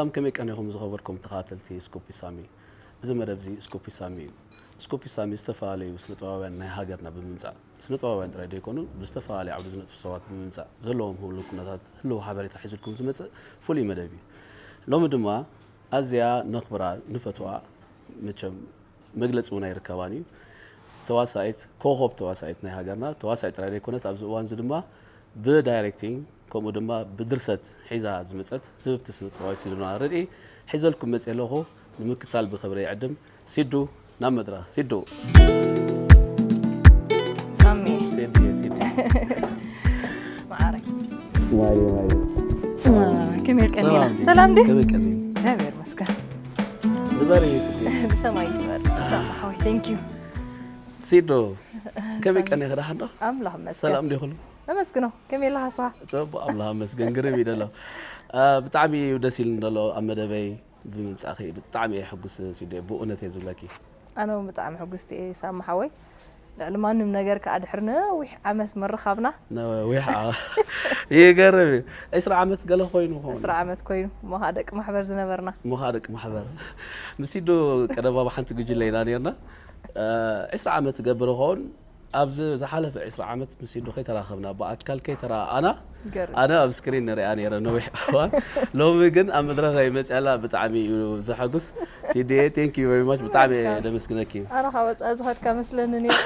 ሰላም፣ ከመይ ቀኒኹም ዝኸበርኩም ተኸታተልቲ ስኩፕ ሳሚ? እዚ መደብ እዚ ስኩፕ ሳሚ እዩ። ስኩፕ ሳሚ ዝተፈላለዩ ስነ ጥበባውያን ናይ ሃገርና ብምምጻእ፣ ስነ ጥበባውያን ጥራይ ዘይኮኑ፣ ብዝተፈላለየ ዓውዲ ዝነጥፉ ሰባት ብምምጻእ፣ ዘለዎም ህሉው ኩነታት፣ ህሉው ሓበሬታ ሒዙልኩም ዝመጽእ ፍሉይ መደብ እዩ። ሎሚ ድማ ኣዝያ ነኽብራ፣ ንፈትዋ፣ መቸም መግለጺ እውን ኣይርከባን እዩ። ተዋሳኢት፣ ኮኾብ ተዋሳኢት ናይ ሃገርና፣ ተዋሳኢት ጥራይ ዘይኮነት፣ ኣብዚ እዋን እዚ ድማ ብዳይሬክቲንግ፣ ከምኡ ድማ ብድርሰት ሒዛ ዝመጸት ህብብቲ ስነ ጥበባዊት ሲዶና ረድኢ ሒዘልኩም መጽየ ኣለኹ። ንምክታል ብኽብሪ ይዕድም። ሲዱ፣ ናብ መድረኽ። ሲዱ። ሳሚ፣ ሲዱ፣ ሲዱ። መዓረይ። ማየ፣ ማየ። ከመይ ቀኒና? ሰላም ድዩ? ሰላም ድዩ? ከመይ ቀኒና? እግዚኣብሔር ይመስገን። ንበሪ፣ ሲዱ። ብሰማይ ይበር። ሳሚ ሓወይ፣ thank you። ሲዱ፣ ከመይ ቀኒኺ? ደሓን ዶ? ኣምላኽ ይመስገን። ሰላም ድዩ ኩሉ? ነመስግኖ። ከመይ ኣለኻ ንስኻ? ጽቡቕ፣ ኣምላኽ ይመስገን። ግርም እዩ ደሎ። አ፣ ብጣዕሚ እዩ ደስ ኢሉኒ ደሎ ኣብ መደበይ ብምምጻእኺ ብጣዕሚ እየ ሕጉስ ሲዱ፣ ብእውነት እየ ዝብለኪ። ኣነ እውን ብጣዕሚ ሕጉስቲ እየ ሳሚ ሓወይ። ልዕሊ ማንም ነገር ከኣ ድሕሪ ነዊሕ ዓመት ምርኻብና። ነዊሕ፣ አ፣ ይገርም እዩ። ዕስራ ዓመት ገለ ኮይኑ ኾን። ዕስራ ዓመት ኮይኑ፣ እሞ ኸኣ ደቂ ማሕበር ዝነበርና። እሞ ኸኣ ደቂ ማሕበር። ምስ ሲዱ ቀደም ኣብ ሓንቲ ጉጅለ ኢና ነርና። አ፣ ዕስራ ዓመት ዝገብር ኸውን፣ ኣብዚ ዝሓለፈ ዕስራ ዓመት ምስ ሲዱ ከይተራኸብና፣ ብኣካል ከይተረኣኣና፣ ይገርም። ኣነ ኣብ ስክሪን ንሪኣ ነይረ ነዊሕ እዋን። ሎሚ ግን ኣብ መድረኽ መፅኣላ ብጣዕሚ እዩ ዘሐጉስ። ሲዱየ፣ thank you very much፣ ብጣዕሚ እየ ደመስግነኪ። ኣነ ካብ ወፃኢ ዝኸድካ መስለኒ ነይሩ።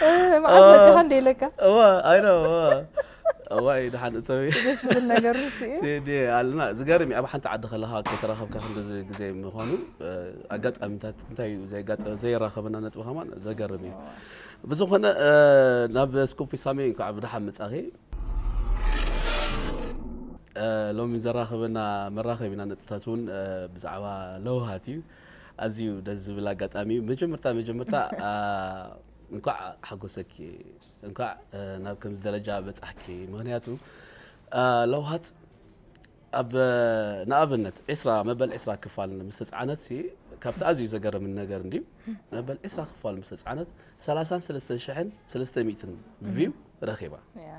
እ፣ መዓስ መፂኻ እንደ ኢለካ? እዋ፣ ኣይ ነው፣ እዋ። እዋይ፣ ደሓን እተዊ። ደስ ዝብል ነገር ንሱ እዩ። ሲዲ ኣለና። ዝገርም እዩ፣ ኣብ ሓንቲ ዓዲ ከለኻ ከይተራኸብካ ክንድዚ ግዜ ምዃኑ፣ እ፣ ኣጋጣሚታት እንታይ እዩ ዘየጋጠ-፣ ዘየራኸበና ነጥቢ ከማን ዘገርም እዩ። ብዝኾነ፣ እ፣ ናብ ስኩፕ ሳሚ እንኳዕ ብደሓን መጻኺ። እ፣ ሎሚ ዘራኸበና መራኸቢና ነጥብታት እውን፣ እ፣ ብዛዕባ ለውሃት እዩ። ኣዝዩ ደስ ዝብል ኣጋጣሚ እዩ። መጀመርታ፣ መጀመርታ፣ እ፣ እንኳዕ ሓጎሰኪ፣ እንኳዕ፣ እ፣ ናብ ከምዚ ደረጃ በጻሕኪ። ምኽንያቱ፣ እ፣ ለውሃት ኣብ፣ ንኣብነት፣ ዕስራ፣ መበል ዕስራ ክፋል ምስ ተጻዕነትሲ፣ ካብቲ ኣዝዩ ዘገርምን ነገር እንድዩ፣ መበል ዕስራ ክፋል ምስ ተጻዕነት፣ ሰላሳን ሰለስተን ሽሕን ሰለስተ ሚእትን ቪው ረኺባ። ያ፣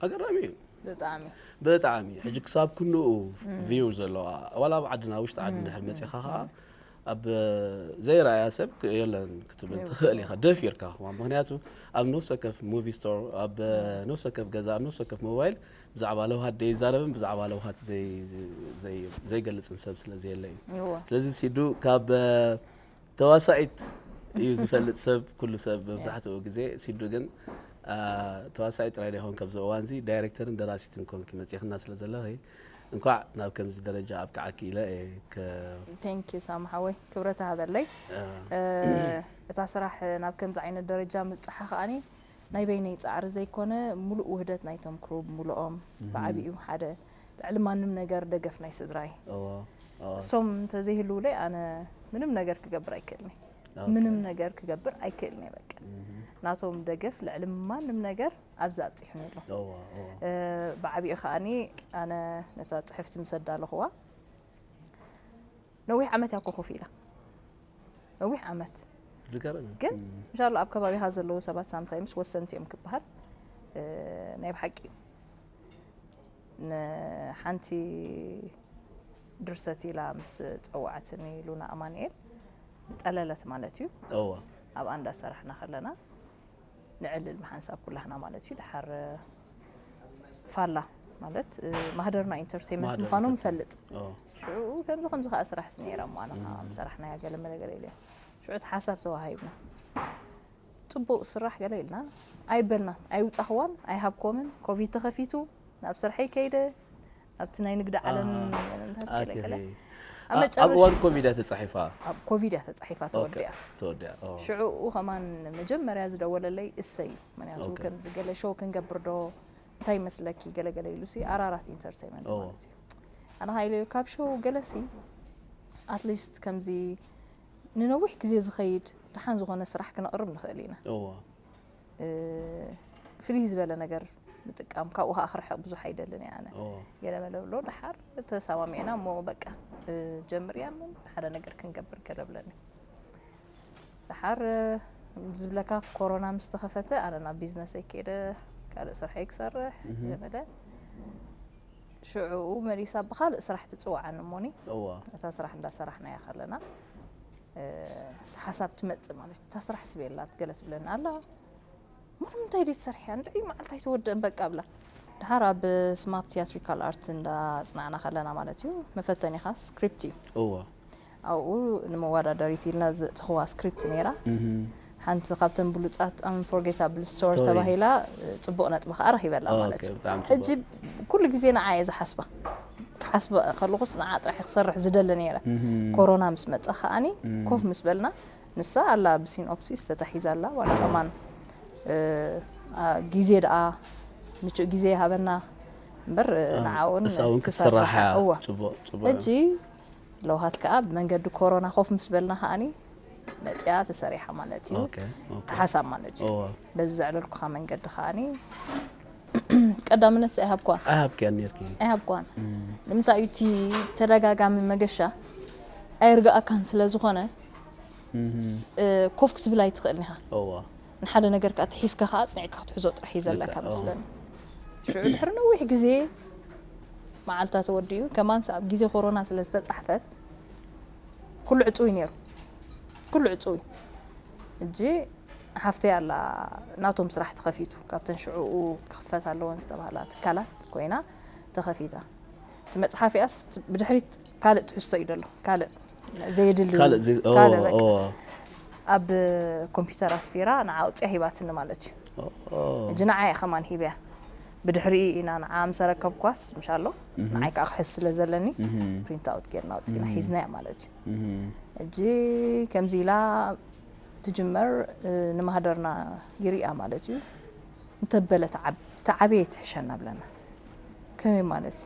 ኣገራሚ እዩ። ብጣዕሚ። ብጣዕሚ። ሕጂ ክሳብ ክንኡ ቪው ዘለዋ፣ ዋላ ኣብ ዓድና፣ ውሽጢ ዓዲ እንድሕር መጺኻ ኸኣ፣ ኣብ ዘይረኣያ ሰብ ክ-፣ የለን ክትብል ትኽእል ኢኻ። ደፊርካ ኸማን። ምኽንያቱ፣ ኣብ ነፍሲ ወከፍ ሙቪ ስቶር፣ ኣብ ነፍሲ ወከፍ ገዛ፣ ኣብ ነፍሲ ወከፍ ሞባይል፣ ብዛዕባ ለውሃት ዘይዛረብን ብዛዕባ ለውሃት ዘይ-፣ ዘይ-፣ ዘይገልጽን ሰብ ስለ ዘየለ እዩ። እወ። ስለዚ ሲዱ ካብ፣ እ፣ ተዋሳኢት እዩ ዝፈልጥ ሰብ፣ ኩሉ ሰብ መብዛሕትኡ ግዜ። ሲዱ ግን፣ እ፣ ተዋሳኢት ጥራይ ዳይኮን ካብዚ እዋንዚ ዳይሬክተርን ደራሲትን ኮንኪ መጺኽና ስለ ዘለኺ፣ እንኳዕ ናብ ከምዚ ደረጃ ኣብቅዓኪ ኢለ እየ ከ-፣ Thank you ሳሚ ሓወይ፣ ክብረት ሃበለይ። እ፣ እ፣ እታ ስራሕ ናብ ከምዚ ዓይነት ደረጃ ምብጽሓ ከኣኒ ናይ በይነይ ጻዕሪ ዘይኮነ፣ ሙሉእ ውህደት ናይቶም ክሩ ብምሉኦም፣ ብዓቢኡ ሓደ ልዕሊ ማንም ነገር ደገፍ ናይ ስድራይ። እዎ፣ እዎ። እሶም እንተዘይህልውለይ ኣነ ምንም ነገር ክገብር ኣይክእልኒ። ኦኬ። ምንም ነገር ክገብር ኣይክእልኒ በቃ። ናቶም ደገፍ ልዕሊ ማንም ነገር ኣብዚ ኣብጺሑኒ ኣሎ። እዎ፣ እዎ። እ፣ ብዓቢኡ ከኣኒ ኣነ ነታ ጽሕፍቲ ምስ ኣዳለኹዋ ነዊሕ ዓመት እያ እኮ ኮፍ ኢላ። ነዊሕ ዓመት። ዝገርም እዩ። ግን እንሻላ ኣብ ከባቢኻ ዘለዉ ሰባት ሳምታይምስ ወሰንቲ እዮም ክበሃል፣ እ፣ ናይ ብሓቂ እዩ። ንሓንቲ ድርሰት ኢላ ምስ ጸዋዕትኒ ሉና ኣማኑኤል ጠለለት ማለት እዩ። እዎ። ኣብኣ እንዳሰራሕና ከለና ንዕልል ብሓንሳብ ኩላህና ማለት እዩ። ድሓር ፋላ ማለት፣ እ፣ ማህደርና ኢንተርቴይንመንት ማህደር ምዃኑ ኢንተርቴይንመንት። ንፈልጥ። እዎ። ሽዑ ከምዚ ከምዚ ከኣ ስራሕ ነይራ እሞ ኣነ ከኣ ምሰራሕናያ ገለ መለ ገለ ኢለ። ሽዑ እቲ ሓሳብ ተዋሂብና። ጽቡቕ ስራሕ ገለ ኢልና ኣይበልናን፣ ኣይውጻኽዋን፣ ኣይሃብኮምን። ኮቪድ ተኸፊቱ፣ ናብ ስርሐይ ከይደ፣ ናብቲ ናይ ንግዲ ዓለም ኣሃ። እንታይ ኣቲ ገለ ገለ። ኸይ-፣ ኣብ ኣ-፣ ኣብ መጨረሻ እዋን ኮቪድ እያ ተጻሒፋ። ኣብ ኮቪድ እያ ተጻሒፋ ኦኬ፣ ተወዲኣ። ተወዲኣ፣ ኦ። ሽዑኡ ከማን መጀመርያ ዝደወለለይ እሰይ እዩ። ምክንያቱ ኦኬ። ከምዚ ገለ ሾው ክንገብር ዶ፣ እንታይ ይመስለኪ፣ ገለ ገለ ኢሉሲ ኣራራት ኢንተርቴይንመንት ኦ። ማለት እዩ። ኣነ ከኣ ኢለዮ ካብ ሾው ገለሲ ኣትሊስት ከምዚ ንነዊሕ ግዜ ዝኸይድ ደሓን ዝኾነ ስራሕ ክነቕርብ ንኽእል ኢና። እዎ። እ፣ ፍልይ ዝበለ ነገር ምጥቃም፣ ካብኡ ከኣ ክርሕቕ ብዙሕ ኣይደልን እየ ኣነ። እዎ። ገለ መለ ብሎ ደሓር ተሰማሚዕና እሞ በቃ፣ እ፣ ጀምርያ እሞ ሓደ ነገር ክንገብር ገለ ብለኒ። ደሓር፣ እ፣ ዝብለካ ኮሮና ምስ ተኸፈተ ኣነ ናብ ቢዝነሰይ ከይደ ካልእ ስርሐይ ክሰርሕ እህ። ገለ መለ። ሽዑ መሊሳ ብኻልእ ስራሕ ትጽውዓኒ እሞኒ እዋ እታ ስራሕ እንዳሰራሕናያ ከለና እቲ ሓሳብ ትመጽእ ማለት እታ ስራሕ ስቤላ ገለ ትብለና ኣላ። ምንም እንታይ ደይ ትሰርሕያ እንድዒ መዓልቲ ኣይተወደእን በቃ ብላ። ድሓር ኣብ ስማፕ ቲያትሪካል ኣርት እንዳጽናዕና ከለና ማለት እዩ መፈተኒኻ ስክሪፕት እዩ። እዋ ኣብኡ ንመወዳደሪት ኢልና ዘእትኽዋ ስክሪፕት ነይራ። ሓንቲ ካብተን ብሉጻት ኣንፎርጌታብል ስቶሪ ተባሂላ ጽቡቕ ነጥቢ ከዓ ረኺበላ ማለት እዩ። ሕጂ ኩሉ ግዜ ንዓ እየ ዝሓስባ። ክሓስባ ከለኹስ ንዓ ጥራሕ ክሰርሕ ዝደሊ ነይረ። ኮሮና ምስ መጸ ከዓኒ ኮፍ ምስ በልና ንሳ ኣላ ብሲኖፕሲስ ተታሒዛ ኣላ ዋላ ከማን ግዜ ደኣ ምቹእ ግዜ ይሃበና እምበር ንዓውን ንሳ እውን ክትስራሕ እያ። እዋ ጽቡቕ ጽቡቕ። ሕጂ ለውሃት ከዓ ብመንገዲ ኮሮና ኮፍ ምስ በልና ከዓኒ መፅያ ተሰሪሓ ማለት እዩ። ኦኬ ኦኬ። ተሓሳብ ማለት እዩ። እዋ በዚ ዘዕለልኩኻ መንገዲ ከዓኒ ቀዳምነት ኣይሃብኳን ኣይሃብክያን ነርኪ። ኣይሃብኳን። ንምንታይ እዩ እቲ ተደጋጋሚ መገሻ ኣይርግኣካን ስለ ዝኾነ እህ እ፣ ኮፍ ክትብል ኣይትኽእልን ኢኻ። እዋ ንሓደ ነገር ከዓ ትሒዝካ ከዓ ኣፅኒዕካ ክትሕዞ ጥራሕ እዩ ዘለካ ልክዕ፣ መስለኒ። ሽዑ ድሕሪ ነዊሕ ግዜ መዓልታ ተወዲኡ ከማን ኣብ ግዜ ኮሮና ስለ ዝተፃሕፈት ኩሉ ዕፅው እዩ ነይሩ። ኩሉ ዕፅው እዩ። እጂ ሓፍተይ ኣላ ናቶም ስራሕ ተኸፊቱ ካብተን ሽዑኡ ክኽፈት ኣለወን ዝተባህላ ትካላት ኮይና ተኸፊታ። እቲ መፅሓፊኣስ ብድሕሪት ካልእ ትሕዝቶ እዩ ዘሎ ካልእ ዘየድሊ ካልእ ዘይ- ኦ፣ ካልእ በቃ ኦ፣ ኣብ ኮምፒውተር ኣስፊራ ንዓ ኣውፅያ ሂባትኒ ማለት እዩ። ኦ፣ ኦ። እጂ ንዓ እየ ከማን ሂበያ ብድሕሪኡ ኢና ንዓ ምስ ኣረከብኳስ ምሻሎ ንዓይ ከዓ ክሕዝ ስለ ዘለኒ እህ ፕሪንት ኣውት ጌርና ኣውፅና ሒዝናያ ማለት እዩ። እህ እጂ ከምዚ ኢላ ትጅመር እ፣ ንማህደርና ይሪኣ ማለት እዩ። እንተበለ ተዓብ- ተዓበየ ትሕሸና ብለና ከመይ ማለት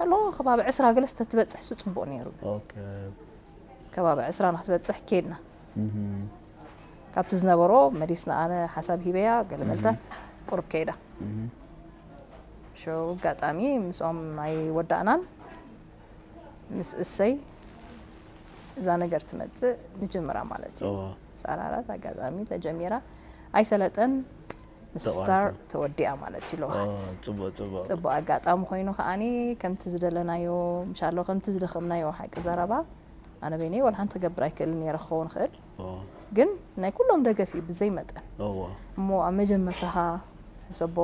ኣሎ ከባቢ ዕስራ ገለስ ተትበፅሕ ሱ ፅቡቅ ነይሩ። ኦኬ ከባቢ ዕስራ ንክትበፅሕ ኬድና እህ ካብቲ ዝነበሮ መሊስና ኣነ ሓሳብ ሂበያ ገለ መልታት ቁርብ ከይዳ እህ ሸው ኣጋጣሚ ምስኦም ኣይወዳእናን ምስ እሰይ እዛ ነገር ትመፅእ ንጅምራ ማለት እዩ። ኦ ሳራራት ኣጋጣሚ ተጀሚራ ኣይሰለጠን ምስ ተቋሪጹ። ስታር ተወዲኣ ማለት እዩ። ለውሃት ጽቡቅ ጽቡቅ ጽቡቅ ኣጋጣሚ ኮይኑ ከዓኒ ከምቲ ዝደለናዮ ምሻሎ ከምቲ ዝደኸምናዮ ሓቂ ዘረባ ኣነ በይነይ ወላ ሓንቲ ክገብር ኣይክእልን ነይረ ክኸውን ይኽእል ኦ ግን ናይ ኩሎም ደገፍ እዩ ብዘይ መጠን ኦ እሞ ኣብ መጀመርታኻ ሰቦ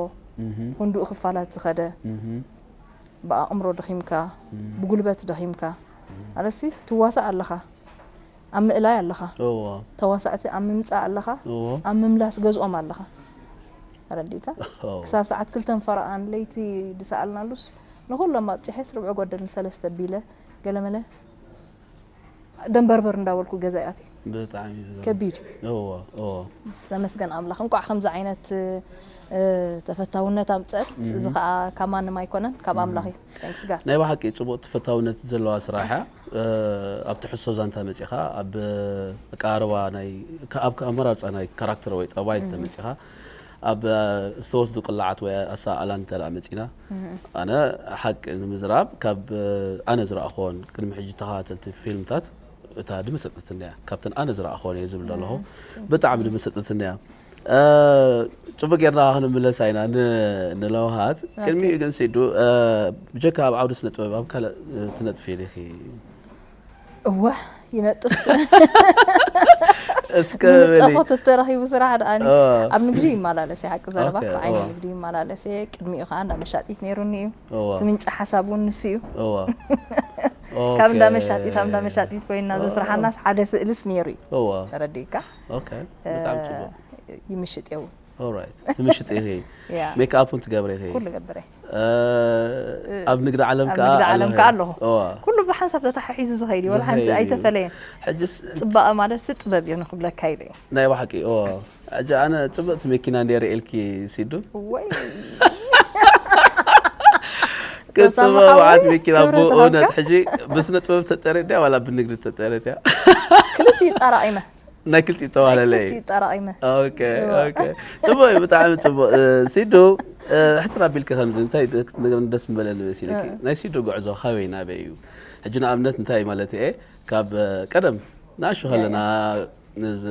እህ ክንድኡ ክፋላት ዝኸደ እህ ብኣእምሮ ደኺምካ ብጉልበት ደኺምካ ኣለሲ ትዋሳእ ኣለኻ ኣብ ምእላይ ኣለኻ ኦ ተዋሳእቲ ኣብ ምምፃእ ኣለኻ ኦ ኣብ ምምላስ ገዝኦም ኣለኻ ረዲካ ኦ ክሳብ ሰዓት ክልተን ፈረቓን ለይቲ ዝሰኣልናሉስ ንኩሎም ኣብፂሐስ ርብዒ ጎደል ንሰለስተ ቢለ ገለመለ ደንበርበር እንዳበልኩ ገዛ ይኣትየ ብጣዕሚ እዩ ዝገርም። ከቢድ እዎ እዎ ዝተመስገን ኣምላኽ እንቋዕ ከምዚ ዓይነት እ፣ ተፈታውነት ኣምፀት እዚ ከዓ ካብ ማንም ኣይኮነን ካብ ኣምላኽ እዩ thanks God ናይ ብሓቂ ፅቡቅ ተፈታውነት ዘለዋ ስራሕ እያ። እ፣ ኣብ ትሕዝቶ ዛንታ መፂኻ ኣብ ኣቀራርባ ናይ ኣብ ኣመራርፃ ናይ ካራክተር ወይ ጠባይ ተመፂኻ ኣብ ዝተወስዱ ቅላዓት ወይ ኣሰኣእላ እንተ ደኣ መፂና ኣነ ሓቂ ንምዝራብ ካብ ኣነ ዝረኣኽዎን ቅድሚ ሕጂ ተኸታተልቲ ፊልምታት እታ ድምሰጠትኒ እያ ካብተን ኣነ ዝረኣኽዎን እየ ዝብል ዘለኹ ብጣዕሚ ድምሰጠትኒ እያ ፅቡቅ ጌርና ክንምለስ ኢና ንለውሃት ቅድሚኡ ግን ሲዱ ብጀካ ኣብ ዓውዲ ስነ ጥበብ ኣብ ካልእ ትነጥፊ ኢኺ እወ ይነጥፍ እስከ ዝንጠፎ ተተረኺቡ ስራሕ ደኣኒ ኦ። ኣብ ንግዲ ይመላለስ እየ ሓቂ ዘረባ ኦኬ፣ ብዓይኒ ኦ። ንግዲ ይመላለስ እየ ቅድሚኡ ከዓ እንዳ መሻጢት ነይሩኒ እዩ ኦ። እቲ ምንጪ ሓሳብ እውን ንሱ እዩ እዎ ካብ እንዳ ኦኬ። መሻጢት ኣብ እንዳ መሻጢት ኮይና ዘስርሓናስ ሓደ ስእልስ ነይሩ እዩ እዎ ተረዲእካ ኦኬ ብጣዕሚ ጽቡቅ ይምሽጥ የው ኦራይት ትምሽጥ ኢኺ ያ ሜክኣፕ እውን ትገብሪ ኢኺ ኩሉ ገብረ እ፣ ኣብ ንግዲ ዓለም ኣብ ከዓ ንግዲ ዓለም ኣለኺ። ከዓ ኣለኹ እዎ ኩሉ ብሓንሳብ ተተሓሒዙ ዝኸይድ እዩ ወላ ሓንቲ ዝኸይድ እዩ። ኣይተፈለየን ሕጅስ ፅባቐ ማለት ሲ ጥበብ እዩ ንክብለካ ኢለ እዩ ናይ ባሓቂ እዎ ሕጂ ኣነ ፅብቅቲ መኪና እንደ ርእልኪ ሲዱ ወይ ክፅበ ተሳምሓዊ በዓት መኪና ክብረት ብእውነት ሃብካ። ሕጂ ብስነ ጥበብ ተጠረድያ ዋላ ብንግዲ ተጠረድያ ክልቲኡ ጠራቒመ ናይ ክልቲኡ ተዋለለ እዩ ክልቲኡ ጠራቒመ ኦኬ ኦኬ ጽቡቅ እዩ ብጣዕሚ ጽቡቅ እ፣ ሲዱ እ፣ ሕፅር ኣቢልኪ ከምዚ እንታይ ክትነግረኒ ደስ ምበለኒ መሲልኪ ናይ ሲዱ ጉዕዞ ካበይ ናበይ እዩ ሕጂ ንኣብነት እንታይ ማለት እየ ካብ እ፣ ቀደም ንኣሹ ከለና ንዝ-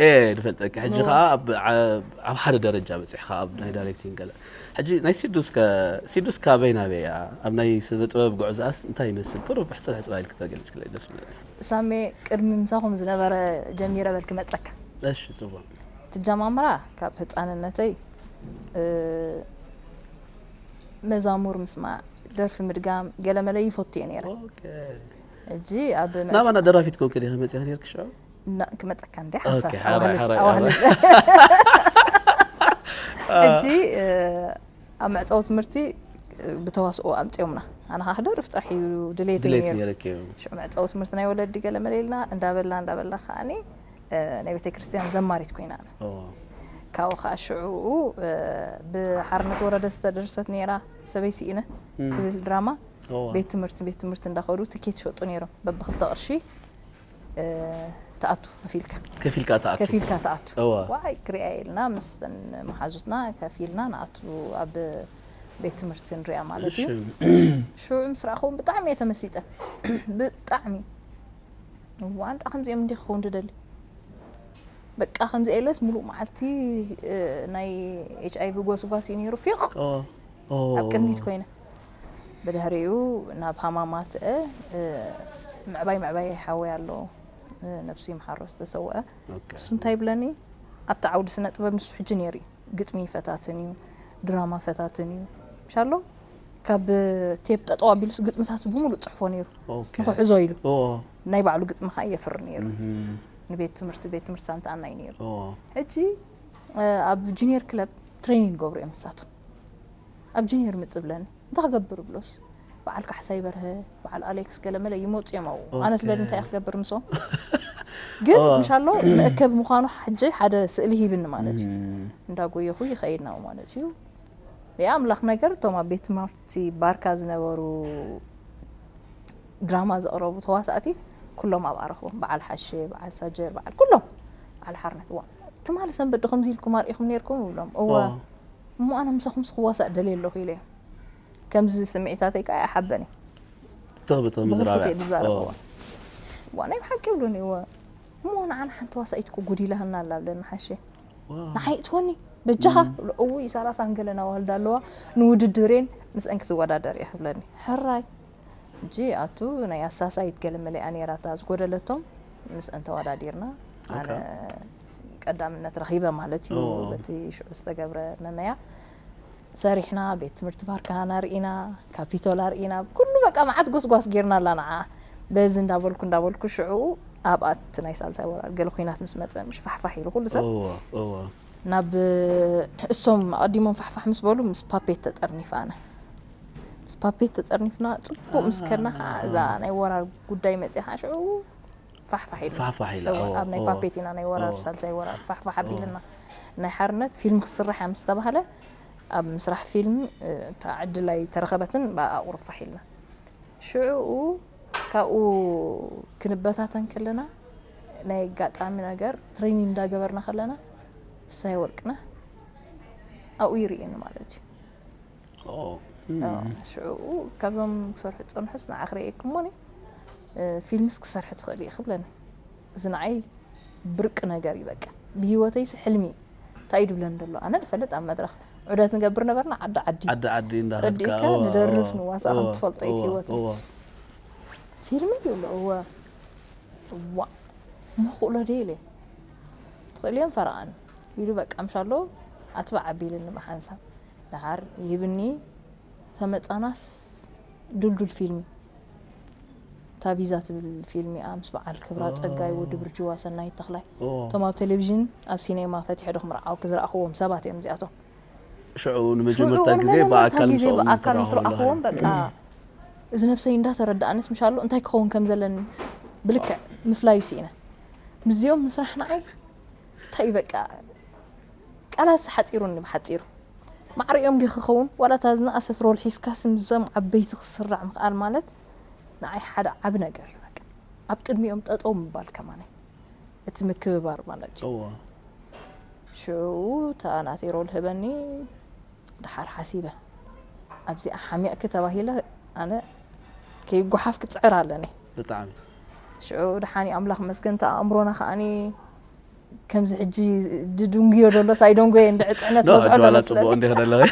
ኤ ንፈልጠኪ ሕጂ ከዓ ኣብ ዓ- ኣብ ሓደ ደረጃ በፂሕካ ኣብ ናይ ዳይሬክቲንግ ገለ ሕጂ ናይ ሲዱስ ከ ሲዱስ ካበይ ናበይ እያ? ኣብ ናይ ስነ ጥበብ ጉዕዞኣስ እንታይ ይመስል? ቅሩብ ሕጽር ሕጽር ኢልክ ተገልጽ ክለይ ደስ ብለኒ። ሳሜ፣ ቅድሚ ምሳኹም ዝነበረ ጀሚረ በል ክመጸካ። እሺ፣ ጽቡቕ። ትጀማምራ ካብ ህጻንነተይ፣ እ፣ መዛሙር ምስማዕ፣ ደርፊ ምድጋም፣ ገለ መለ ይፈቱ እየ ነይረ። ኦኬ። ሕጂ ኣብ ናባና ደራፊት ኮንክ ዲኻ መጺኻ ነይርክ ሽዑ? ና-፣ ክመጸካ እንደ ኦኬ፣ ሓንሳብ ሓራይ፣ ኣዋህልል-፣ ሓራይ፣ ኣዋህልል። ሕጂ፣ እ፣ ኣብ መዕጸዊ ትምህርቲ፣ እ፣ ብተዋስኦ ኣምጺኦምና። ኣነ ኸዓ ክደርፍ ጥራሕ እዩ ድሌተይ ድሌት ነይሩ። ነይርክ እዩ። ሽዑ መዕጸዊ ትምህርቲ ናይ ወለዲ ገለ መለ ኢልና እንዳበልና፣ እንዳበልና ከዓኒ፣ እ፣ ናይ ቤተክርስትያን ዘማሪት ኮይና ኣነ። ኦ። ካብኡ ኸዓ ሽዑ፣ እ፣ ብሓርነት ወረደ ዝተደርሰት ነይራ ሰበይ ስኢነ እም። ትብል ድራማ። ኦ። ቤት ትምህርቲ፣ ቤት ትምህርቲ እንዳኸዱ ትኬት ይሸጡ ነይሮም። በብኽልተ ቅርሺ፣ እ፣ ትኣቱ ከፊልካ። ከፊልካ ትኣቱ። ከፊልካ ትኣቱ። እወ። ዋይ፣ ክሪኣ ኢልና ምስ ተን መሓዙትና ከፊልና ንኣቱ ኣብ ቤት ትምህርቲ ንሪኣ ማለት እዩ። እሺ። ሽዑ ምስ ረኣኹዎም ብጣዕሚ እየ ተመሲጠ። ብጣዕሚ። እዋ፣ እንዳ ከምዚኦም እንዲየ ክኸውን ዝደሊ። በቃ ከምዚ ኢለስ ሙሉእ መዓልቲ፣ እ፣ ናይ ኤች ኣይ ቪ ጎስጓስ እዩ ነይሩ። ፊቕ ኦ፣ ኦ። ኣብ ቅድሚት ኮይነ። ብድሕሪኡ ናብ ሃማማት፣ እ፣ እ፣ ምዕባይ ምዕባይ ሓወይ ኣሎ፣ እ፣ ነብሱ ይምሓሮ ዝተሰወአ። ኦኬ። እሱ እንታይ ይብለኒ፣ ኣብቲ ዓውዲ ስነ ጥበብ ንሱ ሕጂ ነይሩ እዩ። ግጥሚ ይፈታትን እዩ፣ ድራማ ፈታትን እዩ። ምሻሎ ካብ ቴፕ ጠጠው ኣቢሉስ ግጥምታት ብምሉእ ጽሕፎ ነይሩ። ኦኬ። ንኽሕዞ ኢሉ። ኦ። ናይ ባዕሉ ግጥሚ ኸዓ የፍሪ ነይሩ። እም። ንቤት ትምህርቲ፣ ቤት ትምህርቲ ሳንታ ኣናይ ነይሩ። ኦ። ሕጂ፣ እ፣ ኣብ ጁኒየር ክለብ ትሬኒንግ ገብሩ እዮም ንሳቶም። ኣብ ጁኒየር ምጽእ ብለኒ። እንታይ ክገብር ብሎስ? በዓል ካሕሳይ በርሀ፣ በዓል ኣሌክስ ገለ መለ ይመጹ እዮም ኣብኡ። ኣነስ በል ኦኬ። እንታይ እየ ክገብር ምስኦም? ግን ኦ። ምሻሎ መእከብ ምዃኑ ሕጂ ሓደ ስእሊ ሂብኒ ማለት እዩ። እም። እንዳጎየኹ ይኸይድ ናብኡ ማለት እዩ። ብኣምላኽ ነገር እቶም ኣብ ቤት ትምህርቲ ባርካ ዝነበሩ ድራማ ዘቕረቡ ተዋሳእቲ ኩሎም ኣብኣ ረኽቦም። በዓል ሓሼ፣ በዓል ሳጀር፣ በዓል ኩሎም። በዓል ሓርነት፣ እዋ፣ ትማሊ ሰንበት ዶ ከምዚ ኢልኩም ኣርኢኹም ነይርኩም? ይብሎም። እወ። ኦ። እሞ ኣነ ምሳኹምስ ክዋሳእ ደልየ ኣለኹ ኢለ እየ። ከምዚ ስምዒታተይ ከኣ ይሓበኒ። ትኽ ብትኽ ብኹፉት ምዝራብ እየ እያ። ዝዛረብ። ኦ። እዋ። እዋ፣ ናይ ብሓቂ ይብሉኒ። እወ። እሞ ንዓና ሓንቲ ተዋሳኢት እኮ ጎዲላትና ኣላ ብለኒ ሓሼ። ዋው። ንዓይ እትወኒ በጃኻ? እም። እውይ፣ ሰላሳ ገለን ኣዋልድ ኣለዋ፣ ንውድድር እየን ምስአን ክትወዳደር እየ ክብለኒ። ሕራይ። እንጂ ኣቱ ናይ ኣሳሳይት ገለ መለ እያ ነይራ እታ ዝጎደለቶም፣ ምስአን ተወዳዲርና። ኣነ ኦኬ። ቀዳምነት ረኺበ ማለት እዩ፣ ኦ። በቲ ሽዑ ዝተገብረ መመያ። ሰሪሕና፣ ቤት ትምህርቲ ባርካና ርኢና፣ ካፒቶል ኣርኢና፣ ኩሉ በቃ መዓት ጎስጓስ ጌርናላ ንዓ። በዚ እንዳበልኩ፣ እንዳበልኩ ሽዑ ኣብኣ እቲ ናይ ሳልሳይ ወራር ገለ ኲናት ምስ መጸ፣ ምሽ ፋሕፋሕ ኢሉ ኩሉ ሰብ። እወ፣ እወ። ናብ እሶም ኣቐዲሞም ፋሕፋሕ ምስ በሉ፣ ምስ ፓፔት ተጠርኒፋ ኣነ። ምስ ፓፔት ተጠርኒፍና፣ ጽቡቕ ምስ ከድና ኸዓ፣ እዛ ናይ ወራር ጉዳይ መጺኣ ኸዓ ሽዑ ፋሕፋሕ ኢሉ። ፋሕፋሕ ኢላ፣ እወ፣ እወ፣ ኣብ ናይ እወ። ፓፔት ኢና ናይ ወራር፣ እወ። ሳልሳይ ወራር ፋሕፋሕ እወ። ኣቢልና። ናይ ሓርነት ፊልም ክስራሕ እያ ምስ ተባህለ፣ ኣብ ምስራሕ ፊልም፣ እ፣ እታ ዕድል ኣይተረኸበትን፣ ብኣ ቁሩብ ፋሕ ኢልና። ሽዑኡ ካብኡ ክንበታተን ከለና፣ ናይ ኣጋጣሚ ነገር ትሬኒንግ እንዳገበርና ከለና፣ ፍስሃየ ወርቅነህ ኣብኡ ይርእየኒ ማለት እዩ። ኦ፣ እም። ሽዑኡ ካብዞም ክሰርሑ ዝጸንሑስ ንዓ ክርእየኪ እሞኒ፣ እ፣ ፊልምስ ክሰርሒ ትኽእሊ ኢኺ ብለኒ። እዚ ንዓይ ብርቂ ነገር እዩ በቃ። ብህይወተይስ ሕልሚ እዩ። እንታይ እዩ ድብለኒ ደሎ? ኣነ ዝፈልጥ ኣብ መድረኽ ዑደት ንገብር ነበርና፣ ዓዲ ዓዲ። ዓዲ ዓዲ እንዳኸድካ፣ ረዲእካ እወ፣ ንደርፍ እወ፣ ንዋሳእ ከም እወ፣ ትፈልጦ እዩ እወ፣ ህይወትና። እወ። ፊልሚ ይብሎ፣ እወ። ዋ፣ መኽእሎ ድየ ኢለ። ትኽእልዮም ፈረቓኒ። ኢሉ በቃ ምሻሎ ኣትባዕ ኣቢልኒ ብሓንሳብ። ደሓር ይህብኒ፣ ተመጻናስ ድልዱል ፊልሚ። ታቢዛ ትብል ፊልሚ እያ፣ ምስ በዓል ክብራ ኦ። ጸጋይ፣ ወዲ ብርጅዋ፣ ሰናይት ተኽላይ። ኦ። እቶም ኣብ ቴሌቪዥን፣ ኣብ ሲኔማ ፈቲሐ ዶ ክምርዓወኪ ዝረኣኽዎም ሰባት እዮም እዚኣቶም። ሽዑ ንመጀመርታ ሽዑ ግዜ ንመጀመርታ ብኣካል ግዜ ምስኦም ብኣካል ምስ ተራኸቡ ረኣኽዎም፣ በቃ፣ እዚ ነብሰይ እንዳተረዳኣንስ፣ ምሻሎ እንታይ ክኸውን ከም ዘለኒ ብልክዕ ምፍላዩ ስኢነ። ምስዚኦም ምስራሕ ንዓይ፣ እንታይ እዩ፣ በቃ፣ ቃላት ሓጺሩኒ ብሓጺሩ። ማዕሪኦም ድዩ ክኸውን? ዋላ እታ ዝነኣሰት ሮል ሒዝካስ ምስዞም ዓበይቲ ክስራዕ ምኽኣል ማለት ንዓይ ሓደ ዓቢ ነገር እዩ፣ በቃ። ኣብ ቅድሚኦም ጠጠው ምባል ከማን። እቲ ምክብባር ማለት እዩ። እወ። ሽዑ እታ ናተይ ሮል ህበኒ፣ ደሓር ሓሲበ። ኣብዚኣ ሓሚቕኪ ተባሂለ፣ ኣነ ከይጓሓፍ ክጽዕር ኣለኒ። ብጣዕሚ። ሽዑ ደሓን እዩ፣ ኣምላኽ መስገን፣ እታ ኣእምሮና ከኣኒ ከምዚ ሕጂ ድድንጉዮ ደሎስ ኣይደንጎየ እንድዒ ጽዕነት ኖ በዝሖ ኣጆዋላ ደሎስ ጽቡቕ እንዲህ ከደለኸ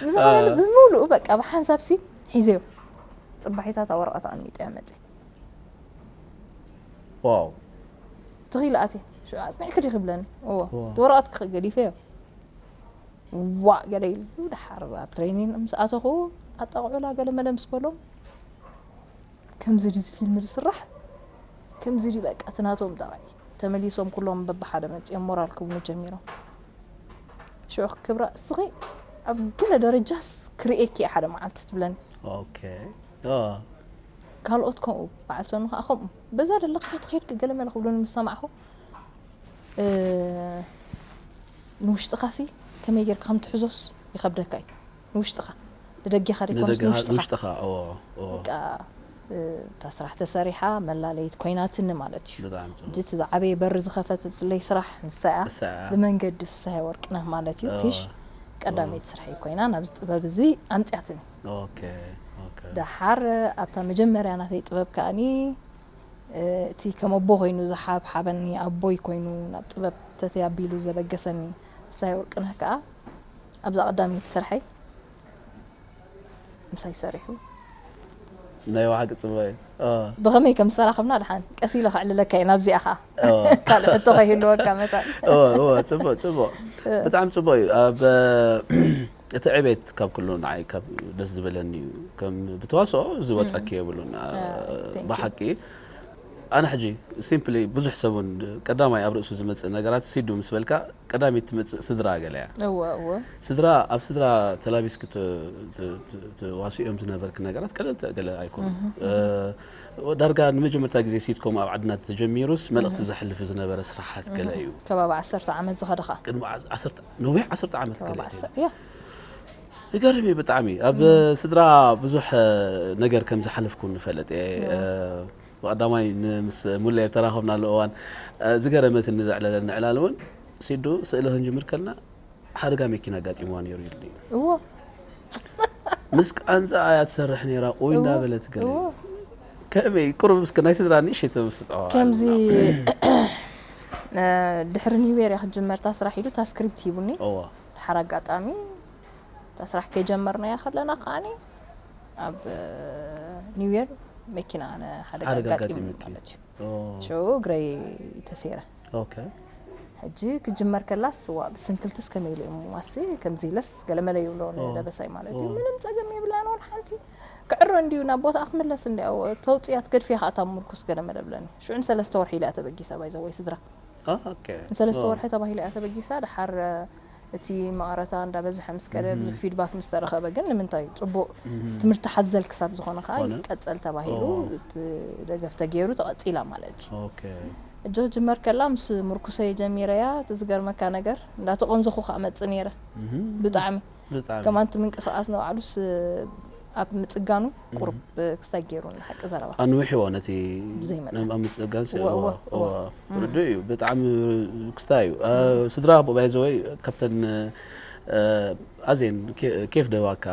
ብዝኾነ ብምሉኡ በቃ ብሓንሳብ ሲ ሒዘዮ ጽባሒታት ኣብ ወረቐት ኣቐሚጠ እያ መጽየ። ዋው ትኽኢል ኣትየ ሽዑ ኣጽኒዕኪ ዲኺ ይብለኒ። እዎ እዎ። ወረቐት ክኸ ገዲፈዮ። ዋ ገለ ኢሉ። ድሓር ኣብ ትሬኒን ምስ ኣተኹ ኣጣቕዑላ ገለ መለ ምስ በሎም፣ ከምዚ ድዩ እዚ ፊልም ዝስራሕ፣ ከምዚ ድዩ በቃ እቲ ናቶም ጠባይ። ተመሊሶም ኩሎም በብሓደ መጺኦም ሞራል ክብኑ ጀሚሮም። ሽዑ ክብራ እስኺ ኣብ ገለ ደረጃስ ክርእየኪ እየ ሓደ መዓልቲ ትብለኒ። ኦኬ ካልኦት ከምኡ በዓል ሰኑ ከዓ ከምኡ በዛ ደለካ ትኸይድኪ ገለ መለ ክብሉኒ ምስ ሰማዕኹ፣ ንውሽጥኻሲ ከመይ ጌርካ ከም ትሕዞስ ይኸብደካ እዩ። ንውሽጥኻ ንደጌኻ ዘይኮነስ ንውሽጥኻ ንውሽጥኻ ኦ ኦ በቃ እታ ስራሕ ተሰሪሓ መላለይት ኮይናትኒ ማለት እዩ። ብጣዕሚ ጽቡቅ። ሕጂ እቲ ዝዓበየ በሪ ዝኸፈትለይ ስራሕ ንሳ እያ። ንሳ እያ። ብመንገዲ ፍስሃየ ወርቅነህ ማለት እዩ። እወ። ፊሽ ቀዳመይቲ ስርሐይ ኮይና ናብዚ ጥበብ እዚ ኣምፅያትኒ። ኦኬ ኦኬ ደሓር ኣብታ መጀመርያ ናተይ ጥበብ ከኣኒ እቲ ከም ኣቦ ኮይኑ ዝሓብሓበኒ ኣቦይ ኮይኑ ናብ ጥበብ ተተይ ኣቢሉ ዘበገሰኒ ፍስሃየ ወርቅነህ ከኣ ኣብዛ ቀዳመይቲ ስርሐይ ምሳይ ሰሪሑ ናይ ዋሓቂ ጽቡቅ እዩ። ኦ ብኸመይ ከም ዝተራኸብና ድሓን ቀስ ኢለ ከዕልለካ እየ ናብዚኣ ከዓ ኦ ካልእ ሕቶ ከይህልወካ መታን ኦ ኦ ጽቡቅ ጽቡቅ ብጣዕሚ ጽቡቅ እዩ። ኣብ እቲ ዕቤት ካብ ኩሉ ንዓይ ካብ ደስ ዝበለኒ እዩ። ከም ብተዋስኦ ዝወጻኪ የብሉን። ኣ፣ አ፣ thank you። ብሓቂ ኣነ ሕጂ ሲምፕሊ ብዙሕ ሰብ እውን ቀዳማይ ኣብ ርእሱ ዝመጽእ ነገራት ሲዱ ምስ በልካ ቀዳሚት ትመጽእ ስድራ ገለ እያ። እወ እወ ስድራ ኣብ ስድራ ተላቢስኪ ት- ት- ት- ትዋስኦም ዝነበርኪ ነገራት ቀለልቲ ገለ ኣይኮኑን። እ፣ ዳርጋ ንመጀመርታ ግዜ ሲትኮም ኣብ ዓድና ተጀሚሩስ መልእኽቲ ዘሕልፍ ዝነበረ ስራሓት ገለ እዩ። ከባቢ ዓሰርተ ዓመት ዝኸደኻ ቅድሚ ዓ- ዓሰርተ ነዊሕ ዓሰርተ ዓመት ገለ ከባቢ እዩ። ዓሰርተ ያ ይገርም እዩ ብጣዕሚ። ኣብ ስድራ ብዙሕ ነገር ከም ዝሓለፍኩ ንፈልጥ እየ። እ፣ ብቐዳማይ ምስ ሙሌ ተራኸብናሉ እዋን እ፣ ዝገረመትኒ ዘዕለለኒ ዕላል እውን ሲዱ ስእሊ ክንጅምር ከልና ሓደጋ መኪና ኣጋጢምዋ ነይሩ ኢሉኒ እዩ። እዎ ምስ ቃንዛ እያ ትሰርሕ ነይራ ኡይ እዎ፣ እንዳበለት ገለ እዎ። ከመይ ቁሩብ እስከ ናይ ስድራ ንእሽተይ ተመስጦ ከምዚ እ፣ ድሕሪ ኒው የር እያ ክትጅመር እታ ስራሕ ኢሉ እታ ስክሪፕት ሂቡኒ። እዎ ድሓር ኣጋጣሚ እታ ስራሕ ከይጀመርናያ ከለና ከዓኒ ኣብ ኒው የር መኪና ሓደ ሓደጋ ኣጋጢሙ ኣጋጢሙኪ። ማለት እዩ። ኦ ሽዑ እግረይ ተሰይረ። ኦኬ ሕጂ ክጅመር ከላስ ዋ ብስንክልትስ ከመይ ኢለ እሞ ዋሲ ከምዚ ኢለስ ገለመለ ይብሎ ኦ። ንደበሳይ ማለት እዩ። ኦ። ምንም ጸገም የብላን ወላ ሓንቲ። ክዕሮ እንድዩ ናብ ቦታ ክምለስ እንዲ ተውፅያ ትገድፍያ ከዓ እታ ምርኩስ ገለመለ ብለኒ። ሽዑ ንሰለስተ ወርሒ ኢለ ተበጊሳ ባይዘወይ ስድራ አ፣ ኦኬ ንሰለስተ ኦ። ወርሒ ተባሂለ እያ ተበጊሳ። ድሓር እቲ መቐረታ እንዳበዝሐ ምስ ከደ ብዙሕ ፊድባክ ምስ ተረኸበ ግን ንምንታይ ጽቡቕ ትምህርቲ ሓዘል ክሳብ ዝኾነ ከዓ ኾነ። ይቀጸል ተባሂሉ ኦ። እቲ ደገፍ ተገይሩ ተቐጺላ ማለት እዩ። ኦኬ እጆ ጅመር ከላ ምስ ምርኩሰይ ጀሚረያ። እቲ ዝገርመካ ነገር እንዳተቆንዘኹ ከዓ መጽእ ነይረ እህም። ብጣዕሚ ብጣዕሚ ከማንቲ ምንቅስቃስ ንባዕሉስ ኣብ ምጽጋኑ ቁሩብ ክስታይ ገይሩ ንሓቂ ዘረባ ኣንዊሕዎ ነቲ ብዘይመጠን። ናብ ምጽጋን ሲ- እወ፣ እወ፣ እወ፣ እወ። ርዱእ እዩ ብጣዕሚ ክስታይ እዩ። እ፣ ስድራ ባይዘወይ ካብተን እ፣ ኣዜን ኬ- ኬፍ ደባካ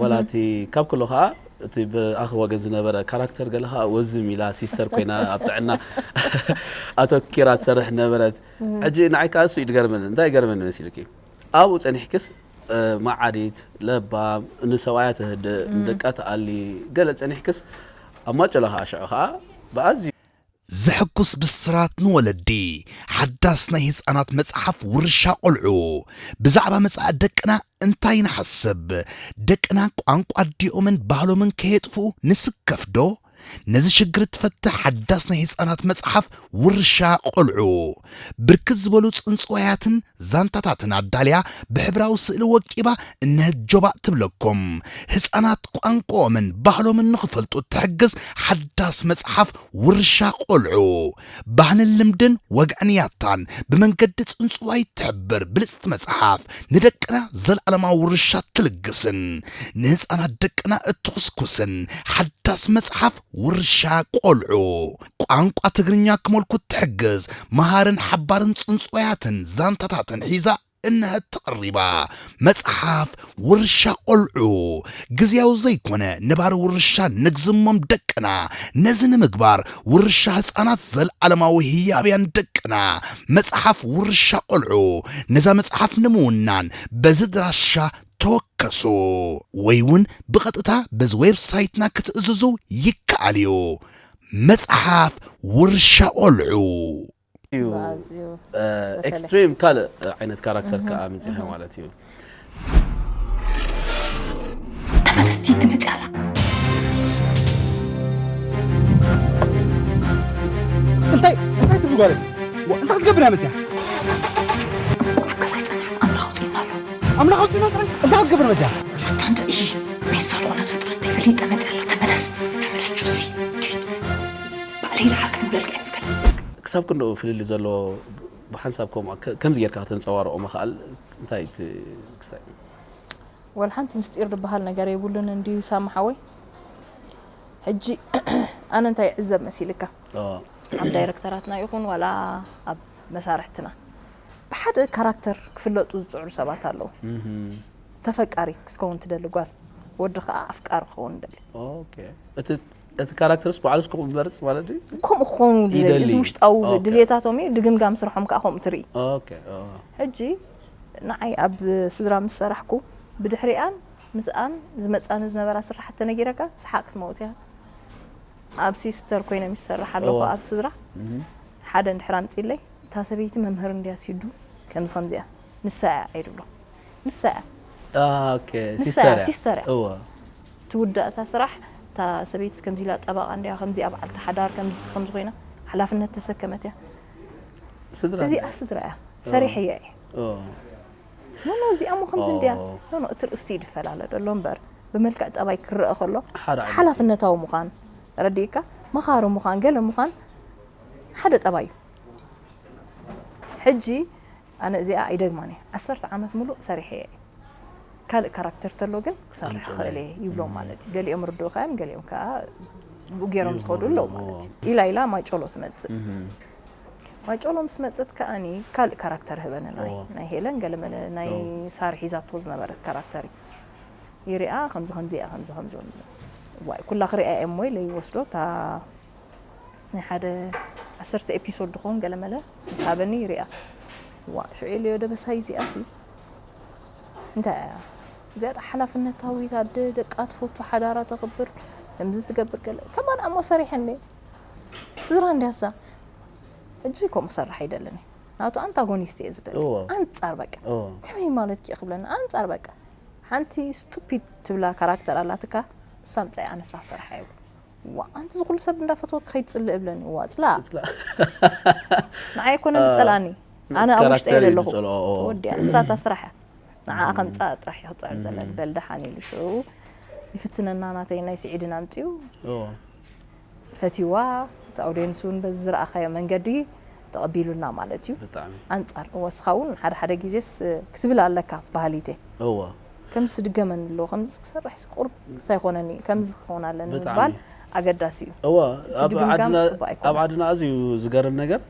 ወላ እቲ ካብ ኩሉ ከዓ እቲ ብኣኺ ወገን ዝነበረ ካራክተር ገለ ከዓ ወዝም ኢላ ሲስተር ኮይና ኣብ ጥዕና ኣተኪራ ትሰርሕ ነበረት። ሕጂ ንዓይ ከዓ እሱ እዩ ዝገርመኒ። እንታይ ይገርመኒ መሲልኪ ኣብኡ ጸኒሕክስ እ፣ መዓዲት ለባም ንሰብኣያ ተህድእ ንደቃ ትኣሊ ገለ ጸኒሕክስ ኣብ ማጨሎ ከዓ ሽዑ ከዓ ብኣዝዩ ዘሐጉስ ብስራት ንወለዲ። ሓዳስ ናይ ህፃናት መፅሓፍ ውርሻ ቆልዑ። ብዛዕባ መፃኢ ደቅና እንታይ ንሓስብ? ደቅና ቋንቋ ኣዲኦምን ባህሎምን ከየጥፍኡ ንስከፍ ዶ? ነዚ ሽግር እትፈትሕ ሓዳስ ናይ ህፃናት መፅሓፍ ውርሻ ቆልዑ። ብርክት ዝበሉ ፅንፅዋያትን ዛንታታትን ኣዳልያ ብሕብራዊ ስእሊ ወቂባ እነሀ ጆባእ ትብለኩም። ህፃናት ቋንቋኦምን ባህሎምን ንኽፈልጡ እትሕግዝ ሓዳስ መፅሓፍ ውርሻ ቆልዑ። ባህልን ልምድን ወግዕን ያታን ብመንገዲ ፅንፅዋይ እትሕብር ብልፅቲ መፅሓፍ ንደቅና ዘለኣለማዊ ውርሻ ትልግስን ንህፃናት ደቅና እትኹስኩስን ሓዳስ መፅሓፍ ውርሻ ቆልዑ። ቋንቋ ትግርኛ ክመልኩ እትሕግዝ መሃርን ሓባርን ፅንፅዋያትን ዛንታታትን ሒዛ እነሀ ተቐሪባ። መጽሓፍ ውርሻ ቖልዑ፣ ግዝያዊ ዘይኮነ ነባሪ ውርሻ ነግዝሞም ደቅና። ነዚ ንምግባር ውርሻ ህጻናት ዘልዓለማዊ ህያብያን ደቅና። መጽሓፍ ውርሻ ቖልዑ። ነዛ መጽሓፍ ንምውናን በዚ ድራሻ ተወከሱ፣ ወይ እውን ብቐጥታ በዚ ዌብሳይትና ክትእዝዙ ይከኣል እዩ። መጽሓፍ ውርሻ ቖልዑ። እዩ ብኣዝዩ እ፣ ዝተፈለየ። ኤክስትሪም ካልእ እ፣ ዓይነት ካራክተር ከዓ ምፅሐ ማለት እዩ። ተመለስቲ ትመፅእ ኣላ። እንታይ እንታይ ትብሉ ጓለይ? ዋ፣ እንታይ ክትገብር እያ መፅያ? ኣብ ገዛ ይፀናሕ ኣምላኽ ኣውፅእና ኣሎ። ኣምላኽ ኣውፅእና ጥራይ እንታይ ክትገብር መፅያ? ሩታ እንድዒ ሜሳ ዝኾነት ፍጥረት ተይፈሊጠ መፅያ ኣሎ። ተመለስ ተመለስ ጆሲ ዲድ ባዕለይ ድሓር ክምለልካ እየ ምስከል ክሳብ ክንደኡ ፍልልይ ዘለዎ ብሓንሳብ ከምኡ ከ- ከምዚ ጌርካ ከተንፀባርቆ ምኽኣል እንታይ እቲ ክስታይ ወላ ሓንቲ ምስጢር ዝበሃል ነገር የብሉን እንድዩ ሳሚ ሓወይ። ሕጂ ኣነ እንታይ ይዕዘብ መሲልካ? ኦ፣ ኣብ ዳይረክተራትና ይኹን ዋላ ኣብ መሳርሕትና ብሓደ ካራክተር ክፍለጡ ዝፅዕሩ ሰባት ኣለዉ። እህም፣ ተፈቃሪት ክትከውን ትደሊ ጓል፣ ወዲ ከዓ ኣፍቃሪ ክኸውን ይደሊ። ኦኬ። እቲ እቲ ካራክተርስ ባዕሉስ ከምኡ ዝመርፅ ማለት ድዩ? ከምኡ ክኾኑ ይደሊ። ይደሊ። እዚ ውሽጣዊ ኦኬ። ድልየታቶም እዩ። ድግምጋም ስርሖም ከዓ ከምኡ ትርኢ። ኦኬ፣ ኦ፣ ሕጂ ንዓይ ኣብ ስድራ ምስ ሰራሕኩ ብድሕሪኣን ምስኣን ዝመፃኒ ዝነበራ ስራሓት ተነጊረካ ሰሓቕ ክትመውት እያ። ኣብ ሲስተር ኮይነ ምስ ዝሰርሕ ኣለኹ እዋ። ኣብ ስድራ እህም። ሓደ እንድሕር ኣምፂለይ እታ ሰበይቲ መምህር እንድያ ሲዱ ከምዚ ከምዚ እያ ንሳ እያ ኣይድብሎ ንሳ እያ አ፣ ኦኬ። ንሳ ሲስተር እያ እያ። ሲስተር እያ እወ። ትውዳእ እታ ስራሕ እታ ሰበይቲ ከምዚ ኢላ ጠበቓ እንድያ ከምዚኣ በዓልቲ ሓዳር ከምዚ ከምዚ ኮይና ሓላፍነት ተሰከመት እያ ስድራ እዚኣ ስድራ እያ ሰሪሐያ እየ ኦ፣ ኖኖ እዚኣ ሞ ከምዚ እንድያ ኦ። ኖኖ እቲ ርእስቲ ይፈላለ ደሎ እምበር ብመልክዕ ጠባይ ክረአ ከሎ ሓደ ዓይነት ሓላፍነታዊ ምዃን ረዲእካ መኻሪ ምዃን ገለ ምዃን ሓደ ጠባይ እዩ ሕጂ ኣነ እዚኣ ኣይደግማን እየ ዓሰርተ ዓመት ሙሉእ ሰሪሐ እየ ካልእ ካራክተር ተሎ ግን ክሰርሕ ኣምፅእ ክኽእል በይ። እየ ይብሎም ማለት እዩ ገሊኦም ርድእኻ እዮም ገሊኦም ከዓ ብኡ ገይሮም ዝኸዱ ኣለዉ ማለት እዩ ኢላ ኢላ ማይጨሎ ትመፅእ እህም፣ ማይጨሎ ምስ መፀት ከኣኒ ካልእ ካራክተር ህበኒ ናይ እዎ። ናይ ሄለን ገለመለ ናይ እዎ። ሳር ሒዛቶ ዝነበረት ካራክተር እዩ ይሪኣ ከምዚ ከምዚ እያ ከምዚ ከምዚ ዋይ ኩላ ክሪኣ እየ እሞ ኢለ ይወስዶ እታ ናይ ሓደ ዓሰርተ ኤፒሶድ ድኸውን ገለመለ ምስ ሃበኒ ይሪኣ ዋ ሽዑ ኢለዮ ደበሳይ እዚኣሲ እንታይ እያ እዚኣ ሓላፍነታዊት ኣደ ደቃ ትፈቱ ሓዳራ ተኽብር ከምዚ ትገብር ገለ ከማን ኣሞ ሰሪሐኒ ስድራ እንድያሳ ሕጂ ከምኡ ክሰርሕ ኣይደልን እየ ናቱ ኣንታጎኒስት እየ ዝደሊ እዎ። ኣንፃር በቃ እዎ። ከመይ ማለት ኪ ክብለኒ ኣንፃር በቃ ሓንቲ ስቱፒድ ትብላ ካራክተር ኣላትካ እሳ ምፃይ ኣነሳ ክሰርሓ ይብሉ ዋ ኣንቲ ዝኩሉ ሰብ እንዳፈተወ ክኸይድ ፅልእ እብለኒ ዋ ፅላእ ንዓይ ኣይኮነን ዝፀልኣኒ ኣነ ኣብ ውሽጠ ካራክተር እዩ ዘለኹ ዝፀልኦ፣ ኦ። ወዲያ እሳታ ስራሕ እያ ንዓ ከምፃ ጥራሕ ይክፅዕር ዘለኒ በል ደሓን ኢሉ ሽዑ ይፍትነና ናተይ ናይ ስዒድን ኣምፅኡ ኦ፣ ፈትዋ እቲ ኣውዲየንስ እውን በዚ ዝረኣኻዮ መንገዲ ተቐቢሉና ማለት እዩ ብጣዕሚ ኣንፃር ወስኻ እውን ሓደ ሓደ ግዜስ ክትብል ኣለካ ባህሊተ እወ ከምዚ ስድገመኒ ኣለዎ ከምዚ ክሰርሕ ቁርብ ክሳይኮነኒ ከምዚ ክኸውን ኣለኒ ብጣዕሚ። ምባል ኣገዳሲ እዩ እወ እቲ ኣብ ድግምጋም ዓድና ፅቡቅ ኣብ ኣይኮነን ዓድና ኣዝዩ ዝገርም ነገር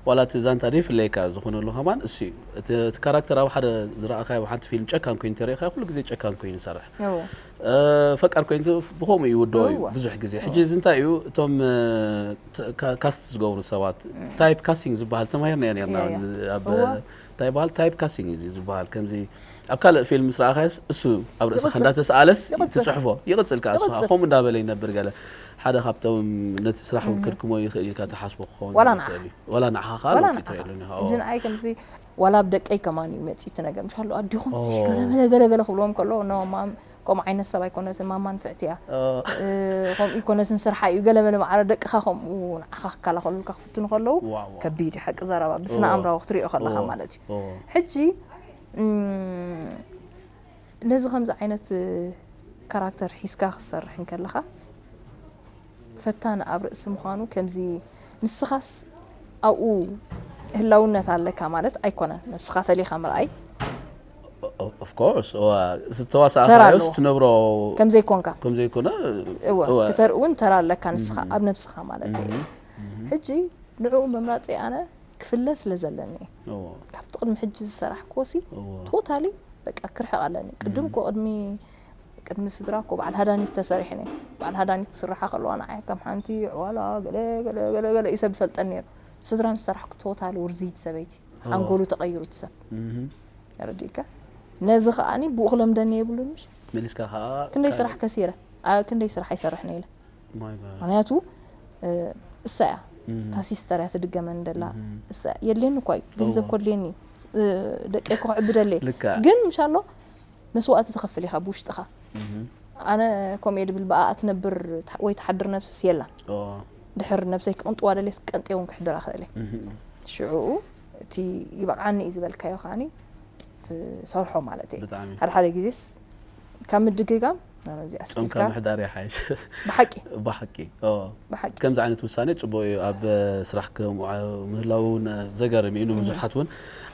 ዋላ እቲ ዛንታ ደይፍለየካ ዝኾነሉ ከማን እሱ እዩ እቲ እቲ ካራክተር ኣብ ሓደ ዝረኣኻዮ ኣብ ሓንቲ ፊልም ጨካን ኮይኑ ተሪእኻዮ ኩሉ ግዜ ጨካን ኮይኑ ይሰርሕ እወ እ፣ ፈቃር ኮይኑ ብኸምኡ ይውድኦ እዩ እወ። ብዙሕ ግዜ ሕጂ እዚ እንታይ እዩ እቶም እ፣ ተ- ካ- ካስት ዝገብሩ ሰባት ታይፕ ካስቲንግ ዝበሃል ተማሂርና ነርና እያ፣ እያ። ኣብ እወ። እንታይ ይበሃል ታይፕ ካስቲንግ እዩ ዝበሃል ከምዚ ኣብ ካልእ ፊልም ምስ ረኣኻዮስ እሱ ኣብ ርእስኻ ይቕጽል። እንዳተሰኣለስ ይቕጽል። ትፅሕፎ ይቕፅል ከዓ እሱ ይቕጽል። ከምኡ እንዳበለ ይነብር ገለ ሓደ ካብቶም ነቲ ስራሕውን ከድክሞ ይኽእል ኢልካ ትሓስቦ ክኸውን ዋላ ይኽእል ንዓኻ። እዩ። ዋላ ንዓኻ ከዓ ዋላ ለውጢ ንዓኻ ትርእየሉ ኢኻ። ሕጂ ንዓይ ከምዚ ዋላ ኣብ ደቀይ ከማን እዩ መፂኡ እቲ ነገር ምሽ ኣሎ ኣዲኹም ኦ። ገለመለ ገለገለ ክብልዎም ከለዉ ኖ ማም ከምኡ ዓይነት ሰብ ኣይኮነትን ማማ ንፍዕቲ እያ ኦ፣ እ፣ ከምኡ ይኮነትን ስርሓ እዩ ገለመለ ማዕረ ደቅኻ ከምኡ ንዓኻ ክከላኸሉልካ ክፍትኑ ከለዉ ዋው፣ ዋው። ከቢድ እዩ ሓቂ ዘረባ ብስነ ኦ። ኣእምራዊ ክትሪኦ ከለኻ ኦ፣ ማለት እዩ ኦ። ሕጂ እም፣ ነዚ ከምዚ ዓይነት እ፣ ካራክተር ሒዝካ ክትሰርሕ እንከለኻ ፈታኒ ኣብ ርእሲ ምዃኑ ከምዚ ንስኻስ ኣብኡ ህላውነት ኣለካ ማለት ኣይኮነን ነብስኻ ፈሊኻ ምርኣይ ኦፍኮርስ ተራ ዝተዋሳእካዮስ ኣለዎ። ትነብሮ ከም ዘይኮንካ ከም ዘይኮነ እወ እወ። ክተርኢ እውን ተራ ኣለካ ንስኻ ኣብ ነብስኻ ማለት እዩ ሕጂ ንዕኡ ምምራፀይ ኣነ ክፍለ ስለ ዘለኒ እዩ እወ። ካብቲ ቅድሚ ሕጂ ዝሰራሕክዎ ሲ ቶታሊ በቃ ክርሕቕ ኣለኒ። ቅድም ኮ ቅድሚ ቅድሚ ስድራ ኮ በዓል ሃዳኒት ተሰሪሐ ነይረ። በዓል ሃዳኒት ክስርሓ ከለዋ ንዓይ ከም ሓንቲ ዕዋላ ገለ ገለ ገለ ገለ እዩ ሰብ ይፈልጠኒ ነይሩ። ስድራ ምስ ሰራሕኩ ቶታሊ ውርዝይቲ ሰበይቲ ሓንጎሉ ተቐይሩ እቲ ሰብ። ተረዲእካ? ነዚ ከኣኒ ብኡ ክለምደኒ የብሉን ምሽ? መሊስካ ከዓ ክንደይ ስራሕ ከሲረ፣ ክንደይ ስራሕ ኣይሰርሕን ኢለ። ምክንያቱ እሳ እያ እታ ሲስተር እያ ትድገመን ደላ። እሳ የድልየኒ እኳ እዩ ገንዘብ ኮድልየኒ ደቂ እኮ ክዕብደለይ ግን ምሻሎ መስዋእቲ ትኸፍል ኢኻ ብውሽጥኻ። ኣነ ኮሜዲ ብል ብኣ ትነብር ወይ ትሓድር ነብስስ የላን። ድሕር ነብሰይ ክቕንጥዋ ደልየስ ቀንጤ እውን ክሕድራ ክእል እየ። ሽዑኡ እቲ ይበቕዓኒ እዩ ዝበልካዮ ከዓኒ ትሰርሖ ማለት እየ። ሓደ ሓደ ግዜስ ካብ ምድግጋም ናብዚ ኣስኢልካ ምሕዳር ይሓይሽ። ብሓቂ ብሓቂ ብሓቂ ከምዚ ዓይነት ውሳኔ ጽቡቅ እዩ። ኣብ ስራሕ ምህላው እውን ዘገርም እዩ። ንብዙሓት እውን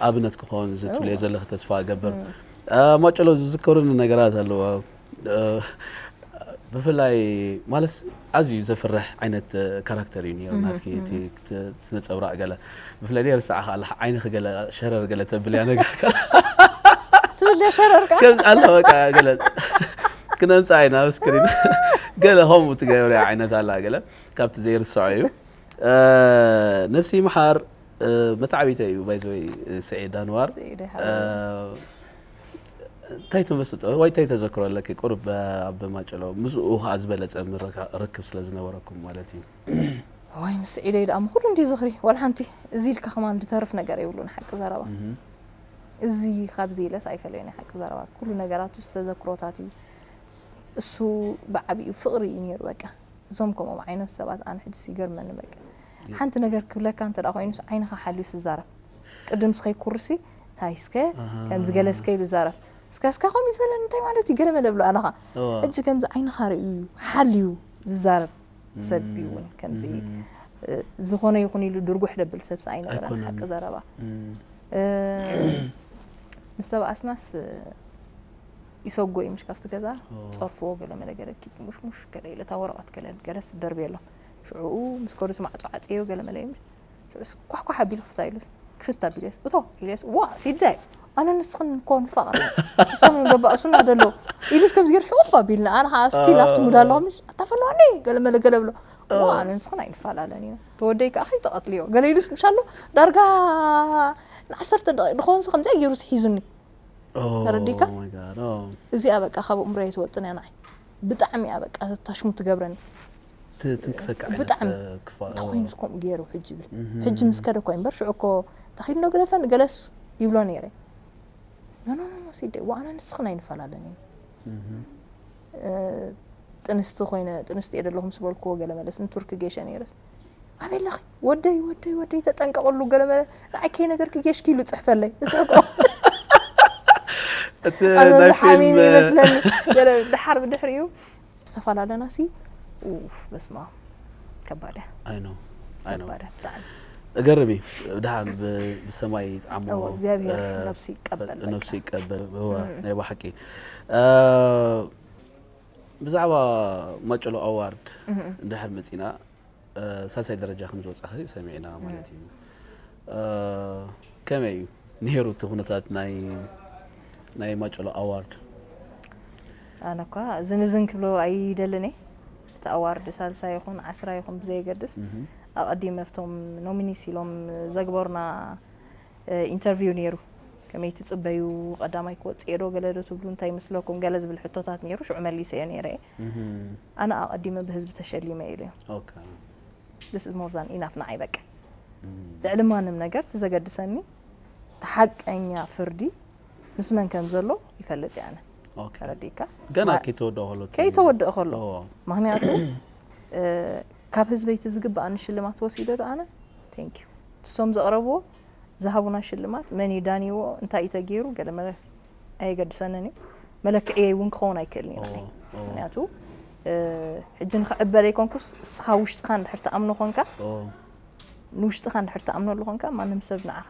ኣብነት ክኸውን ዝትብልዮ ዘለኺ ተስፋ እገብር። ማጨሎ ዝዝከሩኒ ነገራት ኣለዎ። ብፍላይ ማለት ኣዝዩ ዘፍርሕ ዓይነት ካራክተር እዩ ነይሩ ናትኪ እቲ ክትነፀብራቕ ገለ ብፍላይ ደይ ርስዓኻ ኣለኻ ዓይንኺ ገለ ሸረር ገለ ተብልያ ነገር ትብል ሸረር ከ ከም ኣላ በቃ ገለ ክነምፃ ኢና ኣብ ስክሪን ገለ ከምኡ ትገብርያ ዓይነት ኣላ ገለ ካብቲ ዘይርስዖ እዩ። ነብሲ ይምሓር መታዕቢተ እዩ ባይዘወይ ስዒድ ኣንዋር እንታይ ተመስጦ ወይ እንታይ ተዘክሮ ኣለኪ? ቁሩብ ኣብ ማጨሎ ምስኡ ከዓ ዝበለፀ ርክብ ስለ ዝነበረኩም ማለት እዩ። ወይ ምስ ስዒደይ ደኣ ኩሉ እንዲ ዝኽሪ ዋላ ሓንቲ እዚ ኢልካ ከማን ድተርፍ ነገር የብሉን ሓቂ ዘረባ እዚ ካብዚ ኢለስ ኣይፈለዮ ናይ ሓቂ ዘረባ ኩሉ ነገራቱ ዝተዘክሮታት እዩ። እሱ ብዓቢኡ ፍቕሪ እዩ ነይሩ በቃ። እዞም ከምኦም ዓይነት ሰባት ኣነ ሕጅስ ይገርመኒ በቃ። ሓንቲ ነገር ክብለካ እንተ ደኣ ኮይኑስ ዓይንኻ ሓልዩስ ዝዛረብ። ቅድም ስኸይ ኩርሲ ታይ እስከ ከምዚ ገለ እስከ ኢሉ ይዛረብ። እስካ እስካ ከምኡ ዝበለኒ እንታይ ማለት እዩ ገለ መለ ብሎ ኣነኻ። ሕጂ ከምዚ ዓይንኻ ርእዩ እዩ ሓልዩ ዝዛረብ ሰብ እዩ እውን ከምዚ ዝኾነ ይኹን ኢሉ ድርጉሕ ደብል ሰብስ ኣይነበረን ሓቂ ዘረባ። ምስ ተባኣስናስ ይሰጎ እዩ ምሽ ካብቲ ገዛ ጸርፍዎ ገለ መለ ገለ ኪድ ሙሽሙሽ ገለ ኢለ እታ ወረቐት ገለ ገለስ ደርብየሎም ሽዑኡ ምስ ከዱስ ማዕጾ ዓጽየዮ ገለ መለ እዩ ምሽ ሽዑስ ኳሕኳሕ ኣቢሉ ክፍታ ኢሉስ ክፍት ኣቢለስ እቶ ኢለስ ዋ ሲዳይ ኣነ ንስኽን እኮ ንፋቐር እሶም እዮም ደባእሱና ደሎ ኢሉስ ከምዚ ገይሩ ሕቑፍ ኣቢልና ኣነ ከዓ ስቲል ኣብቲ ሙድ ኣለኹ ምሽ ኣታፈለዋኒ ገለ መለ ገለ ብሎ ዋ ኣነ ንስኽን ኣይንፈላለን ኢና ተወደይ ከዓ ከይተቐጥልዮ ገለ ኢሉስ ምሽ ኣሎ ዳርጋ ንዓሰርተ ደቂቕ ድኾንስ ከምዚኣ ገይሩስ ሒዙኒ ተረዲካ እዚኣ በቃ ካብ እምሮየ ትወፅን እያ ንዓይ ብጣዕሚ እያ በቃ ታሽሙ ትገብረኒ ትንክፈካ ብጣዕሚ ተኮይኑስ ከምኡ ገይሩ ሕጂ ብል ሕጂ ምስ ከደ ኮይ እምበር ሽዑ እኮ ተኺድ ዶ ግደፈን ገለስ ይብሎ ነይረ ኖኖኖ ሲደ ዋኣና ንስኽን ኣይንፈላለን ኢና ጥንስቲ ኮይነ ጥንስቲ እየ ደለኹ ምስ በልክዎ ገለ መለስ ንቱርኪ ጌሸ ነይረስ ኣበይ ኣለኺ ወደይ ወደይ ወደይ ተጠንቀቕሉ ገለ መለ ንዓይ ከይነገርኪ ጌሽኪ ኢሉ ፅሕፈለይ እስሕቆ እቲ ናይ ፊልም ሓሚም ይመስለኒ ገለ ድሓር ብድሕሪኡ ዝተፈላለና ሲ ኡፍ በስማ ከባድ እያ ኣይ ነው ኣይ ነው ከባድ እያ ብጣዕሚ እገርም እዩ ድሓን ብሰማይ ይጥዓሞ እዎ እግዚኣብሔር ነብሱ ይቀበል በቃ። ነብሱ ይቀበል እወ ናይ ብሓቂ ብዛዕባ ማጨሎ ኣዋርድ እንድሕር መፂና ሳልሳይ ደረጃ ከም ዝወፃኺ ሰሚዕና ማለት እዩ። ከመይ እዩ ነይሩ እቲ ኩነታት ናይ ናይ ማጨሎ ኣዋርድ? ኣነ እኳ ዝንዝን ክብሎ ኣይደልን እየ። እቲ ኣዋርድ ሳልሳ ይኹን ዓስራ ይኹን ብዘየገድስ ኣቐዲመ ኣብቶም ኖሚኒስ ኢሎም ዘግበሩና ኢንተርቪው ነይሩ። ከመይ ትጽበዩ ቀዳማይ ክወጽእ እየ ዶ ገለ ዶ ትብሉ እንታይ ይመስለኩም ገለ ዝብል ሕቶታት ነይሩ ሽዑ መሊሰዮ ነይረ እየ። ኣነ ኣቐዲመ ብህዝቢ ተሸሊመ ኢለ እዮ። This is more than enough ንዓይ በቃ። ልዕሊ ማንም ነገር እቲ ዘገድሰኒ እቲ ሓቀኛ ፍርዲ ምስ መን ከም ዘሎ ይፈልጥ እየ ኣነ። ተረዲእካ? ገና ከይተወደኦ ከሎ ከይተወደኦ ከሎ ምክንያቱ ካብ ህዝበይ እቲ ዝግብኣኒ ሽልማት ወሲደ ዶ ኣነ? Thank you ንሶም ዘቕረብዎ ዝሃቡና ሽልማት መን እዩ ዳንይዎ እንታይ እዩ ተገይሩ ገለ መለ ኣየገድሰንን እዩ መለክዕየይ እውን ክኸውን ኣይክእልን እዩ ንዓይ ምክንያቱ ሕጂ ንክዕበ ዘይኮንኩስ እስኻ ውሽጥኻ እንድሕር ትኣምኖ ኮንካ ንውሽጥኻ እንድሕር ትኣምነሉ ኮንካ ማንም ሰብ ንዓኻ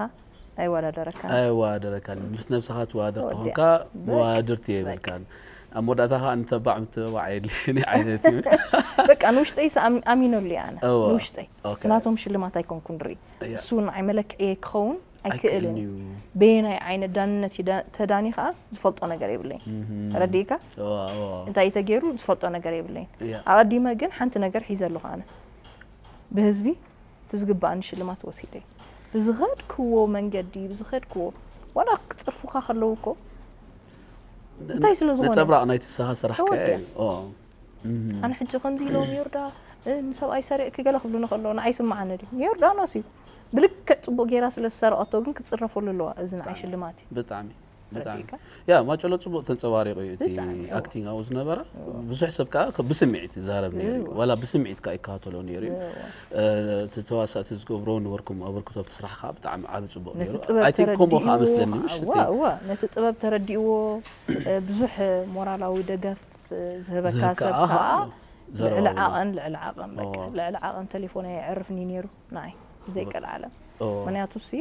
ኣይወዳደረካን ኣይወዳደረካን ምስ ነብስኻ ትወዳደር ተኾንካ መወዳድርቲ የብልካን ኣብ መወዳእታ ከዓ ንተባዕ ምትብባዕ የድልየኒ ዓይነት እዩ በቃ ንውሽጠይ ኣሚነሉ እየ ኣነ ንውሽጠይ እቲ ናቶም ሽልማት ኣይኮንኩን ርኢ እሱ ንዓይ መለክዕየ ክኸውን ኣይክእልን እዩ። በየናይ ዓይነት ዳንነት እዩ ዳ- ተዳኒ ከዓ ዝፈልጦ ነገር የብለይን። ተረዲእካ? እንታይ እዩ ተገይሩ ዝፈልጦ ነገር የብለይን። ኣቐዲመ ግን ሓንቲ ነገር ሒዘ ኣለኹ ኣነ፣ ብህዝቢ እቲ ዝግባኣኒ ሽልማት ወሲደ፣ ብዝኸድክዎ መንገዲ፣ ብዝኸድክዎ፣ ዋላ ክፀርፉኻ ከለዉ እኮ እንታይ ስለ ዝኾነ ነፀብራቕ ናይቲ ንስኻ ስራሕ ከ ተወዲኣ። እዩ። ኣነ ሕጂ ከምዚ ኢሎም ዮርዳ፣ ንሰብኣይ ሰሪቕኪ ገለ ክብሉኒ ከለዉ ንዓይ ይስምዓኒ ድዩ? ንዮርዳኖስ እዩ። ብልክዕ ፅቡቕ ገይራ ስለ ዝሰረቐቶ ግን ክትፅረፈሉ ኣለዋ። እዚ ንዓይ ሽልማት እዩ። ብጣዕሚ ብጣዕሚ ረዲእካ? ያ ማጨሎ ጽቡቕ ተንጸባሪቑ እዩ እቲ ብጣዕሚ፣ እወ። ኣክቲንግ ኣብኡ ዝነበረ። ብዙሕ ሰብ ከኣ ከ- ብስምዒት ይዛረብ ነይሩ እዩ። እወ። ዋላ ብስምዒት ከኣ ይከታተሎ ነይሩ እዩ። እወ። እ፣ እቲ ተዋሳእቲ ዝገብሮ ንበርኩም ኣበርክቶ ኣብቲ ስራሕ ከኣ ብጣዕሚ ዓቢ ጽቡቕ ነቲ ነይሩ። ጥበብ ኣይ ቲንክ ከምኡ ከኣ ተረዲእዎ፣ መስለኒ፣ ምሽ? እወ፣ እቲ እወ፣ ነቲ ጥበብ ተረዲእዎ፣ እ፣ ብዙሕ ሞራላዊ ደገፍ፣ እ፣ ዝህበካ ዝህበካ፣ ሰብ ኣሃ፣ ከኣ ዘረባ ልዕሊ እውን። ዓቐን፣ ልዕሊ ዓቐን፣ በቃ፣ እወ። ልዕሊ ዓቐን ቴሌፎን ኣየዕርፍን እዩ ነይሩ ንዓይ፣ ብዘይ እወ። ቀልዓለም። እወ። ምኽንያቱ ሲ፣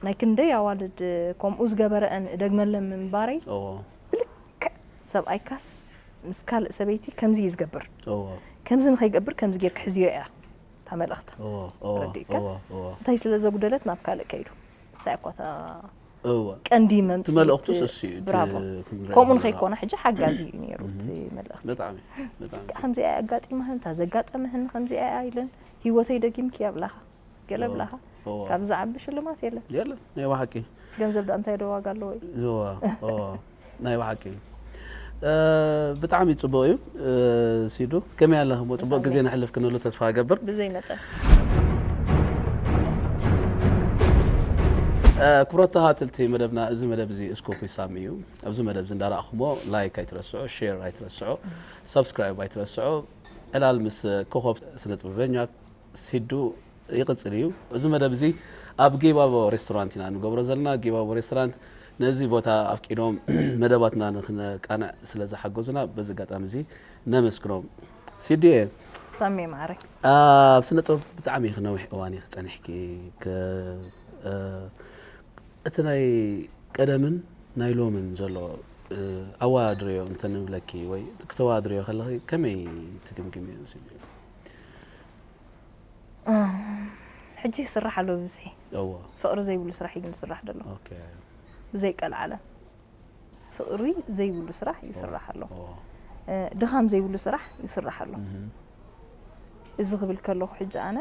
ናይ ክንደይ ኣዋልድ ከምኡ ዝገበረአን እደግመለን ምንባረይ፣ እዎ። ብልክዕ ሰብኣይካስ ምስ ካልእ ሰበይቲ ከምዚ እዩ ዝገብር። እዎ። ከምዚ ንኸይገብር ከምዚ ጌርካ ሕዝዮ እያ እታ መልእኽታ። እዎ፣ እዎ፣ ረዲእካ? እዎ፣ እዎ። እንታይ ስለ ዘጉደለት ናብ ካልእ ከይዱ። ንሳ እኳ እታ እዎ። ቀንዲ እቲ መምጽኢት መልእኽቱስ እሱ እዩ፣ እቲ ብራቮ። ክንሪኦ ከምኡ ከለና። ንኸይኮነ ሕጂ ሓጋዚ እዩ ነይሩ እቲ እህ። መልእኽቲ። ብጣዕሚ፣ ብጣዕሚ። ከምዚኣ ኣጋጢማህን፣ እታ ዘጋጠመህን ከምዚኣ እያ ኢለን፣ ህይወተይ ደጊምኪ ኣብላኻ። ገለ እዎ፣ ብላኻ። እዎ። ካብ ዝዓቢ ሽልማት የለን። የለን፣ ናይ ብሓቂ። ገንዘብ ደኣ እንታይ ዶ ዋጋ ኣለዎ እዩ? እዎ፣ እዎ። ናይ ብሓቂ። እ፣ ብጣዕሚ ጽቡቕ እዩ። እ፣ ሲዱ፣ ከመይ ኣለኺ? እሞ ጽቡቕ ግዜ ነሕልፍ ክንህሉ ተስፋ እገብር። ብዘይ መጠን። እ፣ ክቡራት ተኸታተልቲ መደብና፣ እዚ መደብ እዚ ስኮፕ ዊዝ ሳሚ እዩ። ኣብዚ መደብ እዚ እንዳረኣኹሞ ላይክ ኣይትረስዑ፣ ሼር ኣይትረስዑ፣ ሳብስክራይብ ኣይትረስዑ። ዕላል ምስ ኮኾብ ስነ ጥበበኛ ሲዱ ይቕጽል እዩ። እዚ መደብ እዚ ኣብ ጊባቦ ሬስቶራንት ኢና ንገብሮ ዘለና። ጊባቦ ሬስቶራንት ነዚ ቦታ ኣፍቂዶም መደባትና ንኽነቃንዕ ስለ ዝሓገዙና በዚ ኣጋጣሚ እዚ ነመስግኖም። ሲዱየ። ሳሚ ማዕረ። ኣብ ስነ ጥበብ ብጣዕሚ ኢኺ ነዊሕ እዋን ኢኺ ጸኒሕኪ። ከ-፣ እ፣ እቲ ናይ ቀደምን ናይ ሎምን ዘሎ፣ እ፣ ኣወዳድርዮ እንተንብለኪ ወይ ክተወዳድርዮ ከለኺ ከመይ ትግምግምዮ ሲዱየ? እም፣ ሕጂ ይስራሕ ኣሎ ብብዝሒ። እዎ። ፍቕሪ ዘይብሉ ስራሕ እዩ ግን ዝስራሕ ዘሎ። ኦኬ። ብዘይ ቀልዓለም። ፍቕሪ ዘይብሉ ስራሕ ይስራሕ ኣሎ። እዎ። እ፣ ድኻም ዘይብሉ ስራሕ ይስራሕ ኣሎ። እህ። እዚ ክብል ከለኹ ሕጂ ኣነ፣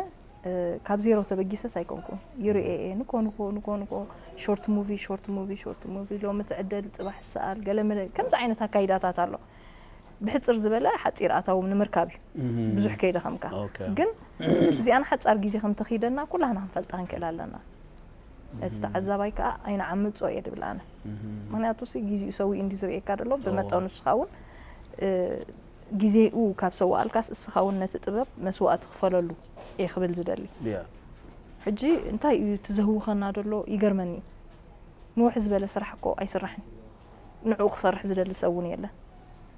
እ፣ ካብ ዜሮ ተበጊሰስ ኣይኮንኩን። ይርእየ እየ። ንኮ፣ ንኮ፣ ንኮ፣ ንኮ፣ ሾርት ሙቪ፣ ሾርት ሙቪ፣ ሾርት ሙቪ፣ ሎሚ ትዕደል፣ ጽባሕ ይሰኣል፣ ገለ መለ፣ ከምዚ ዓይነት ኣካይዳታት ኣሎ። ብሕጽር ዝበለ ሓጺር ኣታዊ ንምርካብ እዩ። እህ። ብዙሕ ከይደኸምካ። ኦኬ። ግን እዚኣን ሓጻር ግዜ ከም ተኺደና ኩላህና ክንፈልጣ ክንክእል ኣለና። ነቲ እህ። ተዓዛባይ ከኣ ኣይንዓምጾ እየ ድብል ኣነ። እህ። ምኽንያቱ ሲ ግዜኡ ሰዊኡ እንዲ ዝርእየካ ደሎ፣ እዎ። ብመጠኑ ንስኻ እውን፣ እ፣ ግዜኡ ካብ ሰዋኣልካስ እስኻ እውን ነቲ ጥበብ መስዋእቲ ክፈለሉ እየ ክብል ዝደሊ። ያ። ሕጂ እንታይ እዩ እቲ ዘህውኸና ደሎ ይገርመኒ እዩ። ንውሕ ዝበለ ስራሕ እኮ ኣይስራሕን። ንዕኡ ክሰርሕ ዝደሊ ሰብ እውን የለን።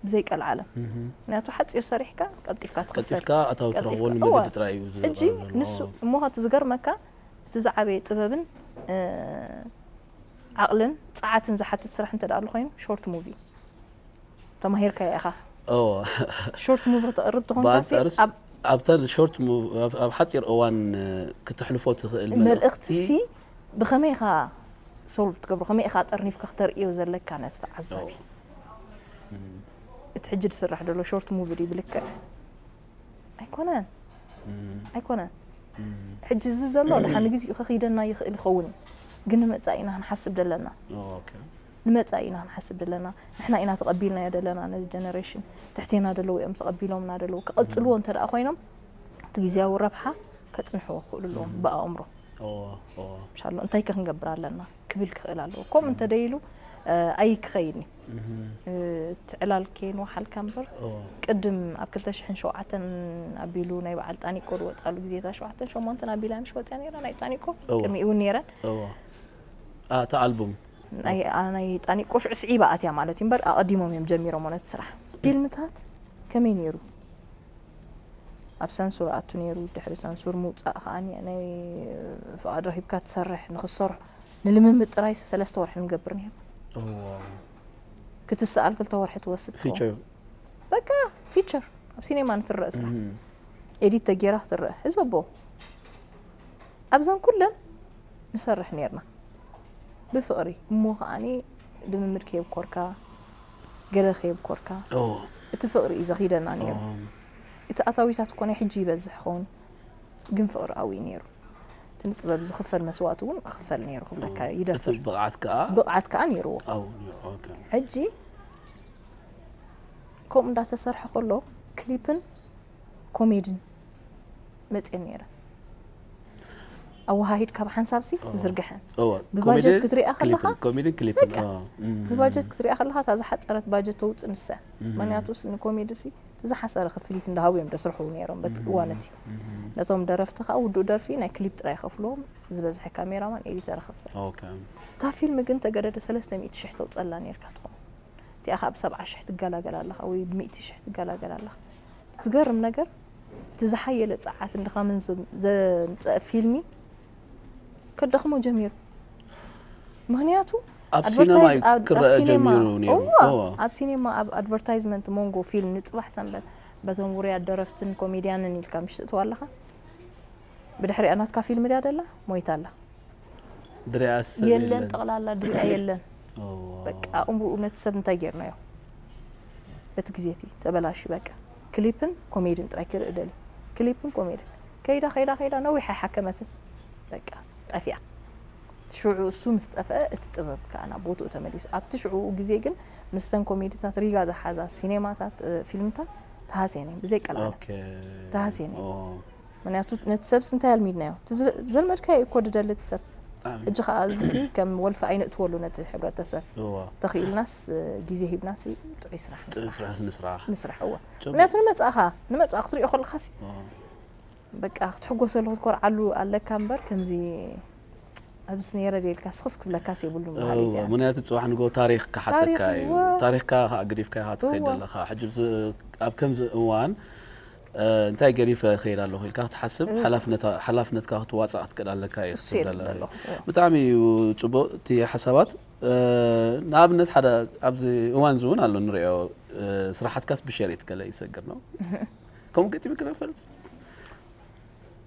ብዘይ ቀልዓለም። እህ። ምኽንያቱ ሓጺር ሰሪሕካ ቀልጢፍካ ትኽፈል። ቀልጢፍካ ኣታዊ ቀልጢፍካ፣ ትረኽበሉ እወ። መገዲ ጥራይ እዩ ሕጂ ዝረኣ ዘሎ። ንሱ፣ እዎ። እሞ እቲ ዝገርመካ፣ እቲ ዝዓበየ ጥበብን፣ እ፣ ዓቕልን ጸዓትን ዝሓትት ስራሕ እንተ ደኣ ኣሎ ኮይኑ፣ ሾርት ሙቪ። ተማሂርካዮ ኢኻ። እዎ። ሾርት ሙቪ ክተቕርብ ተኾንካ ሲ፣ ብኣንጻሩስ ኣብ ኣብተን ሾርት ሙቭ-፣ ኣብ፣ ኣብ ሓጺር እዋን፣ እ፣ ክተሕልፎ ትኽእል መልእኽቲ መልእኽቲ ሲ፣ ብኸመይ ኢኻ ሶልቭ ትገብሮ? ከመይ ኢኻ ጠርኒፍካ ክተርእዮ ዘለካ ነቲ ተዓዛቢ? እዎ። እም። እቲ ሕጂ ዝስራሕ ዘሎ ሾርት ሙቪ ድዩ ብልክዕ? ኣይኮነን። እም። ኣይኮነን። እም። ሕጂ እዚ ዘሎ ደሓን ግዚኡ ከኺደና ይኽእል ይኸውን እዩ። ግን ንመጻኢና ክንሓስብ ደለና። ኦ፣ ኦኬ። ንመጻኢና ክንሓስብ ደለና። ንሕና ኢና ተቐቢልናዮ ደለና ነዚ ጀነሬሽን። ትሕቴና ደለዉ እዮም ተቐቢሎምና ደለዉ። ክቐጽልዎ እም። እንተ ደኣ ኮይኖም፣ እቲ ግዝያዊ ረብሓ ከጽንሕዎ ክኽእሉ ኣለዎም እም። ብኣእምሮ። ኦ፣ ኦ። ምሻሎ፣ እንታይ ከ ክንገብር ኣለና ክብል ክኽእል ኣለዎ። ከምኡ እም። እንተ ደይሉ፣ እ፣ ኣይክኸይድን እዩ። እም። እ፣ እቲ ዕላል ከይንወሓልካ እምበር፣ ኦ። ቅድም ኣብ ክልተ ሽሕን ሸውዓተን ኣቢሉ ናይ በዓል ጣኒቆ ዝወጻሉ ግዜታት ሸውዓተን ሸሞንተን ኣቢላ ምሽ ወጽያ ነይራ ናይ ጣኒቆ? እዎ። ቅድሚኡ እውን ነይረን። እዎ። ኣ፣ እታ ኣልቡም። ናይ፣ ኣ፣ ናይ ጣኒቆ ሽዑ ስዒባ ኣትያ ማለት እዩ እምበር ኣቐዲሞም እዮም ጀሚሮሞ ነቲ ስራሕ። ፊልምታት ከመይ ነይሩ? ኣብ ሰንሱር ኣቱ ነይሩ፣ ድሕሪ ሰንሱር ምውጻእ ከኣ ናይ ፍቓድ ረኺብካ ትሰርሕ፣ ንኽትሰርሖ ንልምምድ ጥራይ ሰለስተ ወርሒ ንገብር ነይርና። እዎ። ክትሰኣል ክልተ ወርሒ ትወስድ ትኸውን። ፊቸር። በቃ ፊቸር ኣብ ሲኔማ ንትረአ ስራሕ። እም። ኤዲት ተጌራ ክትረአ። ሕዚ ኣቦ ኣብዘን ኩለን ንሰርሕ ነይርና። ብፍቕሪ እሞ ከዓኒ ልምምድ ከየብኮርካ፣ ገለ ከየብኮርካ፣ ኦ እቲ ፍቕሪ እዩ ዘኺደና ነይሩ። ኦ እቲ ኣታዊታት እኮ ናይ ሕጂ ይበዝሕ ኸውን፣ ግን ፍቕሪ ኣብኡ እዩ ነይሩ። እቲ ንጥበብ ዝኽፈል መስዋእቲ እውን ክኽፈል ነይሩ ክብለካ እቲ ይደፍር። ብቕዓት ከዓ ብቕዓት ከዓ ነይርዎ። ኣው ኦኬ ሕጂ ከምኡ እንዳተሰርሐ ከሎ ክሊፕን ኮሜድን መፅየን ነይረ። ኣወሃሂድ ካብ ሓንሳብሲ ትዝርግሐን እወ ብባጀት ክትሪኣ ከለኻ ኮሜድን ክሊፕን በቃ። ብባጀት ክትሪኣ ከለኻ እታ ዝሓፀረት ባጀት ተውፅእ ንሳ። ምክንያቱ ንኮሜዲ ሲ እቲ ዝሓፀረ ክፍሊት እንዳሃቡ እዮም ደስርሑ ነይሮም በቲ እዋን እቲ። ነቶም ደረፍቲ ከዓ ውዱእ ደርፊ ናይ ክሊፕ ጥራይ ከፍልዎም፣ ዝበዝሐ ካሜራማን ኤዲተር ክፍል። ኦኬ እታ ፊልም ግን ተገደደ ሰለስተ ሚእቲ ሽሕ ተውፀላ ነርካ ትኸውን። እቲኣ ከዓ ብሰብዓ ሽሕ ትገላገል ኣለኻ ወይ ብሚእቲ ሽሕ ትገላገል ኣለኻ። ዝገርም ነገር እቲ ዝሓየለ ፀዓት እንድኻምን ዘምፀአ ፊልሚ ከደኽሞ ጀሚሩ። ምክንያቱ ኣብ ሲነማ እዩ ክረአ ሲኔማ ጀሚሩ ነይሩ እዋ፣ እዋ። ኣብ ሲኔማ ኣብ ኣድቨርታይዝመንት መንጎ ፊልም ንፅባሕ ሰንበት በቶም ውሩያት ደረፍትን ኮሜድያንን ኢልካ ምሽ ትእትዋ ኣለኻ። ብድሕሪኣ ናትካ ፊልም ድያ ደላ ሞይታ ኣላ። ድሪኣስ ሰብ የለን የለን ጠቕላላ ድሪኣ የለን። እዋ። በቃ ኣእምርኡ ነቲ ሰብ እንታይ ጌርናዮ? በቲ ግዜ እቲ ተበላሹ በቃ። ክሊፕን ኮሜድን ጥራይ ክርኢ ደሊ። ክሊፕን ኮሜድን ከይዳ ከይዳ ከይዳ ነዊሕ ኣይሓከመትን። በቃ ጠፊኣ። ሽዑ እሱ ምስ ጠፍአ እቲ ጥበብ ከዓ ናብ ቦትኡ ተመሊሱ። ኣብቲ ሽዑ ግዜ ግን ምስተን ኮሜድታት ሪጋ ዝሓዛ ሲኔማታት እ፣ ፊልምታት ተሃስየን እየን ብዘይ ቀልዓለም። ኦኬ ተሃስየን እየን። ኦ ምክንያቱ ነቲ ሰብስ እንታይ ኣልሚድናዮ? እቲ ዝ- ዘልመድካዮ እዩ እኮ ድደሊ እቲ ሰብ። ብጣዕሚ ሕጂ ከዓ እዚሲ ከም ወልፊ ኣይነእትወሉ ነቲ ሕብረተሰብ። እዋ ተኽኢልናስ እ፣ ግዜ ሂብናሲ ጥዑይ ስራሕ ንስራሕ። ስራሕ ንስራሕ ንስራሕ እወ። ጽቡቅ። ምክንያቱ ንመጻእኻ ንመጻእ ክትሪኦ ከለኻሲ ኦ በቃ ክትሕጎሰሉ ክትኮርዓሉ ኣለካ እምበር ከምዚ ኣብዚ ነይረ ደልካ ስኽፍ ክብለካስ የብሉን በሃሊት እወ፣ እያ። ምክንያቱ ፅባሕ ንጎ ታሪክ ክሓተካ ታሪክ እዩ እወ። ታሪክካ ከዓ ገዲፍካ ኢኻ ትኸይድ እወ። ዘለኻ ሕጂ ኣብዚ- ኣብ ከምዚ እዋን እ፣ እንታይ ገዲፈ ከይድ ኣለኹ ኢልካ ክትሓስብ ሓላፍነታ- ሓላፍነትካ ክትዋፃእ ክትክእል ኣለካ እዩ እሱ ክትብል የድሊ ኣለኻ። ኣለኹ እወ። ብጣዕሚ እዩ ፅቡቅ እቲ ሓሳባት እ፣ ንኣብነት ሓደ ኣብዚ እዋን እዚ እውን ኣሎ ንሪኦ እ፣ ስራሓትካስ ብሸር እዩ ትገለ ይሰግር ነው ከምኡ ገጢሙ ክነፈልጥ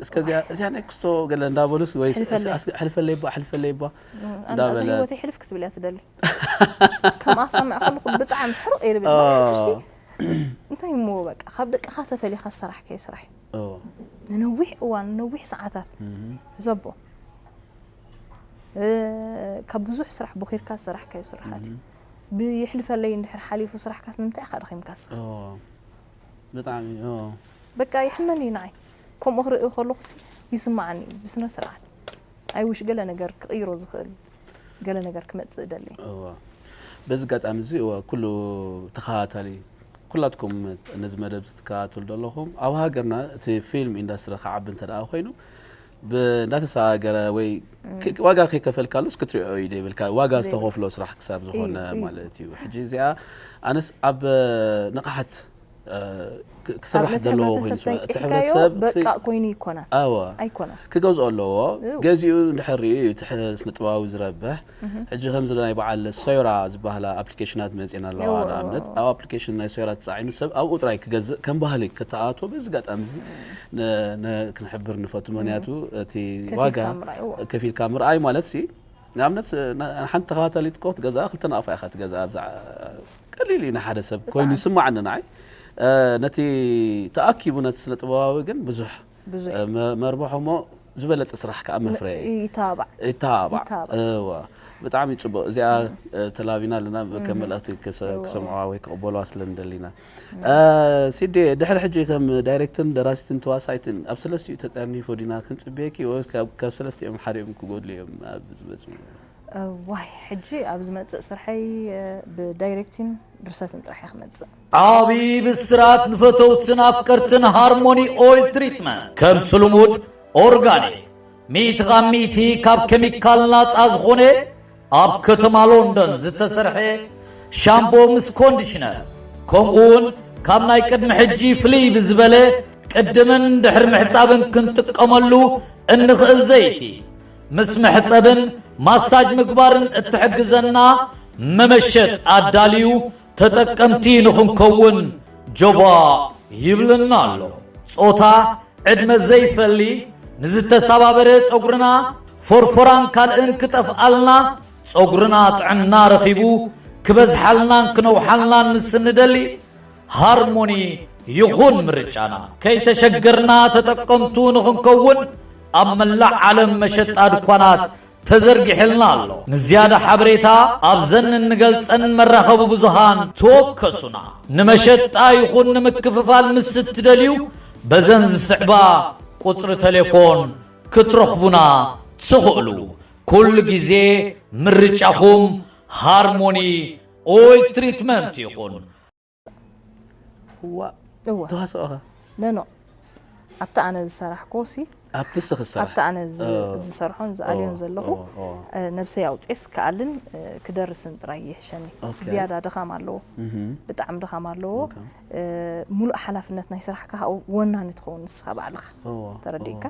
እስከ እዚኣ እዚኣ ናይ ክስቶ ገለ እንዳበሉስ ወይ ሕልፈለይ። ኣስ- ኣስ- ሕልፈለይ ባ ሕልፈለይ ባ ኣነ እንዳበለ- እዚ ህይወተይ ሕልፍ ክትብል እያ ትደሊ። ከምኣ ክሰምዕ ከለኹ ብጣዕሚ ሕርቕ እየ ዝብል ኦ። ምክንያቱ ሲ እንታይ እሞ በቃ ካብ ደቅኻ ተፈሊኻ ዝሰራሕካዮ ስራሕ እዩ። ኦ ንነዊሕ እዋን ንነዊሕ ሰዓታት እህ ሕዘቦ እ፣ ካብ ብዙሕ ስራሕ ቦኺርካ ዝሰራሕካዮ ስራሓት እዩ። ብይሕልፈለይ እንድሕር ሓሊፉ ስራሕካስ ንምንታይ ኢኻ ደኺምካ ስኻ? ኦ ብጣዕሚ ኦ በቃ ይሕመኒ ንዓይ ከምኡ ክርኢ ከለኹ ሲ ይስማዓኒ እዩ ብስነ ስርዓት ኣይውሽ ገለ ነገር ክቕይሮ ዝኽእል ገለ ነገር ክመፅእ እደሊ። እወ በዚ ኣጋጣሚ እዚ እወ ኩሉ ተኸታታሊ ኩላትኩም ነዚ መደብ ዝትከታተሉ ዘለኹም ኣብ ሃገርና እቲ ፊልም ኢንዳስትሪ ክዓቢ እንተ ደኣ ኮይኑ ብ- እንዳተሰጋገረ ወይ ክ- ዋጋ ከይከፈልካሉስ ክትሪኦ እዩ ዘይብልካ ዋጋ ዝተኸፍሎ ስራሕ ክሳብ ዝኾነ እዩ፣ እዩ። ማለት እዩ ሕጂ እዚኣ ኣነስ ኣብ ንቕሓት እ፣ ክ- ክስራሕ ነቲ ዘለዎ ሕብረተሰብ ኮይኑ ይስራሕ። እቲ ተንቂሕካዮ ሕብረተሰብ በቃ ሲ- ኮይኑ ይኮናል ኣወ ኣይኮነን። ክገዝኦ ኣለዎ እው። ገዚኡ እንድሕር ሪኡ እዩ እቲ ሕ- ስነ ጥበባዊ ዝረብሕ ሕጂ ከምዚ ናይ በዓል ሶይራ ዝበሃላ ኣፕሊኬሽናት መፅእን ኣለዋ እዎ፣ ንኣብነት እዎ። ኣብ ኣፕሊኬሽን ናይ ሶይራ ተፃዒኑ ሰብ ኣብኡ ጥራይ ክገዝእ ከም ባህሊ ከተኣቶ በዚ ኣጋጣሚ እዚ ነ- ነ- ክንሕብር ንፈቱ ምክንያቱ እቲ ከፊልካ ዋጋ ምርኣይ፣ እዎ። ከፊልካ ምርኣይ ማለት ሲ ንኣብነት ና- ሓንቲ ተኸታተሊት ኮ ትገዝኣ ክልተ ናቕፋ ኢኻ ትገዝኣ ኣብዛ ቀሊል እዩ ንሓደ ሰብ ኮይኑ ብጣዕሚ። ይስማዓኒ ንዓይ እ፣ ነቲ ተኣኪቡ ነቲ ስነ ጥበባዊ ግን ብዙሕ ብዙሕ እ፣ መ- መርብሖ እሞ ዝበለፀ ስራሕ ከዓ መፍረየ እዩ ይታባዕ ይተባባዕ ይተባባዕ። እወ ብጣዕሚ ፅቡቅ እዚኣ እ፣ ተላቢና ኣለና ከም መልእክቲ ክሰ- እወ። ክሰምዕዋ ወይ ክቕበልዋ ስለ ንደሊና እ፣ ሲዴ ድሕሪ ሕጂ ከም ዳይሬክትን ደራሲትን ተዋሳይትን ኣብ ሰለስቲኡ ተጠርኒፎ ዲና ክንፅበየኪ ወይ ካብ ካብ ሰለስቲኦም ሓዲኦም ክጎድሉ እዮም ኣብ ዝመፅኡ እዋይ ሕጂ ኣብ ዝመፅእ ስርሐይ እ፣ ብዳይሬክቲን ድርሰትን ጥራሕ እየ ክመፅእ። ዓቢ ብስራት ንፈተውትን ኣፍቀርትን ሃርሞኒ ኦይል ትሪትመንት ከምቲ ልሙድ ኦርጋኒክ ሚእቲ ካብ ሚእቲ ካብ ኬሚካል ናጻ ዝኾነ ኣብ ከተማ ሎንደን ዝተሰርሐ ሻምቦ ምስ ኮንዲሽነር ከምኡ እውን ካብ ናይ ቅድሚ ሕጂ ፍልይ ብዝበለ ቅድምን ድሕሪ ምሕጻብን ክንጥቀመሉ እንኽእል ዘይቲ ምስ መሕጸብን ማሳጅ ምግባርን እትሕግዘና መመሸጥ ኣዳልዩ ተጠቀምቲ ንኽንከውን ጆባ ይብለና ኣሎ። ጾታ፣ ዕድመ ዘይፈሊ፣ ንዝተሰባበረ ጸጉርና፣ ፎርፎራን ካልእን ክጠፍኣልና፣ ጸጉርና ጥዕና ረኺቡ ክበዝሓልናን ክነውሓልናን ምስ እንደሊ፣ ሃርሞኒ ይኹን ምርጫና። ከይተሸገርና ተጠቀምቱ ንኽንከውን ኣብ መላእ ዓለም መሸጣ ድኳናት ተዘርጊሕልና ኣሎ። ንዝያዳ ሓበሬታ ኣብዘን እንገልጸን መራኸቢ ብዙሃን ተወከሱና። ንመሸጣ ይኹን ንምክፍፋል ምስ እትደልዩ፣ በዘን ዝስዕባ ቁጽሪ ቴሌፎን ክትረኽቡና ትኽእሉ። ኩሉ ግዜ ምርጫኹም ሃርሞኒ ኦይል ትሪትመንት ይኹን። ዋ እወ ተዋስኦ ኸ ነኖ ኣብቲ ኣነ ዝሰራሕኮ ሲ ኣብቲ ስኽሳ ኣብቲ ኣነ ዝ- ዝሰርሖን ዝኣልዮን ዘለኹ እ፣ ነብሰይ ኣውፅኤስ ክኣልን እ፣ ክደርስን ጥራይ ይሕሸኒ። ኦኬ። ዝያዳ ድኻም ኣለዎ፣ ብጣዕሚ ድኻም ኣለዎ። እ፣ ሙሉእ ሓላፍነት ናይ ስራሕካ ካብኡ ወናኒ ትኸውን ንስኻ ባዕልኻ ተረዲእካ።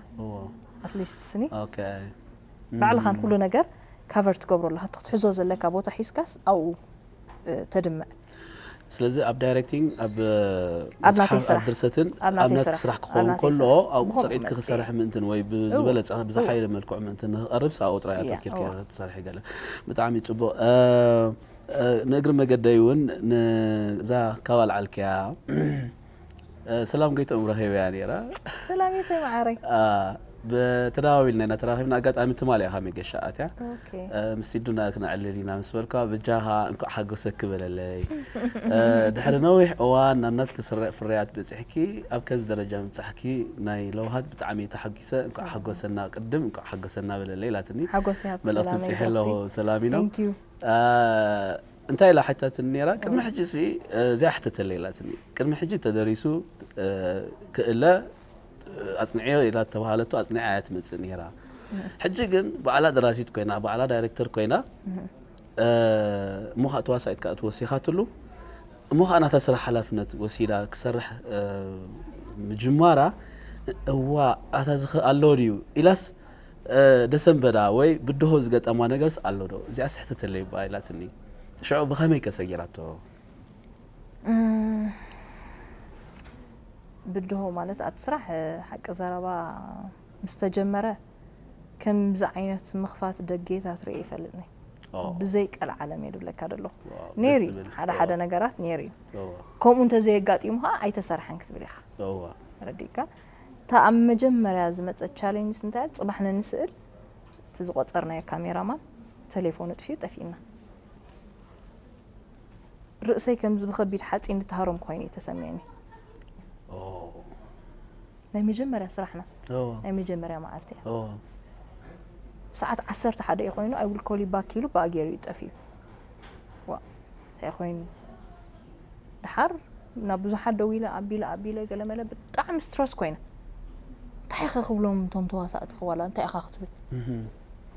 ኣትሊስት ስኒ ኦኬ ባዕልኻን ኩሉ ነገር ካቨር ትገብሮ ኣለኻ። እቲ ክትሕዞ ዘለካ ቦታ ሒዝካስ ኣብኡ እ፣ ተድምዕ። ስለዚ ኣብ ዳይሬክቲንግ ኣብ ኣብ ናተይ መፅሓፍ፣ ስራሕ። ኣብ ድርሰትን ኣብ ናተይ ኣብ ናተይ ስራሕ። ስራሕ ኣብ ክኸውን ናተይ ከሎ ስራሕ። ኣብኡ ብኸምኡ ፅሬት መፅእ። ክሰርሕ ምእንትን ወይ ብዝበለፀ ብዝሓየለ መልክዑ ምእንትን ንክቐርብ ኣብኡ ጥራይ እያ፣ ኣተኪርኪ እዋ። ትሰርሒ ገለ ብጣዕሚ ፅቡቅ እ፣ እ፣ ንእግሪ መገደይ እውን ንዛ ካብ ኣልዓልክያ እ፣ ሰላም ጎይትኦም ረኺበያ ነይራ ሰላሚተይ መዓረይ። እ፣ ብተደዋዊልና ኢና ተራኺብና ኣጋጣሚ ትማሊ እያ ካብ መገሻ ኣትያ ኦኬ። እ፣ ምስ ሲዱና ክነዕልል ኢና ምስ በልኳ በጃኻ እንኳዕ ሓጎሰኪ በለለይ እ፣ ድሕሪ ነዊሕ እዋን ናብ ናትኪ ስረ ፍርያት በፂሕኪ ኣብ ከምዚ ደረጃ ምብፃሕኪ ናይ ለውሃት ብጣዕሚ ተሓጒሰ እንኳዕ ሓጎሰና ቅድም እንኳዕ ሓጎሰና በለለይ ኢላትኒ ሓጎስ ይሃብ መልእኽቲ ሰላመይ ብፂሐ ኣለዎ ብርክቲ። ሰላሚኖ Thank you። እ፣ እንታይ ኢላ ሓታትኒ ነይራ ቅድሚ ሕጂ ሲ እ፣ እዚኣ ሕተተለይ ኢላትኒ ቅድሚ ሕጂ ተደሪሱ እ፣ ክእለ ኣፅንዕዮ ኢላ ተባሃለቶ ኣፅኒዓ እያ ትመፅእ ነይራ ሕጂ ግን ባዕላ ደራሲት ኮይና ባዕላ ዳይሬክተር ኮይና እ፣ እሞ ከዓ ተዋሳኢት ከዓ ትወሲኻትሉ እሞ ከዓ ናታ ስራሕ ሓላፍነት ወሲዳ ክሰርሕ እ፣ ምጅማራ እዋ ኣታ ዝኽእል ኣሎ ድዩ ኢላስ እ፣ ደሰንበዳ ወይ ብድሆ ዝገጠማ ነገርስ ኣሎ ዶ እዚኣ ስሕተተለይ ባ ኢላትኒ ሽዑ ብኸመይ ከሰጊራቶ እም፣ ብድሆ ማለት ኣብ ስራሕ እ፣ ሓቂ ዘረባ ምስ ተጀመረ ከምዚ ዓይነት ምኽፋት ደጌታት ርእየ ይፈልጥኒ። ኦ፣ ብዘይ ቀልዓለም እየ ድብለካ ዘለኹ ዋው፣ ነይሩ ደስ እዩ። ዝብል። ሓደ ሓደ ነገራት ነይሩ እዩ። እዋ፣ ከምኡ እንተዘየጋጢሙ ከዓ ኣይተሰርሐን ክትብል ኢኻ። እዋ፣ ረዲእካ እታ ኣብ መጀመርያ ዝመፀት ቻሌንጅስ እንታይ እያ? ፅባሕ ነንስእል እቲ ዝቆፀርናዮ ካሜራማን ተሌፎኑ ጥፊኡ ጠፊእና። ርእሰይ ከምዚ ብኸቢድ ሓፂን ዝተሃረምኩ ኮይኑ እዩ ተሰሚዕኒ። ኦ፣ ናይ መጀመርያ ስራሕና እዋ፣ ናይ መጀመርያ መዓልቲ እያ። እዋ፣ ሰዓት ዓሰርተ ሓደ እዩ ኮይኑ፣ I will call you back ኢሉ ብኣ ገይሩ እዩ ጠፊኡ። ዋ እንታይ ኮይኑ? ደሓር ናብ ብዙሓት ደዊለ ኣቢለ ኣቢለ ገለመለ ብጣዕሚ ስትረስ ኮይነ። እንታይ ኢኸ ክብሎም እቶም ተዋሳእቲ ክዋላ እንታይ ኢኻ ክትብል?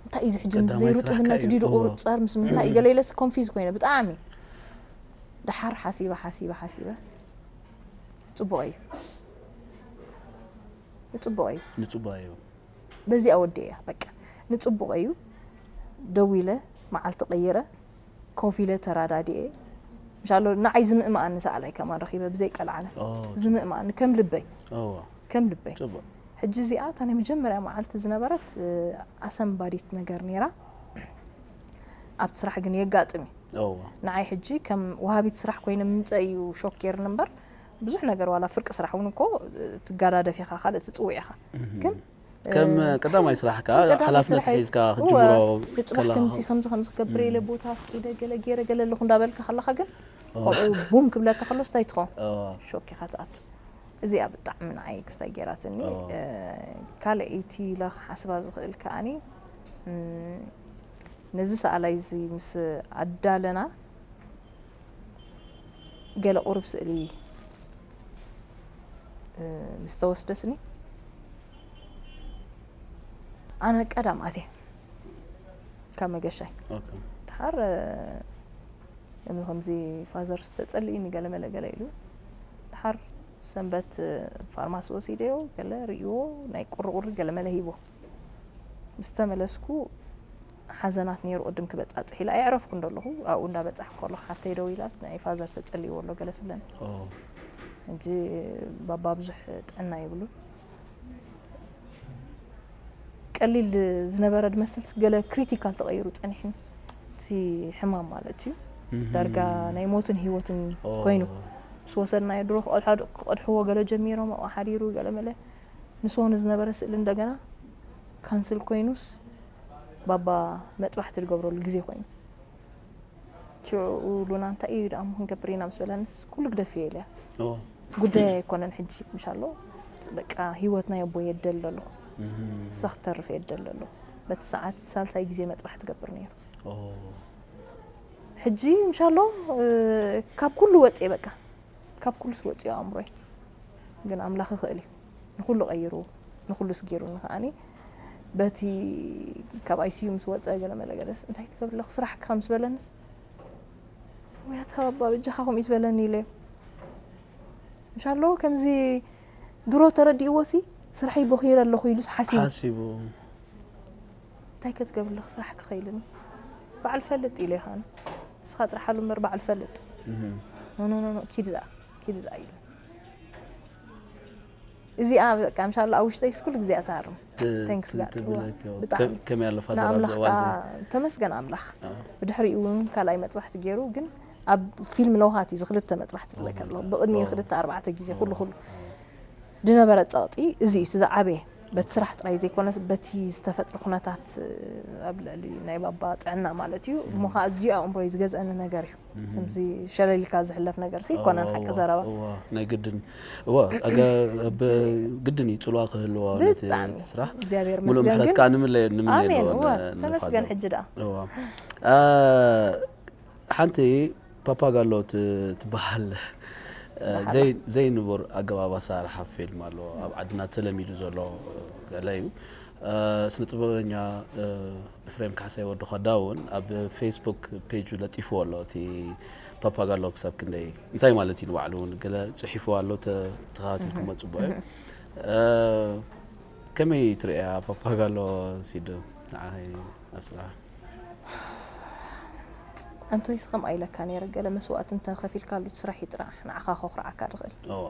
እንታይ እዩ እዚ ሕጂ ምስ ቀዳማይ ዘይርጡብነት ስራሕካ እዩ። ድዩ እዎ። ቁርፀር ምስ ምንታይ እዩ ገለ ኢለስ ኮንፊዝ ኮይነ ብጣዕሚ። ደሓር ሓሲበ ሓሲበ ሓሲበ ጽቡቕ እዩ። ጽቡቕ እዩ። ንፅቡቅ እዩ በዚኣ ወዲእያ በቃ። ንጽቡቕ እዩ። ደዊለ መዓልቲ ቀይረ ኮፍ ኢለ ተራዳዲኤ ምሻሎ ንዓይ ዝምእምኣኒ ሰኣላይ ከማን ረኺበ ብዘይ ቀልዓለ ኦ፣ ዝምእምኣኒ ከም ልበይ እዎ፣ ከም ልበይ ፅቡቅ ሕጂ እዚኣ እታ ናይ መጀመርያ መዓልቲ ዝነበረት እ፣ ኣሰንባዲት ነገር ነይራ። ኣብቲ ስራሕ ግን የጋጥም እዩ። እዎ፣ ንዓይ ሕጂ ከም ወሃቢት ስራሕ ኮይነ ምምፀእ እዩ ሾክ ገይርኒ እምበር ብዙሕ ነገር ዋላ ፍርቂ ስራሕ እውን እኮ እ፣ ትጋዳደፍ ኢኻ ካልእ ትፅውዕ ኢኻ ግን ከም ቀዳማይ ስራሕካ ቀዳማይ ሓላፍነት ስራሐይ፣ ሒዝካ እወ፣ ክትጅምሮ ንፅባሕ ከለኻ ከምዚ ከምዚ ከምዚ ክገብር ኢለ ቦታ ኣፍቂደ ገለ ገይረ ገለ ኣለኹ እንዳበልካ ከለኻ ግን ከምኡ ቡም ክብለካ ከሎስ እንታይ ትኸውን እዎ፣ ሾክ ኢኻ ትኣቱ። እዚኣ ብጣዕሚ ንዓይ ክስታይ ገይራትኒ እዎ። እ፣ ካልእ እቲ ኢለ ክሓስባ ዝኽእል ከኣኒ እም፣ ነዚ ሰኣላይ እዚ ምስ ኣዳለና ገለ ቁሩብ ስእሊ እ፣ ምስ ተወስደስኒ ኣነ ቀዳም ኣትየ ካብ መገሻይ ኦኬ፣ ድሓር እ፣ ከምዚ ከምዚ ፋዘር ዝተጸልእኒ ገለ መለ ገለ ኢሉ ድሓር ሰንበት እ፣ ፋርማሲ ወሲደዮ ገለ ርእይዎ ናይ ቁርቁሪ ገለ መለ ሂቦ ምስ ተመለስኩ ሓዘናት ነይሩ ቅድም ክበጻጽሕ ኢለ ኣየዕረፍኩ እንደለኹ ኣብኡ እንዳበጻሕኩ ከለኹ ሓፍተይ ደው ኢላስ ናይ ፋዘር ተጸልይዎ ኣሎ ገለ ትብለኒ ኦ፣ ሕጂ ባባ ብዙሕ ጥዕና የብሉን ቀሊል ዝነበረ ድመስልስ ገለ ክሪቲካል ተቐይሩ ጸኒሕኒ እቲ ሕማም ማለት እዩ። ዳርጋ ናይ ሞትን ህይወትን ኮይኑ ምስ ወሰድናዮ ድሮ ክቐድሖ- ክቐድሕዎ ገለ ጀሚሮም ኣብኡ ሓዲሩ ገለ መለ ምስ ሆነ ዝነበረ ስእሊ እንደገና ካንስል ኮይኑስ ባባ መጥባሕቲ ዝገብረሉ ግዜ ኮይኑ ሽዑ ሉና እንታይ እዩ ደኣ እሞ ክንገብር ኢና ምስ በለንስ ኩሉ ግደፍዮ ኢለያ። ጉዳይ ኣይኮነን ሕጂ ምሻሎ በቃ ህይወት ናይ ኣቦ የደል ኣለኹ ንሳ ክተርፍ የደል ኣለኹ። በቲ ሰዓት ሳልሳይ ግዜ መጥባሕ ትገብር ነይሩ። ሕጂ ምሻሎ ካብ ኩሉ ወፅየ በቃ ካብ ኩሉስ ወፅዮ ኣእምሮይ። ግን ኣምላኽ ይኽእል እዩ ንኹሉ ቀይሩ ንኹሉ ስጊሩ ንኸኣኒ በቲ ካብ ኣይሲዩ ምስ ወፀ ገለ መለ ገለስ እንታይ ትገብርለኽ ስራሕካ ምስ በለንስ ውያታ ኣባ በጃኻ ከምኡ ትበለኒ ኢለ እንሻሎ ከምዚ ድሮ ተረዲእዎ ሲ ስራሐይ ቦኺረ ኣለኹ ኢሉስ ሓሲቡ ሓሲቡ እንታይ ክትገብርለኽ ስራሕ ክኸይልን በዓል ፈልጥ ኢለ ይኻን ንስኻ ጥራሕ ኣሉ እምበር በዓል ፈልጥ ኖኖኖኖ ኪድ ደኣ ኪድ ደኣ ኢሉ እዚኣ በቃ ምሻላ ኣብ ውሽጠይ ስኩል ግዜ ኣታሃርም thanks God ብጣዕሚ ከመይ ኣሎ ፋዘር ኣብዚ ንኣምላኽ እዋን ከዓ ተመስገን ኣምላኽ ብድሕሪኡ እውን ካልኣይ መጥባሕቲ ገይሩ ግን ኣብ ፊልም ለውሃት እዩ ዝክልተ መጥባሕቲ ዝለከ ኣለኹ ብቅድሚኡ ክልተ ኣርባዕተ ግዜ ኩሉ ኩሉ ዝነበረ ፀቕጢ እዚ እዩ እቲ ዝዓበየ በቲ ስራሕ ጥራይ ዘይኮነስ በቲ ዝተፈጥረ ኩነታት ኣብ ልዕሊ ናይ ባባ ጥዕና ማለት እዩ እሞ ከዓ ኣዝዩ ኣእምሮይ ዝገዝአኒ ነገር እዩ ከምዚ ሸለሊካ ዝሕለፍ ነገር ሲ ይኮነን ሓቂ ዘረባ እዋ ናይ ግድን እዋ ኣገ ግድን እዩ ፅልዋ ክህልዎ ነቲ ብጣዕሚ ስራሕ እግዚኣብሔር ሙሉእ መስገን ምሕረት ግን ከዓ ንምለየ ኣሜን ንምነየሉ እዋ ተመስገን ሕጂ ደኣ እዋ ሓንቲ ፓፓጋሎ ትበሃል ዘይንቡር ኣገባብ ኣሰራርሓ ፊልም ኣሎ ኣብ ዓድና ተለሚዱ ዘሎ ገለ እዩ ስነ ጥበበኛ ኤፍሬም ካሕሳይ ወዲ ኳዳ እውን ኣብ ፌስቡክ ፔጁ ለጢፍዎ ኣሎ እቲ ፓፓጋሎ ክሳብ ክንደይ እንታይ ማለት እዩ ንባዕሉ እውን ገለ ፅሒፍዎ ኣሎ ተኸታቲልኩሞ ፅቡቅ እዩ ከመይ ትርእያ ፓፓጋሎ ሲዱ ንዓኸይ ኣብ ስራሕ ኣንቶይስ ከምኣ ኢለካ ነይረ ገለ መስዋእቲ እንተ ከፊልካሉ እቲ ስራሕ ይጥራሕ ንዓኻ ከኹርዓካ ትኽእል እዎ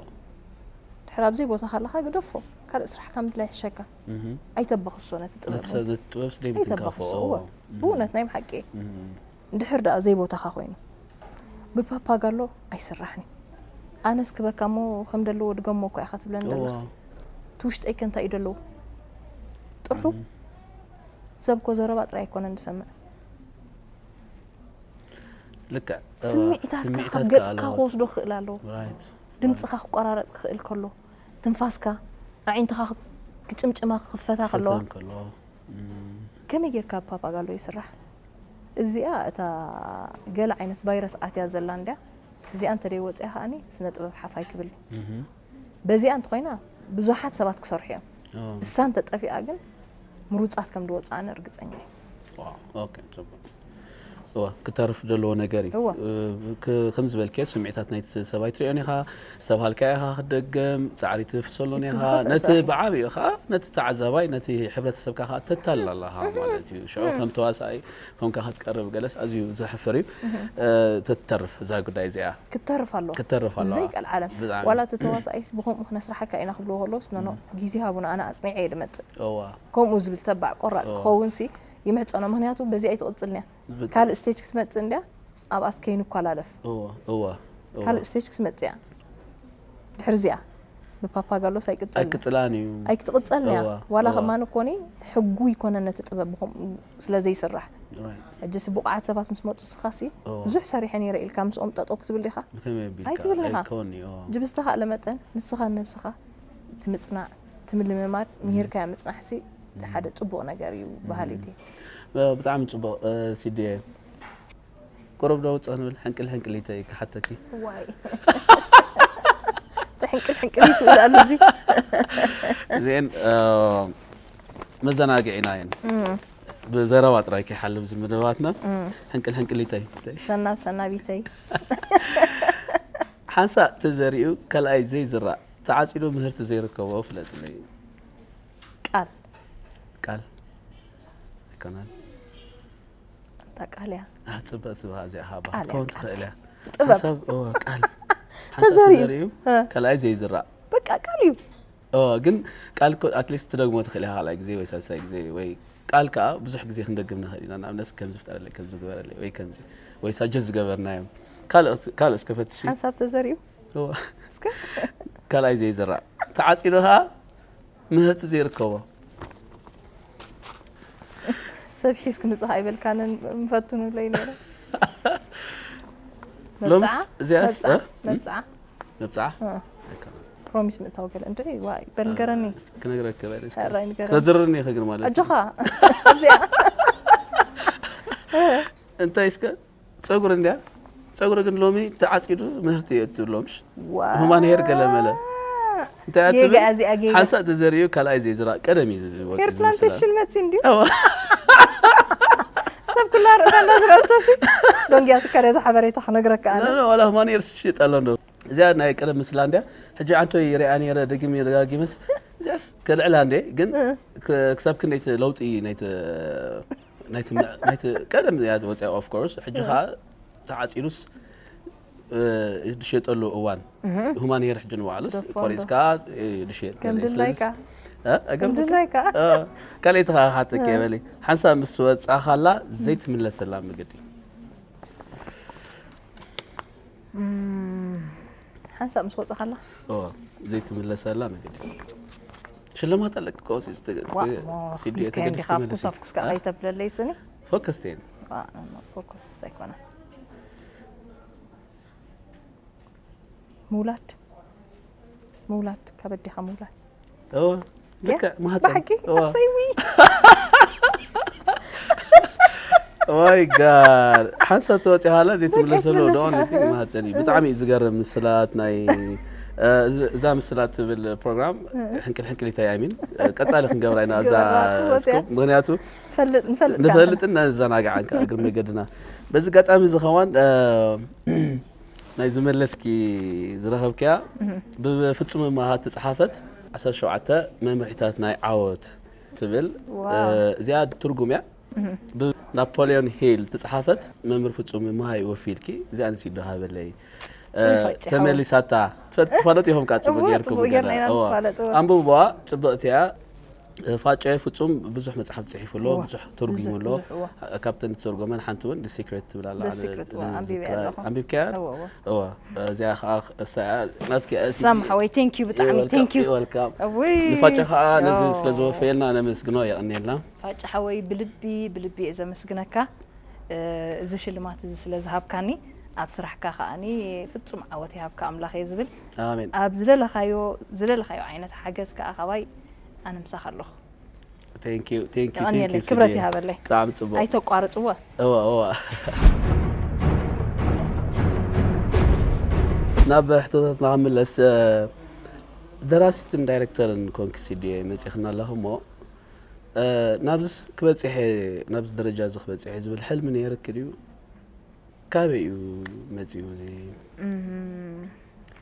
ድሕር ኣብዘይ ቦታ ካለካ ግደፎ ካልእ ስራሕካ ምድላይ ይሕሸካ ኣይተባኽሶ ነቲ ጥበብ እውን። ነቲ ጥበብ ስደይ ኣይተባኽሶ ምትንካፎ እወ ብእውነት ናይ ሓቂ እንድሕር ደኣ ዘይቦታኻ ኮይኑ ብፓፓጋሎ ኣይስራሕን እዩ ኣነስ ክበካ እሞ ከም ደለዎ ድገሞ እኮ ኢኻ ትብለኒ ዘለኻ እቲ ውሽጠይ ከ እንታይ እዩ ደለዎ ጥርሑ ሰብ እኮ ዘረባ ጥራይ ኣይኮነን ዝሰምዕ ልክዕ ስምዒታትካ ካብ ገፅካ ክወስዶ ክኽእል ኣለዎ ድምፅኻ ክቆራረፅ ክኽእል ከሎ ትንፋስካ ኣዒንትኻ ክጭምጭማ ክኽፈታ ከለዋ ከሎ ከመይ ጌርካ ብ ፓፓጋሎ ይስራሕ እዚኣ እታ ገለ ዓይነት ቫይረስ ኣትያ ዘላ እንድያ እዚኣ እንተደይ ወፅያ ከኣኒ ስነ ጥበብ ሓፍ ኣይክብል በዚኣ እንተኮይና ብዙሓት ሰባት ክሰርሑ እዮም እሳ እንተጠፊኣ ግን ምሩፃት ከም ዝወፅኣኒ እርግፀኛ እዩ እዋ ክተርፍ ዘለዎ ነገር እዩ ከም ዝበልከ ስምዒታት ናይቲ ሰብ ኣይትሪኦን ኢኻ ዝተባሃልካ ኢኻ ክትደገም ፃዕሪ ትፍሰሎን ኢኻ ነቲ ብዓብኡ ከዓ ነቲ ተዓዛባይ ነቲ ሕብረተሰብካ ከዓ ተታልል ኣለኻ ማለት እዩ ሽዑ ከም ተዋሳኣይ ኮንካ ክትቀርብ ገለስ ኣዝዩ ዘሕፍር እዩ ተትተርፍ እዛ ጉዳይ እዚኣ ክትተርፍ ኣሎ ክትተርፍ ኣሎ ዘይቀልዓለም ዋላ እቲ ተዋሳኣይስ ብከምኡ ክነስራሓካ ኢና ክብልዎ ከለውስ ኖኖ ግዜ ሃቡና ኣነ ኣፅኒዐ እየ ድመፅእ ከምኡ ዝብል ተባዕ ቆራፅ ክኸውን ሲ ይምሕፀኖ ምክንያቱ በዚ ኣይትቕፅልንያ ካልእ ስቴጅ ክትመፅእ እንድያ ኣብኣስ ከይንኳላለፍ ካልእ ስቴጅ ክትመፅእ እያ ድሕርዚኣ ብፓፓጋሎስ ኣይቅፀልን ኣይቅፅላን እዩ ኣይክትቕፀልን እያ ዋላ ከማን እኮኒ ሕጉ ይኮነ ነቲ ጥበብ ብከምኡ ስለ ዘይስራሕ ሕጂ ሲ ብቑዓት ሰባት ምስ መፁ ስኻ ሲ ብዙሕ ሰሪሐ ነይረ ኢልካ ምስኦም ጠጠው ክትብል ዲኻ ኣይትብልን ኢኻ ጅብዝተኻ ኣለመጠን ንስኻ ነብስኻ ትምፅናዕ ትምልምማድ ምሂርካያ ምፅናሕ ሲ ሓደ ፅቡቕ ነገር እዩ ባህሊቲ ብጣዕሚ ፅቡቕ ሲድየ ቁሩብ ዶ ውፅእ ክንብል ሕንቅል ሕንቅሊተይ ክሓተኪ ዋይ ሕንቅል ሕንቅሊት ይብላሉ እዚ እዚአን መዘናግዒና እየን ብዘረባ ጥራይ ከይሓልፍ እዚ መደባትና ሕንቅል ሕንቅሊተይ ሰናብ ሰናቢተይ ሓንሳእ ተዘሪኡ ካልኣይ ዘይዝራእ ተዓፂዱ ምህርቲ ዘይርከቦ ፍለጥለይ ቃል ቃል ኣይኮነን እንታ ቃል እያ ፅብቅቲ እዚኣ ሃባ ክትከውን ትኽእል እያ ጥበብ ቃል ተዘሪኡ ካልኣይ ዘይዝራእ በቃ ቃል እዩ ግን ቃል ኣትሊስት ትደግሞ ትኽእል ኢኻ ካልኣይ ግዜ ወይ ሳልሳይ ግዜ ወይ ቃል ከኣ ብዙሕ ግዜ ክንደግም ንኽእል ኢና። ንኣብነት፣ ከምዚ ፍጠረለይ፣ ከምዚ ግበረለይ፣ ወይ ከምዚ፣ ወይ ሳጀስት ዝገበርናዮም። ካልእ፣ ካልእ እስከ ፈትሺ። ሓንሳብ ተዘሪኡ። እዋ። እስከ። ካልኣይ ዘይዝራእ። ተዓጺዱ ከኣ ምህርቲ ዘይርከቦ። ሰብ ሒዝ ክምጽእ ኣይበልካንን ምፈትኑለይ ነይረ። ሎምስ መብጽዓ? እዚኣስ፣ መብጽዓ? እ? መብጽዓ? መብጽዓ? እ። ኣይኮነን። ፕሮሚስ ምእታው ገለ እንደ ዋይ በል ንገረኒ። ክነግረክ በል እስኪ። ሕራይ ንገረኒ። ክነድርኒ ኢኺ ግን ማለት እዩ። ኣጆኻ። ኣብዚኣ። እንታይ እስከ? ጸጉሪ እንድያ? ጸጉሪ ግን ሎሚ ተዓጺዱ ምህርቲ የእቱ ሎምሽ። ዋው። ሁማን ሄር ገለ መለ። እንታይ እያ ጌጋ ትብል? እዚኣ ጌጋ። ሓንሳእ ተዘሪኡ ካልኣይ ዘይዝራእ ቀደም እዩ ዝወጽእ ሄር ዝመስል። ፕላንቴሽን መጺ እንድዩ? እዋ። ሰብ ኩላ ርእሳ እንዳዝረአቶሲ። ዶንግያ ትካል እያ እዛ ሓበሬታ ክነግረካ ኣነ። ኖ፣ ኖ፣ ዋላ ሁማን ሄር ሽየጥ ኣሎ እንዶ። እዚኣ ናይ ቀደም ምስላ እንድያ። ሕጂ ኣንቶይ ሪኣ ነይረ፣ ደጊም ደጋጊመስ። እዚኣስ ከልዕላ እንዴ፣ ግን እ። ክ-፣ ክሳብ ክንደይቲ ለውጢ ናይቲ፣ ናይቲ፣ ናይቲ ቀደም እያ ወፂኣ፣ ኦፍ ኮርስ። ሕጂ እ። ኸዓ ተዓፂዱስ፣ እ፣ ዝሸጠሉ እዋን። እህ። ሁማን ሄር ሕጂ ንባዕሉስ ደፎ እንዶ። ቆሪፅካ፣ እ፣ ዝሸጥ ከም ገለ እዩ። ድላይካ። ስለዚ፣ እ፣ ከም ከም ድላይካ። እ፣ ካልኣይቲ ኸዓ ክሓተኪ እ። እየ በሊ። ሓንሳብ ምስ ወፃኻላ ዘይትምለሰላ መገዲ። እም፣ ሓንሳብ ምስ ወፃኻላ? ኦ፣ ዘይትምለሰላ መገዲ። ሽልማት ኣለኪ፣ ከወፂ ዝተ-፣ ዋ፣ ሞ፣ ሲዲ ሂብካዮ እንዲኻ ተገዲስኪ ኣፍኩስ፣ መልሲ። ኣፍኩስ ከዓ እ? ኣይተብለለይ ስኒ። ፎከስ ተይን። ዋ፣ ፎከስ ምስ ኣይኮነ። ምውላድ። ምውላድ፣ ካብ ኣዴኻ ምውላድ። እወ፣ ያ? ልክዕ፣ ማህፀን። ብሓቂ? እወ። ኣሰይ፣ ውይ። ወይ ጋድ። ሓንሳብ ተወፂኣ ሃላ፣ እንዴት በቃ ትምለሰሉ? ትምለስ። ዶ፣ እንዴት ማህፀን እዩ። ብጣዕሚ እዩ ዝገርም ምስላት ናይ፣ እ፣ እዚ፣ እዛ ምስላት ትብል ፕሮግራም፣ እ። ሕንቅል ሕንቅሊት እያ፣ ኣይ ሚን፣ እ፣ ቀፃሊ ክንገብራ ኢና ኣብዛ ግበራ፣ ትወፅያ። ስኩፕ። ምክንያቱ፣ ንፈልጥ፣ ንፈልጥ ንፈልጥን ነዘናግዓን ከዓ እግሪ መገድና። በዚ ኣጋጣሚ እዚ ከማን፣ እ፣ ናይ ዝመለስኪ ዝረኸብክያ እህ። ብፍጹም መሃ ተጻሓፈት ዓሰርተ ሸውዓተ መምርሒታት ናይ ዓወት ትብል፣ ዋው። እ፣ እዚኣ ትርጉም እያ። እህ። ብናፖሊዮን ሂል ተጻሓፈት መምህር ፍጹም መሃ ይወፊልኪ፣ እዚኣ ንስ ይዶ ሃበለይ። እ፣ ይፋጭ ተመሊሳታ። ትፈ-፣ ትፋለጡ ኢኹም ከዓ ጽቡቕ እዎ፣ ጌርኩም ጽቡቕ ገለ። ጌርና ኢና እዋ። ንፋለጥ፣ እዎ። ኣንብብዋ፣ ጽብቕቲ እያ። ፋጨ ፍጹም ብዙሕ መጽሓፍ ጽሒፉ ኣሎ፣ እዋ። ብዙሕ ተርጉሙ ብዙሕ፣ ኣሎ። ብዙሕ፣ እዋ። ካብተን ዝተርጎመን ሓንቲ እውን The Secret ትብል ኣላ። The ኣነ Secret፣ እዋ፣ ኣንቢበያ ክራይ ኣለኹ። ኣንቢብካያ? እዋ፣ እዋ። እዋ። እዚኣ ኸኣ እሳ እያ፣ ናትኪ እያ፣ እስኪ ሳም ሓወይ፣ ቴንክ ዩ፣ ብጣዕሚ ቴንክ ዩ። You're welcome፣ you're welcome። እውይ። ንፋጨ ኸኣ ነዚ ኦ። ስለ ዝወፈየልና ነመስግኖ፣ የቐንየልና። ፋጨ ሓወይ፣ ብልቢ፣ ብልቢ እየ ዘመስግነካ። እ፣ እዚ ሽልማት እዚ ስለ ዝሃብካኒ፣ ኣብ ስራሕካ ከኣኒ ፍጹም ዓወት ይሃብካ ኣምላኽ እየ ዝብል። ኣሜን። ኣብ ዝደለኻዮ፣ ዝደለኻዮ ዓይነት ሓገዝ ከኣ ካባይ ኣነ ምሳኻ ኣለኹ። Thank you፣ thank you፣ የቐንየለይ፣ thank you፣ ክብረት ስድየ። ይሃበለይ። ብጣዕሚ ጽቡቕ። ኣይተቋርጽዎ። እወ፣ እወ። ናብ ሕቶታትና ክንምለስ፣ እ፣ ደራሲትን ዳይሬክተርን ኮንኪ ስድየ መጺኽና ኣለኹ እሞ፣ እ፣ ናብዝስ ክበጽሕ እየ፣ ናብዚ ደረጃ እዚ ክበጽሕ እየ ዝብል ሕልሚ ነይርኪ ድዩ? ካበይ እዩ መጺኡ እዚ? እም፣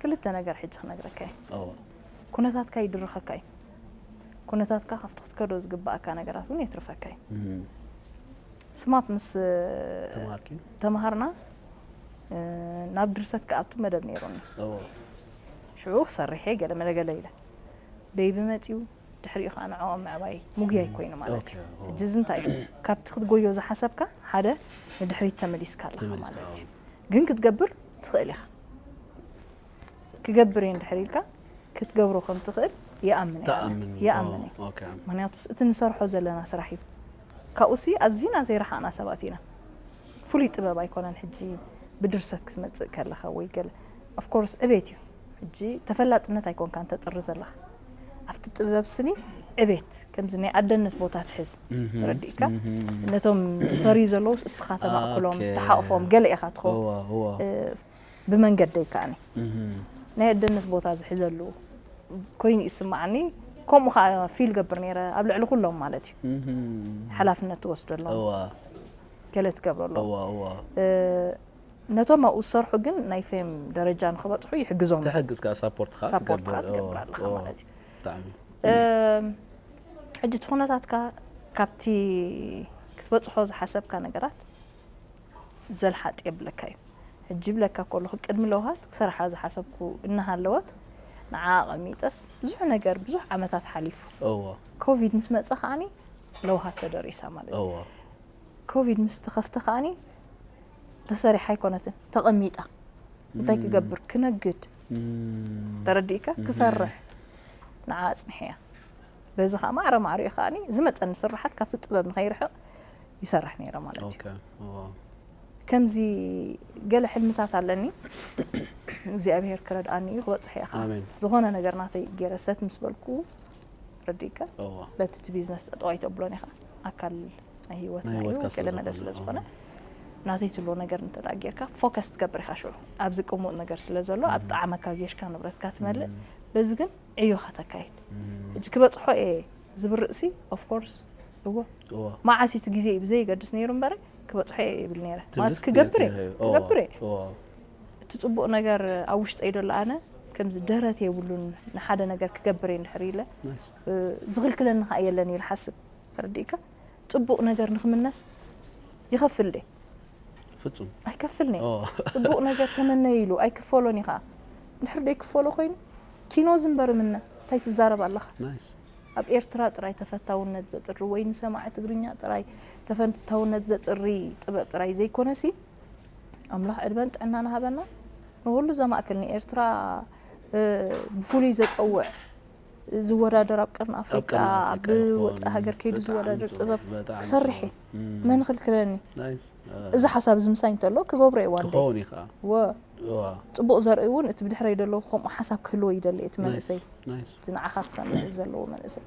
ክልተ ነገር ሕጂ ክነግረካ እየ። እወ። ኩነታትካ ይድርኸካ እዩ። ኩነታትካ ካብቲ ክትከዶ ዝግባኣካ ነገራት እውን የትርፈካ እዩ። እም። ስማፕ ምስ ተምሃርኪ? ተምሃርና፣ እ፣ ናብ ድርሰት ክኣቱ መደብ ነይሩኒ። እወ። ሽዑ ክሰርሕ እየ ገለ መለ ገለ ኢለ። ቤቢ መጺኡ፣ ድሕሪኡ ኸዓ ንዕኦም ምዕባይ ምጉያይ እም። ኮይኑ ማለት እዩ። ኦኬ፣ እወ። ሕጂ እዚ እንታይ እዩ? ካብቲ ክትጎዮ ዝሓሰብካ ሓደ ንድሕሪት ተመሊስካ ኣለኻ ተመሊስካ፣ ማለት እዩ። እወ። ግን ክትገብር ትኽእል ኢኻ። ክገብር እየ እንድሕር ኢልካ ክትገብሮ ከም ትኽእል ይኣምን እየ ኣነ። ትኣምን? ይኣምን እየ። ኦ፣ ኦኬ። ምኽንያቱስ እቲ ንሰርሖ ዘለና ስራሕ እዩ። ካብኡሲ ኣዚና ዘይረሓቕና ሰባት ኢና። ፍሉይ ጥበብ ኣይኮነን ሕጂ ብድርሰት ክትመጽእ ከለኻ ወይ ገለ። ኦፍ ኮርስ ዕቤት እዩ። ሕጂ ተፈላጥነት ኣይኮንካን ተጥሪ ዘለኻ። ኣብቲ ጥበብ ስኒ ዕቤት፣ ከምዚ ናይ ኣደነት ቦታ ትሕዝ። እህ፣ ረዲእካ? እህ፣ እህ። ነቶም ዝፈርዩ ዘለዉስ እስኻ ተማእክሎም፣ ኦኬ። ተሓቑፎም፣ ገለ ኢኻ ትኸውን። እዋ፣ እዋ። እ፣ ብመንገደይ ከኣኒ እህ። ናይ ኣደነት ቦታ ዝሕዘሉ ኮይኑ ይስምዓኒ። ከምኡ ኸኣ ፊል ገብር ነይረ፣ ኣብ ልዕሊ ኩሎም ማለት እዩ። እህ። ሓላፍነት ትወስደሎም። እዋ። ገለ ትገብረሎም። እዋ፣ እዋ። እ፣ ነቶም ኣብኡ ዝሰርሑ ግን ናይ ፌም ደረጃ ንኽበጽሑ ይሕግዞም። ትሕግዝ ከኣ፣ ሳፖርት ከኣ ሳፖርት ከኣ ትገብር። ትገብር እዋ፣ ኣለኻ እዋ። ማለት እዩ። ብጣዕሚ። እ፣ ሕጂ እቲ ኩነታትካ ካብቲ ክትበጽሖ ዝሓሰብካ ነገራት ዘልሓጥ የብለካ እዩ። ሕጂ ይብለካ ከለኹ፣ ቅድሚ ለውሃት ክሰርሓ ዝሓሰብኩ እናሃለወት፣ ንዓ ኣቐሚጠስ ብዙሕ ነገር፣ ብዙሕ ዓመታት ሓሊፉ። እዎ። ኮቪድ ምስ መጸ ከኣኒ፣ ለውሃት ተደሪሳ ማለት እዩ። ኮቪድ ምስ ተኸፍተ ከዓኒ ተሰሪሓ ኣይኮነትን፣ ተቐሚጣ። እንታይ ክገብር? ክነግድ። ተረዲእካ? ክሰርሕ። ንዓ ኣጽንሕያ። በዚ ከዓ ማዕረ ማዕሪኡ ከዓኒ ዝመፀኒ ስራሓት ካብቲ ጥበብ ንኸይርሕቕ ይሰርሕ ነይረ ማለት እዩ። ከምዚ ገለ ሕልምታት ኣለኒ። እግዚኣብሔር ክረድኣኒ እዩ፣ ክበፅሖ እየ ከዓ። ዝኾነ ነገር ናተይ ገይረ ሰት ምስ በልኩ፣ ረዲእካ፣ በቲ እቲ ቢዝነስ ጠጠው ኣይተብሎን ኢኻ። ኣካል ናይ ህይወትና እዩ፣ ገለ መለ ስለ ዝኾነ፣ ናተይ ትብሎ ነገር እንተ ደኣ ጌርካ፣ ፎከስ ትገብር ኢኻ ሽዑ። ኣብዚ ቅሙጥ ነገር ስለ ዘሎ፣ ኣብ ጣዕመካ ጌርካ ንብረትካ ትመልእ። በዚ ግን ዕዮኻ ተካይድ። ሕጂ ክበጽሖ እየ ዝብል ርእሲ፣ ኦፍ ኮርስ፣ እዎ። መዓስ እዩ እቲ ግዜ እዩ ብዘየገድስ ነይሩ እምበር፣ ክበጽሖ እየ ይብል ነይረ። ማለት ክገብር እየ፣ ክገብር እየ። እቲ ጽቡቕ ነገር ኣብ ውሽጠይ ደሎ ኣነ፣ ከምዚ ደረት የብሉን፣ ንሓደ ነገር ክገብር እየ እንድሕር ኢለ፣ ዝኽልክለኒ ኸኣ የለን ኢለ ሓስብ። ተረዲእካ? ጽቡቕ ነገር ንኽምነስ ይኸፍል ደ? ፍጹም። ኣይከፍልን እየ። ጽቡቕ ነገር ተመነይ ኢሉ ኣይክፈሎን እዩ ኸኣ። እንድሕር ዶ ይክፈሎ ኮይኑ፣ ኪኖ ዝንበር ምነ፣ እንታይ ትዛረብ ኣለኻ? ኣብ ኤርትራ ጥራይ ተፈታውነት ዘጥሪ ወይ ንሰማዒ ትግርኛ ጥራይ ተፈታውነት ዘጥሪ ጥበብ ጥራይ ዘይኮነሲ፣ ኣምላኽ ዕድመን ጥዕናን ሃበና። ንኹሉ ዘማእክል ንኤርትራ፣ እ፣ ብፍሉይ ዘጸውዕ ዝወዳደር ኣብ ቀርኒ ኣፍሪቃ፣ ኣብ ወጻኢ ሃገር ከይዱ ዝወዳደር ጥበብ ክሰርሕ እየ። መን ክልክለኒ? እዚ ሓሳብ እዚ ምሳይ እንተሎ ክገብሮ እየ ዋን ደይ። ክኸውን እዩ ከዓ። ወ-፣ ጽቡቕ ዘርኢ እውን እቲ ብድሕረይ ዘሎ ከምኡ ሓሳብ ክህልዎ ይደሊ እቲ መንእሰይ። እቲ ንዓኻ ክሰምዕ ዘለዎ መንእሰይ።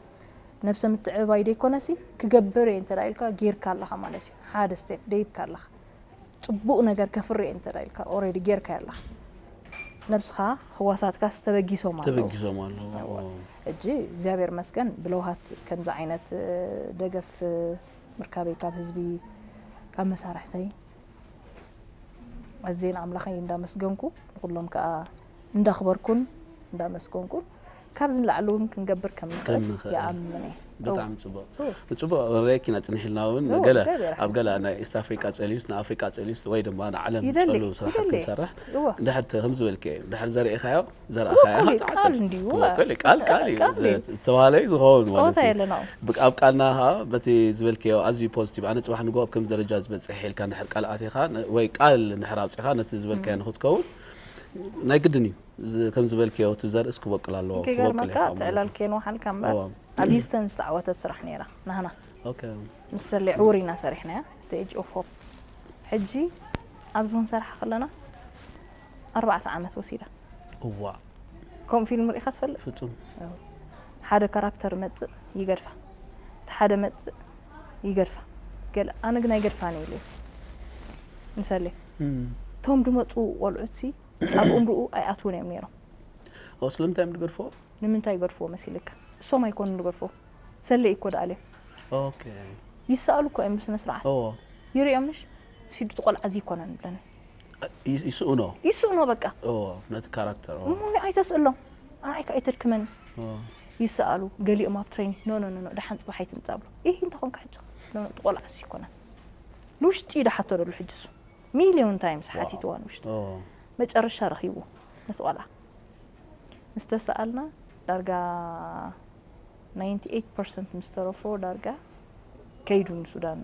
ነብሰ ምትዕብባይ ደይኮነሲ ክገብር እየ እንተ ኢልካ ጌርካ ኣለኻ ማለት እዩ። ሓደ ስቴፕ ደይብካ ኣለኻ። ጽቡቕ ነገር ከፍሪ እየ እንተ ኢልካ ኦሬዲ ጌርካ ኣለኻ። ነብስኻ ህዋሳትካስ ተበጊሶም ኣለዉ። ተበጊሶም ኣለዉ። ሕጂ እግዚኣብሔር መስገን ብለውሃት ከምዚ ዓይነት፣ እ፣ ደገፍ፣ እ፣ ምርካበይ ካብ ህዝቢ፣ ካብ መሳርሕተይ ኣዝየ ንኣምላኸይ እንዳመስገንኩ፣ ንኹሎም ከኣ እንዳኽበርኩን እንዳመስገንኩን፣ ካብዚ ንላዕሊ እውን ክንገብር ከም ንኽእል ይኣምን እየ። ብጣዕሚ ጽቡቕ። ጽቡቕ ርኢኪ ኢና ጽኒሕ ኢልና እውን ገለ ኣብ ገለ ናይ ኢስት ኣፍሪቃ ጸልዩስ፣ ንኣፍሪቃ ጸልዩስ ወይ ድማ ንዓለም ዝጸሉ ስራሓት ክንሰርሕ፣ እንድሕር ከም ዝበልክዮ እዩ፣ እንድሕር ዘርእኻዮ ዘርኣኻዮ ክወቅል እዩ፣ ቃል እንድዩ። ክወቅል እዩ፣ ቃል፣ ቃል እዩ። ቃል እዩ። ዝተባህለ እዩ ዝኸውን ማለት እዩ። ጸወታ የለን ኣብኡ። ብ-፣ ኣብ ቃልና ኸዓ በቲ ዝበልክዮ ኣዝዩ ፖዚቲቭ፣ ኣነ ጽባሕ ንግሆ ኣብ ከምዚ ደረጃ ዝበጽሕ ኢልካ እንድሕር ቃል ኣቲኻ፣ ነ-፣ ወይ ቃል እንድሕር ኣውጺኻ ነቲ ዝበልካዮ ንኽትከውን ናይ ግድን እዩ። ዝ-፣ ከም ዝበልክዮ እቲ ዘርእስ ክበቁል ኣለዎ፣ ክበቁል እዩ ከዓ ማለት እዩ። ትዕላል ከይንወሓልካ እምበር፣ እዎ። ኣብ ሂውስተን ዝተዓወተት ስራሕ ነይራ፣ ናህና። ኦኬ። ምስ ሰሌ ዕውር ኢና ሰሪሕናያ፣ The Age of Hope። ሕጂ ኣብዚ ክንሰርሓ ከለና ኣርባዕተ ዓመት ወሲዳ። እዋ። ከምኡ ፊልም ርኢኻ ትፈልጥ? ፍጹም። እዎ። ሓደ ካራክተር መጽእ ይገድፋ። እቲ ሓደ መጽእ ይገድፋ። ገለ፣ ኣነ ግን ኣይገድፋን እየ ኢለ። ንሰሌ። እም። እቶም ዝመጹ ቆልዑትሲ ኣብ እምርኡ ኣይኣትዉን እዮም ነይሮም። ኦ፣ ስለምንታይ እዮም ዝገድፍዎ? ንምንታይ ይገድፍዎ መሲልካ? እሶም ኣይኮኑን ዝገድፍዎ። ሰሌ እኮ ደኣ ኣልዮም። ኦኬ። ይሰኣሉ እኮ እዮም ብስነ ስርዓት። እዎ። ይርእዮም ምሽ? ሲዱ እቲ ቆልዓ እዚ ኣይኮነን ይብለኒ። ይ-፣ ይስእኖ? ይስእኖ በቃ። እዎ፣ ነቲ ካራክተር፣ እዎ። እሞ ኣይተስእሎም። ንዓይ ከኣ ኣይተድክመኒ። እዎ። ይሰኣሉ፣ ገሊኦም ኣብ ትሬኒንግ፣ ኖ፣ ኖ፣ ኖ፣ ኖ፣ ደሓን ጽባሕ ኣይትምጻእ ብሎ። ኢሂ፣ እንተኾንካ ሕጂ፣ ኖ፣ ኖ፣ እቲ ቆልዓ እዚ ኣይኮነን። ንውሽጢ እዩ ደሓቶ ደሎ ሕጂ እሱ። ሚልዮን ታይምስ ዋው። ሓቲትዋ ንውሽጢ። እዎ። መጨረሻ ረኺብዎ ነቲ ቆልዓ። ምስ ተሰኣልና ዳርጋ ናይንቲ ኤይት ፐርሰንት ምስ ተረፎ ዳርጋ ከይዱ ንሱዳን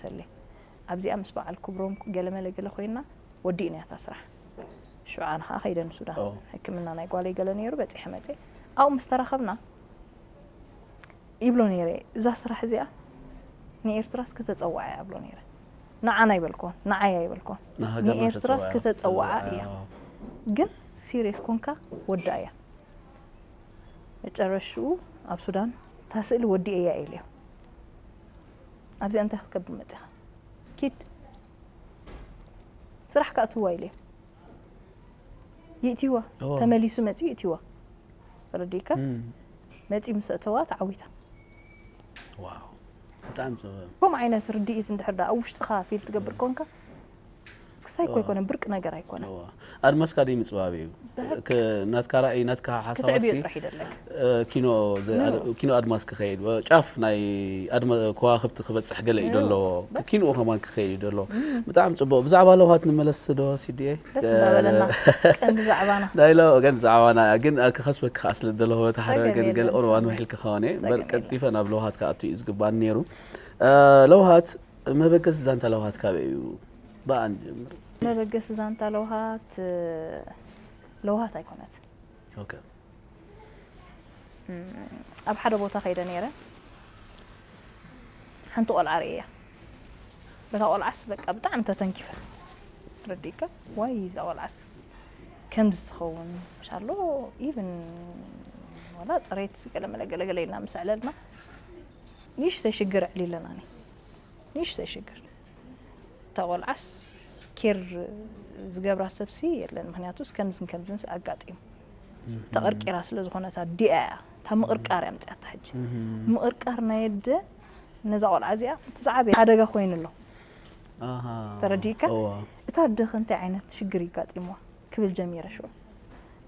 ሰሌ። ኣብዚኣ ምስ በዓል ክብሮም ገለመለ ገለ ኮይና ወዲእናያ እታ ስራሕ። ሽዑ ኣነ ኸዓ ከይደ ንሱዳን ኦ። ሕክምና ናይ ጓለይ ገለ ነይሩ በጺሐ መጽየ። ኣብኡ ምስ ተራኸብና ይብሎ ነይረ፣ እዛ ስራሕ እዚኣ ንኤርትራስ ከተጸውዓ እያ እብሎ ነይረ። ንዓና ኣይበልኩዎን፣ ንዓይ ኣይበልኩዎን። ንሃገርና ንኤርትራስ ተጸውዓ፣ ከተጸውዓ ተጸውዓ፣ እያ። ኣዎ። ግን ሲሪየስ ኮንካ ወድኣ እያ። መጨረሽኡ ኣብ ሱዳን እታ ስእሊ ወዲኤያ ኢለዮ። ኣብዚኣ እንታይ ክትገብር መጺኻ? ኪድ። ስራሕ ከኣ እትዋ ኢለዮ። ይእትይዋ። እዎ። ተመሊሱ መጺኡ ይእትይዋ። ተረዲእካ? እም። መጺኡ ምስ ኣእተዋ ተዓዊታ። ዋው። ብጣዕሚ ጽቡቕ። ከምኡ ዓይነት ርድኢት እንድሕር ደኣ ኣብ ውሽጥኻ ፊል ትገብር ኮንካ፣ ክስታይ እኮ ኣይኮነን፣ ብርቂ ነገር ኣይኮነን። ኣድማስካ ደይ ምፅባብ እዩ። ናትካ ራእይ፣ ናትካ ሓሳባሲ ክትዕብዮ ጥራሕ ይደለክ። ኪኖ ኪኖ ኣድማስ ክኸይድ ጫፍ ናይ ከዋክብቲ ክበፅሕ ገለ እዩ ደለዎ። ኪንኡ ከማን ክኸይድ እዩ ደለዎ። ብጣዕሚ ፅቡቅ። ብዛዕባ ለውሃት ንመለስ ዶ ሲድየ? ደስ እንዳበለና ቀንዲ ዛዕባና። ናይ ሎ ቀንዲ ዛዕባና ግን ክኸስበክ ክኣ ስለ ደለዎ በታ ሓደ ገለ እዋን ውሒል ክኸውን እየ። ቀልጢፈ ናብ ለውሃት ክኣቱ እዩ ዝግባን ነይሩ። ለውሃት፣ መበገሲ ዛንታ ለውሃት ካበይ እዩ? ብኣ ንጀምር። መበገሲ ዛንታ ለውሃት ለውሃት ኣይኮነት። ኣብ ሓደ ቦታ ከይደ ነይረ፣ ሓንቲ ቆልዓ ርእያ። በታ ቆልዓስ በቃ ብጣዕሚ ተተንኪፈ። ረዲእካ ዋይ እዛ ቆልዓስ ከምዚ ትኸውን ሻሎ። ኢቭን ዋላ ፅሬት ገለመለ ገለገለ ኢልና ምስ ኣዕለልና ንእሽተይ ሽግር ኣዕሊለና ኒ ንእሽተይ ሽግር። እታ ቆልዓስ ኬር ዝገብራ ሰብሲ የለን። ምክንያቱስ ከምዝን ከምዝንስ ኣጋጢሙ ተቐርቂራ ስለ ዝኾነት ኣዲኣ እያ። እታ ምቕርቃር እያ ምፅያታ። ሕጂ ምቕርቃር ናይ ኣደ ነዛ ቆልዓ እዚኣ እቲ ዝዓበየ ሓደጋ ኮይኑ ኣሎ። ተረዲእካ? እታ ኣደ ከ እንታይ ዓይነት ሽግር ይጋጢምዋ ክብል ጀሚረ ሽዑ።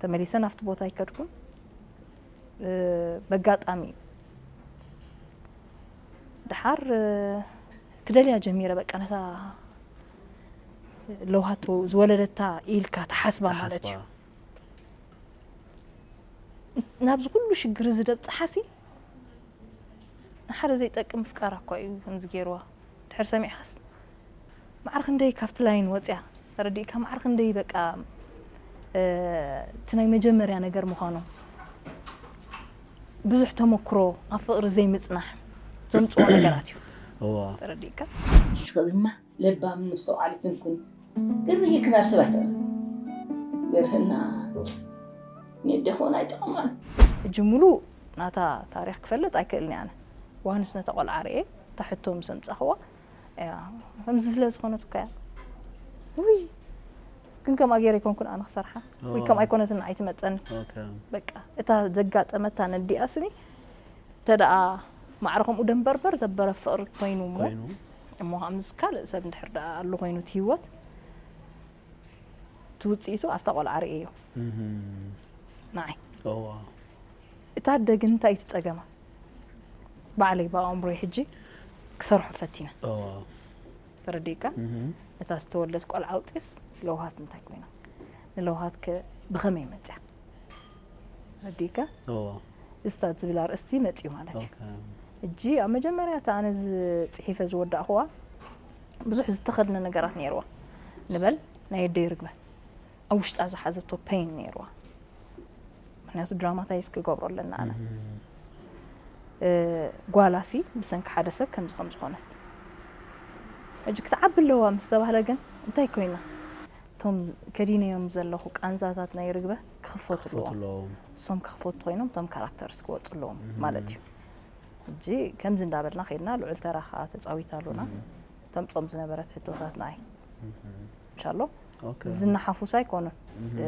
ተመሊሰ ናብቲ ቦታ ኣይከድኩን። በጋጣሚ እዩ። ድሓር ክደልያ ጀሚረ። በቃ ነታ ለውሃቶ ዝወለደታ ኢልካ ተሓስባ ማለት እዩ። ናብዚ ኩሉ ሽግር እዚ ደብፅሓሲ ንሓደ ዘይጠቅም ምፍቃራ እኳ እዩ ከምዚ ገይርዋ። ድሕር ሰሚዕካስ ማዕረ ክንደይ ካብቲ ላይን ወፅያ ተረዲእካ፣ ማዕረ ክንደይ በቃ እቲ ናይ መጀመርያ ነገር ምዃኑ ብዙሕ ተመክሮ ኣብ ፍቕሪ ዘይምፅናሕ ዘምፅኦ ነገራት እዩ። ተረዲእካ። ንስኺ ድማ ለባምን መስተውዓሊትን ኩኒ። ግርህ ኢልክና ሰባት ገርህና ኔዴ ክኾን ኣይጠቕማን። ሕጂ ሙሉእ ናታ ታሪኽ ክፈልጥ ኣይክእልን ኣነ። ዋንስ ነታ ቆልዓ ርኤ እታ ሕቶ ምስ ኣምጻኽዋ እያ ከምዚ ስለ ዝኾነት እኮ እያ። ውይ ግን ከምኣ ገይረ ኣይኮንኩን ኣነ ክሰርሓ። ውይ ከምኣ ኣይኮነትን ንዓይ ትመጸኒ። በቃ እታ ዘጋጠመታ ነዲኣ ስኒ እንተ ደኣ ማዕረ ከምኡ ደንበርበር ዘበረ ፍቕሪ ኮይኑ እሞ እሞ ከምዚ ካልእ ሰብ እንድሕር ደኣ ኣሎ ኮይኑ እቲ ህይወት እቲ ውፅኢቱ ኣብታ ቆልዓ ርእየዮ ንዓይ። እታ ኣደ ግን እንታይ እዩ እቲ ፀገማ? ባዕለይ ብኣእምሮይ ሕጂ ክሰርሖ ፈቲነ። ተረዲእካ? እታ ዝተወለደት ቆልዓ ኣውፅኤስ ለውሃት እንታይ ኮይና? ንለውሃት ከ ብኸመይ መፅያ? ተረዲእካ? እስታት ዝብል ኣርእስቲ መፅዩ ማለት እዩ። ሕጂ ኣብ መጀመርያ እታ ኣነ ዝ- ፅሒፈ ዝወዳእኽዋ ብዙሕ ዝተኸድነ ነገራት ነይርዋ ንበል ናይ ኣደይ ርግበ ኣብ ውሽጣ ዝሓዘቶ ፔን ነይርዋ። ምክንያቱ ድራማታይዝ ክገብሮ ኣለና ኣነ እ፣ ጓላሲ ብሰንኪ ሓደ ሰብ ከምዚ ከም ዝኾነት ሕጂ ክትዓቢ ኣለዋ ምስ ተባህለ ግን እንታይ ኮይና? እቶም ከዲነዮም ዘለኹ ቃንዛታት ናይ ርግበ ክኽፈቱ ኣለዎም። ኣለዎም። እሶም ክኽፈቱ ኮይኖም እቶም ካራክተርስ ክወፁ ኣለዎም ማለት እዩ። ሕጂ ከምዚ እንዳበልና ከይድና ልዑል ተራ ከዓ ተፃዊታሉና። ተምፅኦም ዝነበረት ሕቶታት ንዓይ እንሻሎ ኦኬ። ዝነሓፉስ ኣይኮኑን። እ፣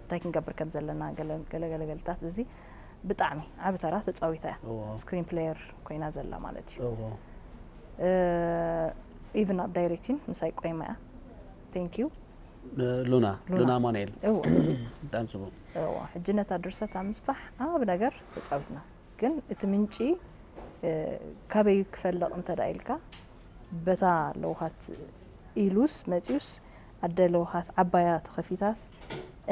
እንታይ ክንገብር ከም ዘለና ገለ ገለ ገለገልታት እዚ ብጣዕሚ ዓቢ ተራ ተፃዊታ እያ። እዋ። ስክሪን ፕሌየር ኮይና ዘላ ማለት እዩ። እዋ። ኢቭን ኣብ ዳይሬክቲን ምሳይ ቆይማ እያ። ቴንክ ዩ። ሉና ሉና። ሉና ኣማኑኤል እዎ ብጣዕሚ ፅቡቅ። እዎ ሕጂ ነታ ድርሰት ኣብ ምስፋሕ ዓቢ ነገር ተፃዊትና። ግን እቲ ምንጪ እ፣ ካበይ ክፈልቕ እንተ ደኣ ኢልካ በታ ለውሃት ኢሉስ መፂኡስ ኣደ ለውሃት ዓባያ ተኸፊታስ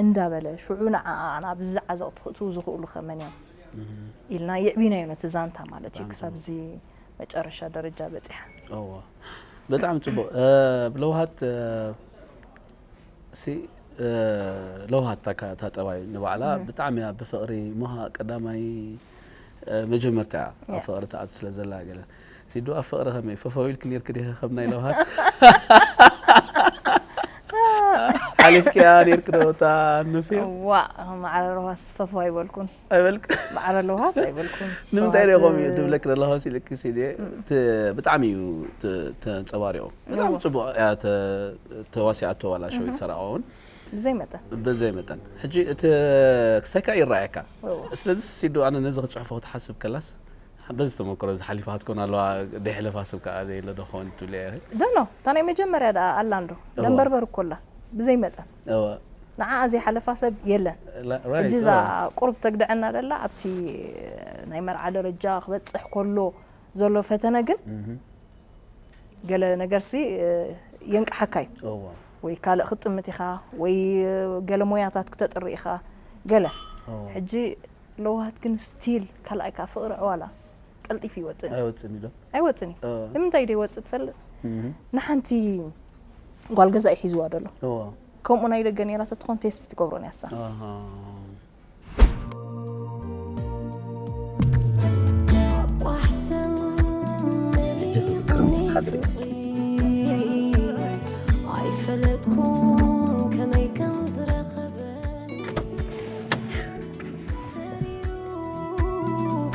እንዳበለ ሽዑ ንዓኣ ናብ እዚ ዓዘቕቲ ክእትዉ ዝኽእሉ ከ መን እዮም ኢልና የዕቢናዮ ነቲ ዛንታ ማለት እዩ። ክሳብ እዚ መጨረሻ ደረጃ በፂሓ። እዋ ብጣዕሚ ፅቡቅ። እ፣ ለውሃት እ፣ ሲ እ፣ ለውሃት እታ ካ- እታ ጠባይ ንባዕላ ብጣዕሚ እያ ብፍቕሪ ሞሃ ቀዳማይ እ፣ መጀመርታ እያ ኣብ እያ። ፍቕሪ ትኣቱ ስለ ዘላ ገለ ሲዱ ኣብ ፍቕሪ ከመይ ፈፈው ኢልክ ኔርክ ዲኸ ከም ናይ ለውሃት ሓሊፍክያ ኔርክ ዶ እታ ንፍዮ ዋ ማዕረ ለውሃት ፈፎ ኣይበልኩን። ኣይበልክ ማዕረ ለውሃት ኣይበልኩን። ንምንታይ ለውሃት ደቆም እዩ ድብለክ ዘለኹ ሲልክ ሲዲ ት- ብጣዕሚ እዩ ት- ተንፀባሪቑ። ብጣዕሚ እዎ። ፅቡቕ እያ ተ- ተዋሲኣቶ ዋላ ሸዊት ሰራቐ እውን ብዘይ መጠን ብዘይ መጠን ሕጂ እቲ ክስታይካ ይረኣየካ። እዎ። ስለዚ ሲዱ ኣነ ነዚ ክፅሕፎ ክትሓስብ ከላስ በዚ ተመክሮ ዝሓሊፋ ክትኮን ኣለዋ። ደይሕለፋ ሰብ ከዓ ዘየለ ዶ ክኸውን ትብልያ ኢኺ? ደኖ እታ ናይ መጀመርያ ደኣ ኣላ እንዶ እዋ። ደንበርበር እኮ ኣላ ብዘይ መጠን እዋ ንዓኣ ዘይሓለፋ ሰብ የለን። ላ- right፣ ሕጂ እዛ እዋ። ቁሩብ ተግድዐና ደላ ኣብቲ ናይ መርዓ ደረጃ ክበፅሕ ከሎ ዘሎ ፈተነ ግን እህ፣ ገለ ነገርሲ እ፣ የንቅሓካ እዩ። እዋ ወይ ካልእ ክትጥምት ኢኻ ወይ ገለ ሞያታት ክተጥሪ ኢኻ ገለ እዋ ሕጂ ለዋሃት ግን ስቲል ካልኣይ ከዓ ፍቕሪ ዕዋላ ቀልጢፉ ይወፅእ ኣይወፅን ኢሎ ኣይወፅን እዩ። እዋ ንምንታይ ዶ ይወፅእ ትፈልጥ? እህ፣ ንሓንቲ ጓል ገዛ እዩ ሒዝዋ ደሎ እዋ ከምኡ ናይ ደገ ነይራ ተትኾን ቴስት ትገብሮ ነያሳ ኣሃ ቋሕሰን መሊእኩኒ ፍቕሪ ኣይፈለጥኩን ከመይ ከም ዝረኸበ ተሪሩ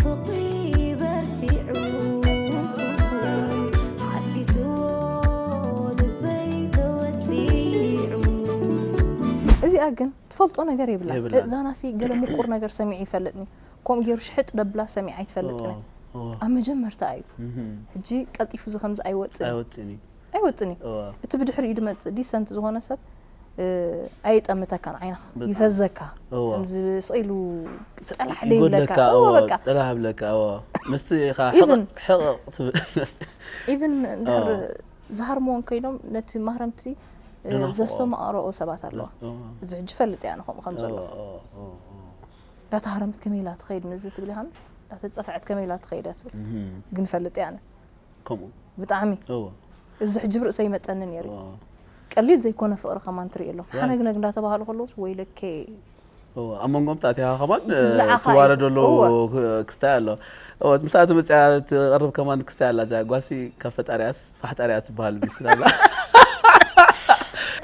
ፍቕሪ በርቲዑ ሓዲስዎ ልበይ ተወፂዑ እዚኣ ግን ትፈልጦ ነገር የብላ የብላ። እዛናሲ ገለ ምቁር ነገር ሰሚዐ ይፈልጥኒ ከምኡ ገይሩ ሽሕጥ ደብላ ሰሚዐ ኣይትፈልጥኒ ኣብ መጀመርታ እዩ ሕጂ ቀልጢፉ እዚ ከምዚ ኣይወፅን እዩ። ኣይወፅን እዩ ኣይወፅን እዩ እዋ እቲ ብድሕሪኡ ድመፅእ ዲሰንት ዝኾነ ሰብ እ፣ ኣይጠምተካን ዓይንኻ በጣም። ይፈዘካ እዋ ከምዚ ስቕ ኢሉ ጠላሕ ይጎድለካ ደይብለካ እዎ እዋ በቃ ጠላህ ብለካ እዋ ምስቲ ኢኻ Even- ሕቕቕ ትብል መስተ ኢቭን እንድሕር እዋ ዝሃርምዎ እንከይኖም ነቲ ማህረምቲ እ፣ ደናፍቆ። ዘስተማቕረኦ ሰባት ኣለዋ እዋ እዚ ሕጂ ፈልጥ እያ ንኸምኡ ከም ዘሎ እዋ እዋ እዋ እዋ ዳታ ሃረምት ከመይ ኢላ ትኸይድ ነዚ ትብል ኢኻ ዳተፀፍዐት ከመይ ኢላ ትኸይድ እያ ትብል እህም። ግን ፈልጥ እያ ኣነ ከምኡ ብጣዕሚ እዋ እዚ ሕጂ ብርእሰ ይመፀኒ ነይሩ እዋ ቀሊል ዘይኮነ ፍቕሪ ከማን ትርኢ ኣሎ Right. ሓነግነግ እንዳተባሃሉ ከለውስ ወይለኬ እዋ ኣብ መንጎም ታእቲኻ ከማን እ፣ ንዓኻ ትዋረድ እዩ። ኣለዉ እዋ። ክ- ክስታይ ኣሎ እዋ እቲ ምሳኣ ተመፅያ ትቐርብ ከማን ክስታይ ኣላ እዚኣ ጓሲ ካብ ፈጣሪያስ ፋሕጣሪያ ትበሃል ምስላ ኣላ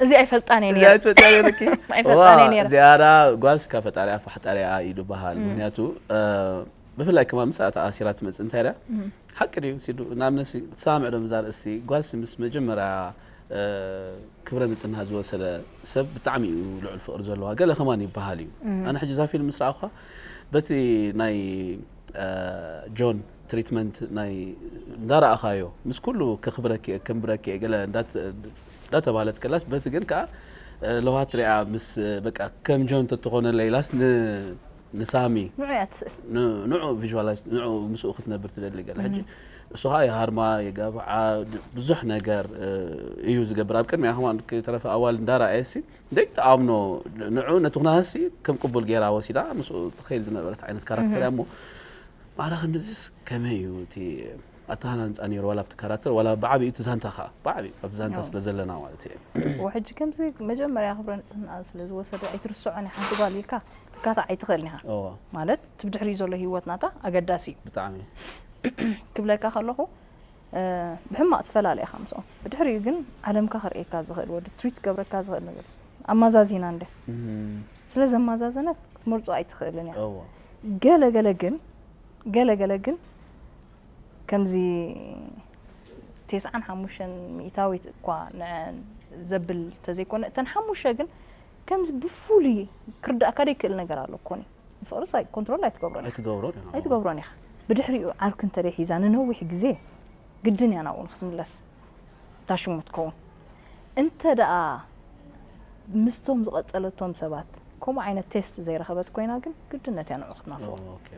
እዚ ኣይፈልጣን እየ እዚኣ ነይረ ትፈልጥያ ነይርኪ ኣይፈልጣን እየ ነይረ እዚኣ ዳ ጓሲ ካብ ፈጣሪያ ፋሕጣሪያ እዩ ዝበሃል ምክንያቱ እ፣ ብፍላይ ከማን ምሳኣ ተኣሲራ ትመፅእ እንታይ ዳ ሓቂ ድዩ ሲዱ ንኣብነት ትሰማምዕ ዶ ምዛ ርእሲ ጓልሲ ምስ መጀመርያ እ፣ ክብረ ንፅህና ዝወሰደ ሰብ ብጣዕሚ እዩ ልዑል ፍቕሪ ዘለዋ ገለ ከማን ይበሃል እዩ ኣነ ሕጂ እዛ ፊልም ምስ ረኣኹዋ በቲ ናይ እ፣ ጆን ትሪትመንት ናይ እንዳረኣኻዮ ምስ ኩሉ ከኽብረኪ እየ ከንብረኪ እየ ገለ እንዳት- እንዳተባህለት ከላስ በቲ ግን ከዓ እ፣ ለውሃት ሪኣ ምስ በቃ ከም ጆን ተትኾነለይ ኢላስ ን ንሳሚ ንዑ እያ ትስእል ን- ንዑ ቪዥዋላይዝ ንዑ ምስኡ ክትነብር ትደሊ ገለ ሕጂ እሱ ከዓ የሃርማ የጋብዓ ድ- ብዙሕ ነገር እ፣ እዩ ዝገብር ኣብ ቅድሚያ ከማን ከይተረፈ ኣዋል እንዳረኣየ ሲ ደይ ተኣምኖ ንዑ ነቲ ኩነታሲ ከም ቅቡል ገይራ ወሲዳ ምስኡ ትኸይድ ዝነበረት ዓይነት ካራክተር እያ እሞ ማዕረ ክንድዚስ ከመይ እዩ እቲ ኣተሃናንፃ ነይሩ ዋላ ኣብቲ ካራክተር ዋላ ብዓብዩ እቲ ዛንታ ከዓ ብዓብዩ ኣብ ዛንታ ኖ። ስለ ዘለና ማለት እዩ ወሕጂ ከምዚ መጀመርያ ክብረ ንፅህና ስለ ዝወሰደ ኣይትርስዖን እያ ሓንቲ ጓል ኢልካ ትካታዕ ኣይትኽእልን ኢኻ እዋ ማለት እቲ ብድሕሪኡ ዘሎ ህይወት ናታ ኣገዳሲ እዩ ብጣዕሚ ክብለካ ከለኹ እ፣ ብሕማቕ ትፈላለ ኢኻ ምስኦም ብድሕሪኡ ግን ዓለምካ ክርእየካ ዝኽእል ወዲ ትሪት ክገብረካ ዝኽእል ነገር ኣማዛዚና እንደ እም፣ ስለ ዘማዛዘነት ክትመርፆ ኣይትኽእልን እያ እዋ ገለ ገለ ግን ገለ ገለ ግን ከምዚ ተስዓን ሓሙሽተን ሚእታዊት እኳ ንዐን ዘብል ተዘይኮነ እተን ሓሙሽተ ግን ከምዚ ብፍሉይ ክርዳእካ ደይክእል ነገር ኣሎ ኮኒ ንፍቕርስ ኣይ- ኮንትሮል ኣይትገብሮን ኢኻ ኣይትገብሮን ኢኻ ኣይትገብሮን ኢኻ ብድሕሪኡ ዓርኪ እንተደይ ሒዛ ንነዊሕ ግዜ ግድን እያ ናብኡ ንክትምለስ እታ ሽሙ ትከውን እንተ ደኣ ምስቶም ዝቐጸለቶም ሰባት ከምኡ ዓይነት ቴስት ዘይረኸበት ኮይና ግን ግድነት እያ ንዑ ክትናፍቕ ኦኬ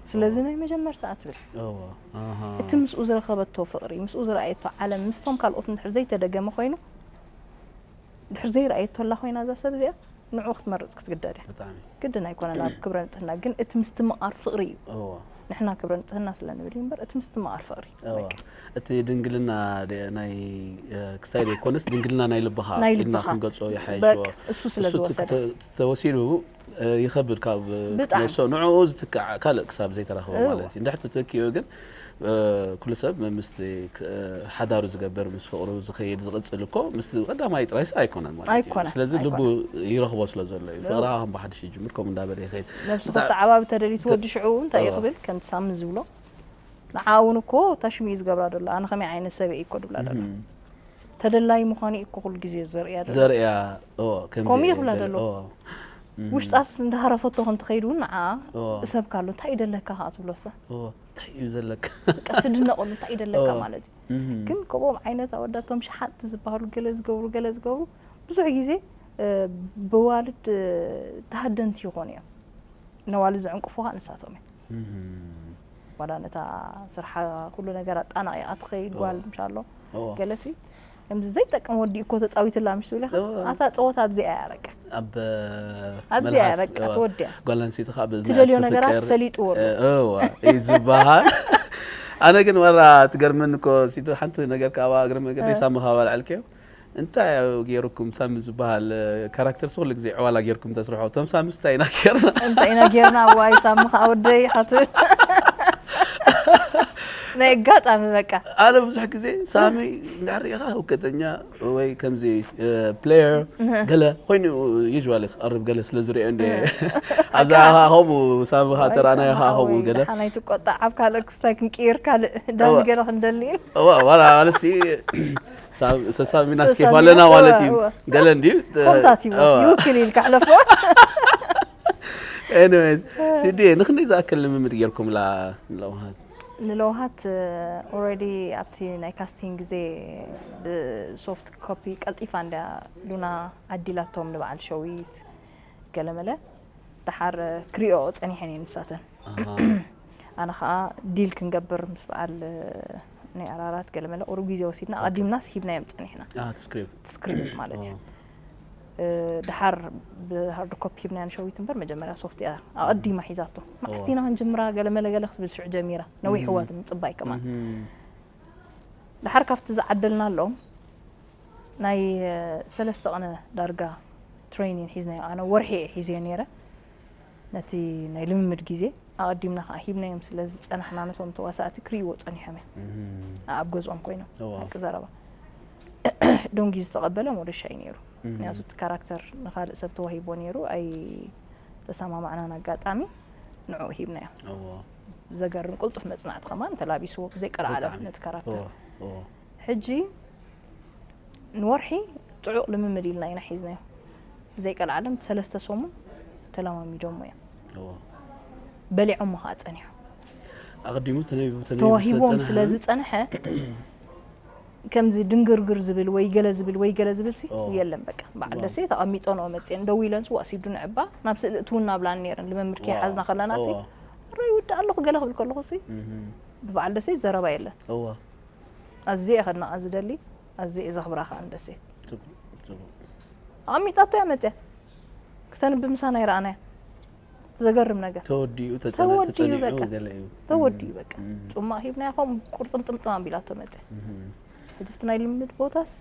ስለዚ ናይ መጀመርታ እትብል እዋ ኣሃ እቲ ምስኡ ዝረኸበቶ ፍቕሪ ምስኡ ዝረኣየቶ ዓለም ምስቶም ካልኦት እንድሕር ዘይተደገመ ኮይኑ ድሕር ዘይረኣየቶ ኣላ ኮይና እዛ ሰብ እዚኣ ንዑ ክትመርፅ ክትግደድ እያ ብጣዕሚ ግድን ኣይኮነን ኣብ ክብረ ንፅህና ግን እቲ ምስትምቓር ፍቕሪ እዩ እዋ ንሕና ክብረ ንፅህና ስለ ንብል እዩ እምበር እቲ ምስትምቓር ፍቕሪ እዩ እዋ በቃ። እቲ ድንግልና ደ- ናይ እ፣ ክስታይ ዘይኮነስ ድንግልና ናይ ልብኻ ናይ ኢልና ልብኻ። ክንገልጾ ይሓይሽ በቃ፣ እሱ ስለ እሱ ዝወሰደ። ተ- ተወሲዱ እ፣ ይኸብድ ካብ ብጣዕሚ። ነሶ ንዕኡ ዝትካዕ ካልእ ክሳብ ዘይተረኸበ እዋ። ማለት እዩ እንድሕር ተተኪኡ ግን እ፣ ኩሉ ሰብ ምስቲ ክ- እ፣ ሓዳሩ ዝገብር ምስ ፍቕሩ ዝኸይድ ዝቕፅል እኮ ምስ ቀዳማይ ጥራይስ ኣይኮነን ማለት እዩ ኣይኮነን፣ ስለዚ ልቡ ኣይኮነን። ይረኽቦ ስለ ዘሎ እዩ እዋ። ፍቕርኻ ከም ብሓድሽ ይጅምር ከምኡ እንዳበለ ይኸይድ ነብስኻ ብጣ- ተዓባቢ ተደልዩ ትወዲ እዋ። ሽዑ እንታይ እዩ እዋ። ክብል ከምቲ ሳሚ ዝብሎ ንዓ እውን እኮ እታ ሽሙ እዩ ዝገብራ ዘሎ ኣነ ከመይ ዓይነት ሰብ እየ እኮ ድብላ ደሎ እም። ተደላይ ምዃኑ እዩ እኮ ኩሉ ግዜ ዘርእያ ደሎ ዘርእያ ኦ፣ ከምዚ ከምኡ እየ ይብላ ገለ- ደሎ። ኦ። ውሽጣስ እንዳሃረፈቶ ከም ትኸይድ እውን ንዓ እዎ። እሰብካ ኣሎ። እንታይ እዩ ደለካ ከዓ ትብሎሳ? እዎ፣ እንታይ እዩ ዘለካ? በቃ ትድነቐሉ። እንታይ እዩ ደለካ እዎ። ማለት እዩ። እም። ግን ከምኦም ዓይነት ኣወዳቶም ሸሓጥቲ ዝበሃሉ ገለ ዝገብሩ ገለ ዝገብሩ ብዙሕ ግዜ እ፣ ብዋልድ እ፣ ተሃደንቲ ይኾኑ እዮም። ነዋልድ ዝዕንቅፉኻ ንሳቶም እዮም። እም። ዋላ ነታ ስርሓ ኩሉ ነገር ኣጣናቒቓ ትኸይድ እዎ። ጓል ምሻሎ እዎ። ገለሲ ከምዚ ዘይጠቅም ወዲ እኮ ተፃዊትላ ምሽ ትብለካ እዎ። ኣታ ፀወታ ኣብዚኣ እያ በቃ ኣብ ኣብዚኣ እያ መልሓስ፣ በቃ እዎ። ተወዲያ ጓል ኣንስተይቲ ከዓ በዚ ትደልዮ ናቱ ነገራት ፍቅር፣ ፈሊጥዎ ኣሎ። እ፣ እዎ፣ እዩ ዝበሃል። ኣነ ግን ወራ ትገርመኒ እኮ ሲቱ ሓንቲ ነገር ካብ እግረ መንገደይ እ። ሳሚ ካብ ኣልዓልክዮ እንታይ እዩ ገይሩኩም ሳሚ ዝበሃል እ፣ ካራክተር ኩሉ ግዜ ዕዋላ ገይርኩም ተስርሖ እቶም ሳሚ እንታይ ኢና ገይርና እንታይ ኢና ጌርና ዋይ ሳሚ ከዓ ወደይ ሓትብል ናይ ኣጋጣሚ በቃ ኣነ ብዙሕ ግዜ ሳሚ እንዳሪኢኻ ህውከተኛ ወይ ከምዚ ፕሌየር ገለ ኮይኑ ዩዥዋሊ ክቐርብ ገለ ስለ ዝሪኦ እንደ ኣብዛ ከዓ ከምኡ ሳሚ ከዓ ተራእናዮ ከዓ ከምኡ ገለ ሓናይ ትቆጣዕ ኣብ ካልእ ክስታይ ክንቅይር ካልእ ዳኒ እዋ። ገለ ክንደሊ እዋ ዋላ ማለትሲ ሰሳሚና ሰሳሚና ስኬፍ ኣለና እዋ፣ ማለት እዩ እዋ። ገለ እንድዩ ከምታት እዩ እዋ። ይውክል ኢልካ ሕለፎ ኤኒዌይስ ሲዲ ንክንደይ ዝኣክል ልምምድ ጌርኩም ላ ለውሃት ንለውሃት ኦረዲ ኣብቲ ናይ ካስቲንግ ግዜ ብሶፍት ኮፒ ቀልጢፋ እንድያ ሉና ዓዲላቶም ንበዓል ሸዊት ገለመለ ደሓር ክሪኦ ጸኒሐን እየን ንሳተን ኣነ ከዓ ዲል ክንገብር ምስ በዓል ናይ ኣራራት ገለመለ ቁሩብ ግዜ ወሲድና ኣቐዲምናስ ሂብናዮም ጸኒሕና ስክሪፕት ስክሪፕት ማለት እዩ እ፣ ደሓር ብሃርድ ኮፒ ሂብናያ ንሸዊት እምበር መጀመርያ ሶፍት እያ ኣቐዲማ ሒዛቶ ማዕስቲና ክንጅምራ ገለመለ ገለ ክትብል ሽዑ ጀሚራ ነዊሕዋ ምጽባይ ከማን ደሓር ካብቲ ዝዓደልናሎም ናይ እ፣ ሰለስተ ቐነ ዳርጋ ትሬኒን ሒዝናዮ ኣነ ወርሒ እየ ሒዘዮ ነይረ ነቲ ናይ ልምምድ ግዜ ኣቐዲምና ከዓ ሂብናዮም ስለ ዝፀናሕና ነቶም ተዋሳእቲ ክርእይዎ ፀኒሖም እዮም ኣብ ገዝኦም ኮይኖም እዋ። ሓቂ ዘረባ ዶንጊ ዝተቐበለ ሞደሻ እዩ ነይሩ ምክንያቱ እቲ ካራክተር ንካልእ ሰብ ተዋሂቦ ነይሩ ኣይተሰማማዕናን ኣጋጣሚ ንዕኡ ሂብናዮ እዎ ዘገርም ቁልጡፍ መፅናዕቲ ከማን ተላቢስዎ ብዘይቀልዓለም ብጣዕሚ። ነቲ ካራክተር እዎ እዎ ሕጂ ንወርሒ ጥዑቕ ልምምድ ኢልና ኢና ሒዝናዮ ብዘይቀልዓለም ሰለስተ ሰሙን ተለማሚዶሞ እዮም እዎ በሊዖሞ ከዓ ፀኒሖም ኣቐዲሙ ተነቢቡ ተነቢቡ ተዋሂቦም ስለዝጸንሐ ስለ ዝፀንሐ ከምዚ ድንግርግር ዝብል ወይ ገለ ዝብል ወይ ገለ ዝብል ሲ ኦ። የለን በቃ በዓል ኦ። ደሴት ኣቐሚጦ ነው መፅየን ደው ኢለን ስዋ ሲዱ ንዕባ ናብ ስእሊ እትውን ናብላን ነይረን ልምምድ ከይሓዝና ከለና ሲ ኦ። ረ ይውዳእ ኣለኹ ገለ ክብል ከለኹ ሲ እህም። ብበዓል ደሴት ዘረባ የለን እዎ ኣዝየ ከድናቓ ዝደሊ ኣዝየ ዘኽብራ ከዓ ንደሴት ጽቡቕ ጽቡቕ ኣቐሚጣቶ እያ መፅያ ክተንቢ ምሳና ይረኣናያ ዘገርም ነገር ተወዲኡ ተጸነ- ተወዲኡ ተጸኒዑ በቃ። ገለ እዩ ተወዲኡ በቃ እም። ጹማቕ ሂብናያ ከምኡ ቁርጥምጥምጥም ኣቢላቶ መፅያ እህም። ሕጂ ኣብቲ ናይ ልምምድ ቦታስ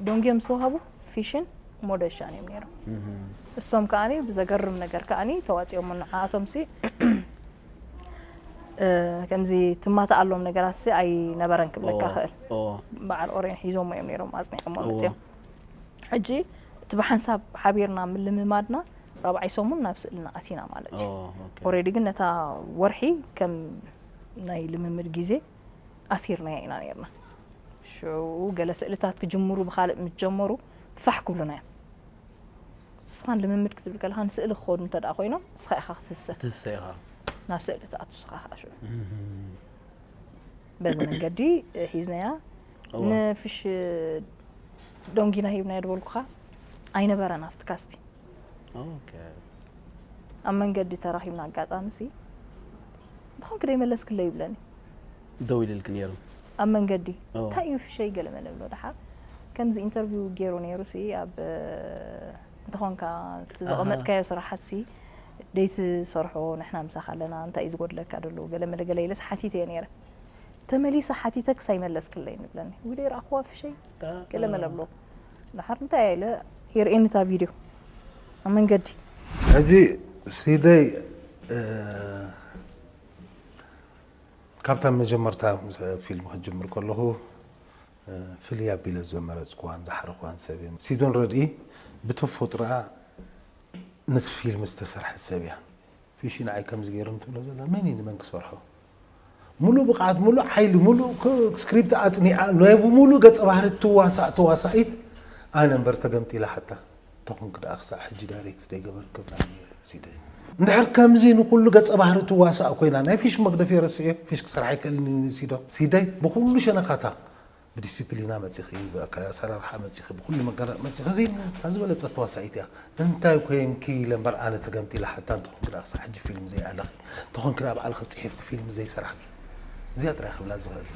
ዶንጊዮም ዝተዋሃቡ ፊሽን ሞደሻን እዮም ነይሮም እህም። እሶም ከዓኒ ብዘገርም ነገር ከዓኒ ተዋፂኦም ንዓኣቶም ሲ እ፣ ከምዚ ትማትኣሎም ነገራት ሲ ኣይነበረን ክብለካ ኦ፣ ክእል ኦ፣ በዓል ኦሬን ሒዞሞ እዮም ነይሮም ኣፅኒዖሞ እዎ። መፅዮም ሕጂ እቲ ብሓንሳብ ሓቢርና ምልምማድና ራብዓይ ሰሙን ናብ ስእልና ኣቲና ማለት እዩ ኦ፣ ኦኬ። ኦሬዲ ግን ነታ ወርሒ ከም ናይ ልምምድ ግዜ ኣሲርናያ ኢና ነርና ሽዑ ገለ ስእልታት ክጅምሩ ብካልእ ምስ ጀመሩ ፋሕ ክብሉና እዮም ንስኻን ልምምድ ክትብል ከለካ ንስእሊ ክኸዱ እንተ ደኣ ኮይኖም ንስኻ ኢኻ ክትህሰ ትህሰ ኢኻ ናብ ስእሊ ትኣቱ ንስኻ ከዓ ሽዑ በዚ መንገዲ እ፣ ሒዝናያ እዋ። ንፍሽ ዶንጊና ሂብናዮ ዝበልኩኻ ኣይነበረን ኣብቲ ካስቲ ኦኬ። ኣብ መንገዲ ተራኺብና ኣጋጣሚ ሲ እንተኾንክ ደይመለስክለይ ይብለኒ ደው ኢልልክ ነይሩ ኣብ መንገዲ ኦ። እንታይ እዩ ፍሸይ ገለ መለ ብሎ ደሓር ከምዚ ኢንተርቪው ገይሩ ነይሩ ሲ ኣብ እ፣ እንተኾንካ እቲ ዘቐመጥካዮ ስራሓት ሲ ደይትሰርሖ ንሕና ምሳኻ ኣለና እንታይ እዩ ዝጎድለካ ደሎ ገለ መለ ገለ ኢለስ ሓቲተ እየ ነይረ ተመሊሰ ሓቲተ ክሳይ መለስክለይ ንብለኒ ውደይ ረኣኽዋ ፍሸይ ገለ መለ ብሎ ድሓር እንታይ ኢለ የርእየኒ እታ ቪድዮ ኣብ መንገዲ ሕጂ ሲደይ እ፣ ካብታ መጀመርታ ምስ ፊልም ክጅምር ከለኹ እ፣ ፍልይ ኣቢለ ዝመረፅክዋን ዝሓረኽዋን ሰብ እየ ሲዶን ረድኢ ብተፈጥሮኣ ምስ ፊልም ዝተሰርሐት ሰብ እያ ፊሺ ንዓይ ከምዚ ገይሩ እንትብሎ ዘላ መን እዩ ንመን ክሰርሖ ሙሉእ ብቕዓት ሙሉእ ሓይሊ ሙሉእ ክ- ስክሪፕት ኣፅኒዓ ናይ ብሙሉእ ገፀ ባህሪ ትዋሳእ ተዋሳኢት ኣነ እምበር ተገምጢላ ሓታ ተኾንክ ደኣ ክሳዕ ሕጂ ዳይሬክት ደይገበርክ ብላኒ ነይሩ ሲደይ። እንድሕር ከምዚ ንኹሉ ገጸ ባህሪ ትዋሳእ ኮይና፣ ናይ ፊሽ መግደፊ ረስዔ፣ ፊሽ ክሰርሓ ኣይክእልን እዩ ሲዶ። ሲደይ ብኹሉ ሸነኻታ፣ ብዲሲፕሊና መጺኺ፣ ብኣሰራርሓ መጺኺ፣ ብኹሉ መገራት መጺኺ፣ እዚ እታ ዝበለጸት ተዋሳኢት እያ። እንታይ ኮይንኪ ኢለ እምበር ኣነ ተገምጢለ ሓታ እንተኾንክ ደኣ ክሳዕ ሕጂ ፊልም ዘይኣለኺ፣ እንተኾንክ ደኣ ባዕልኺ ጽሒፍኪ ፊልም ዘይሰራሕኪ። እዚኣ ጥራይ ክብላ ዝኽእል።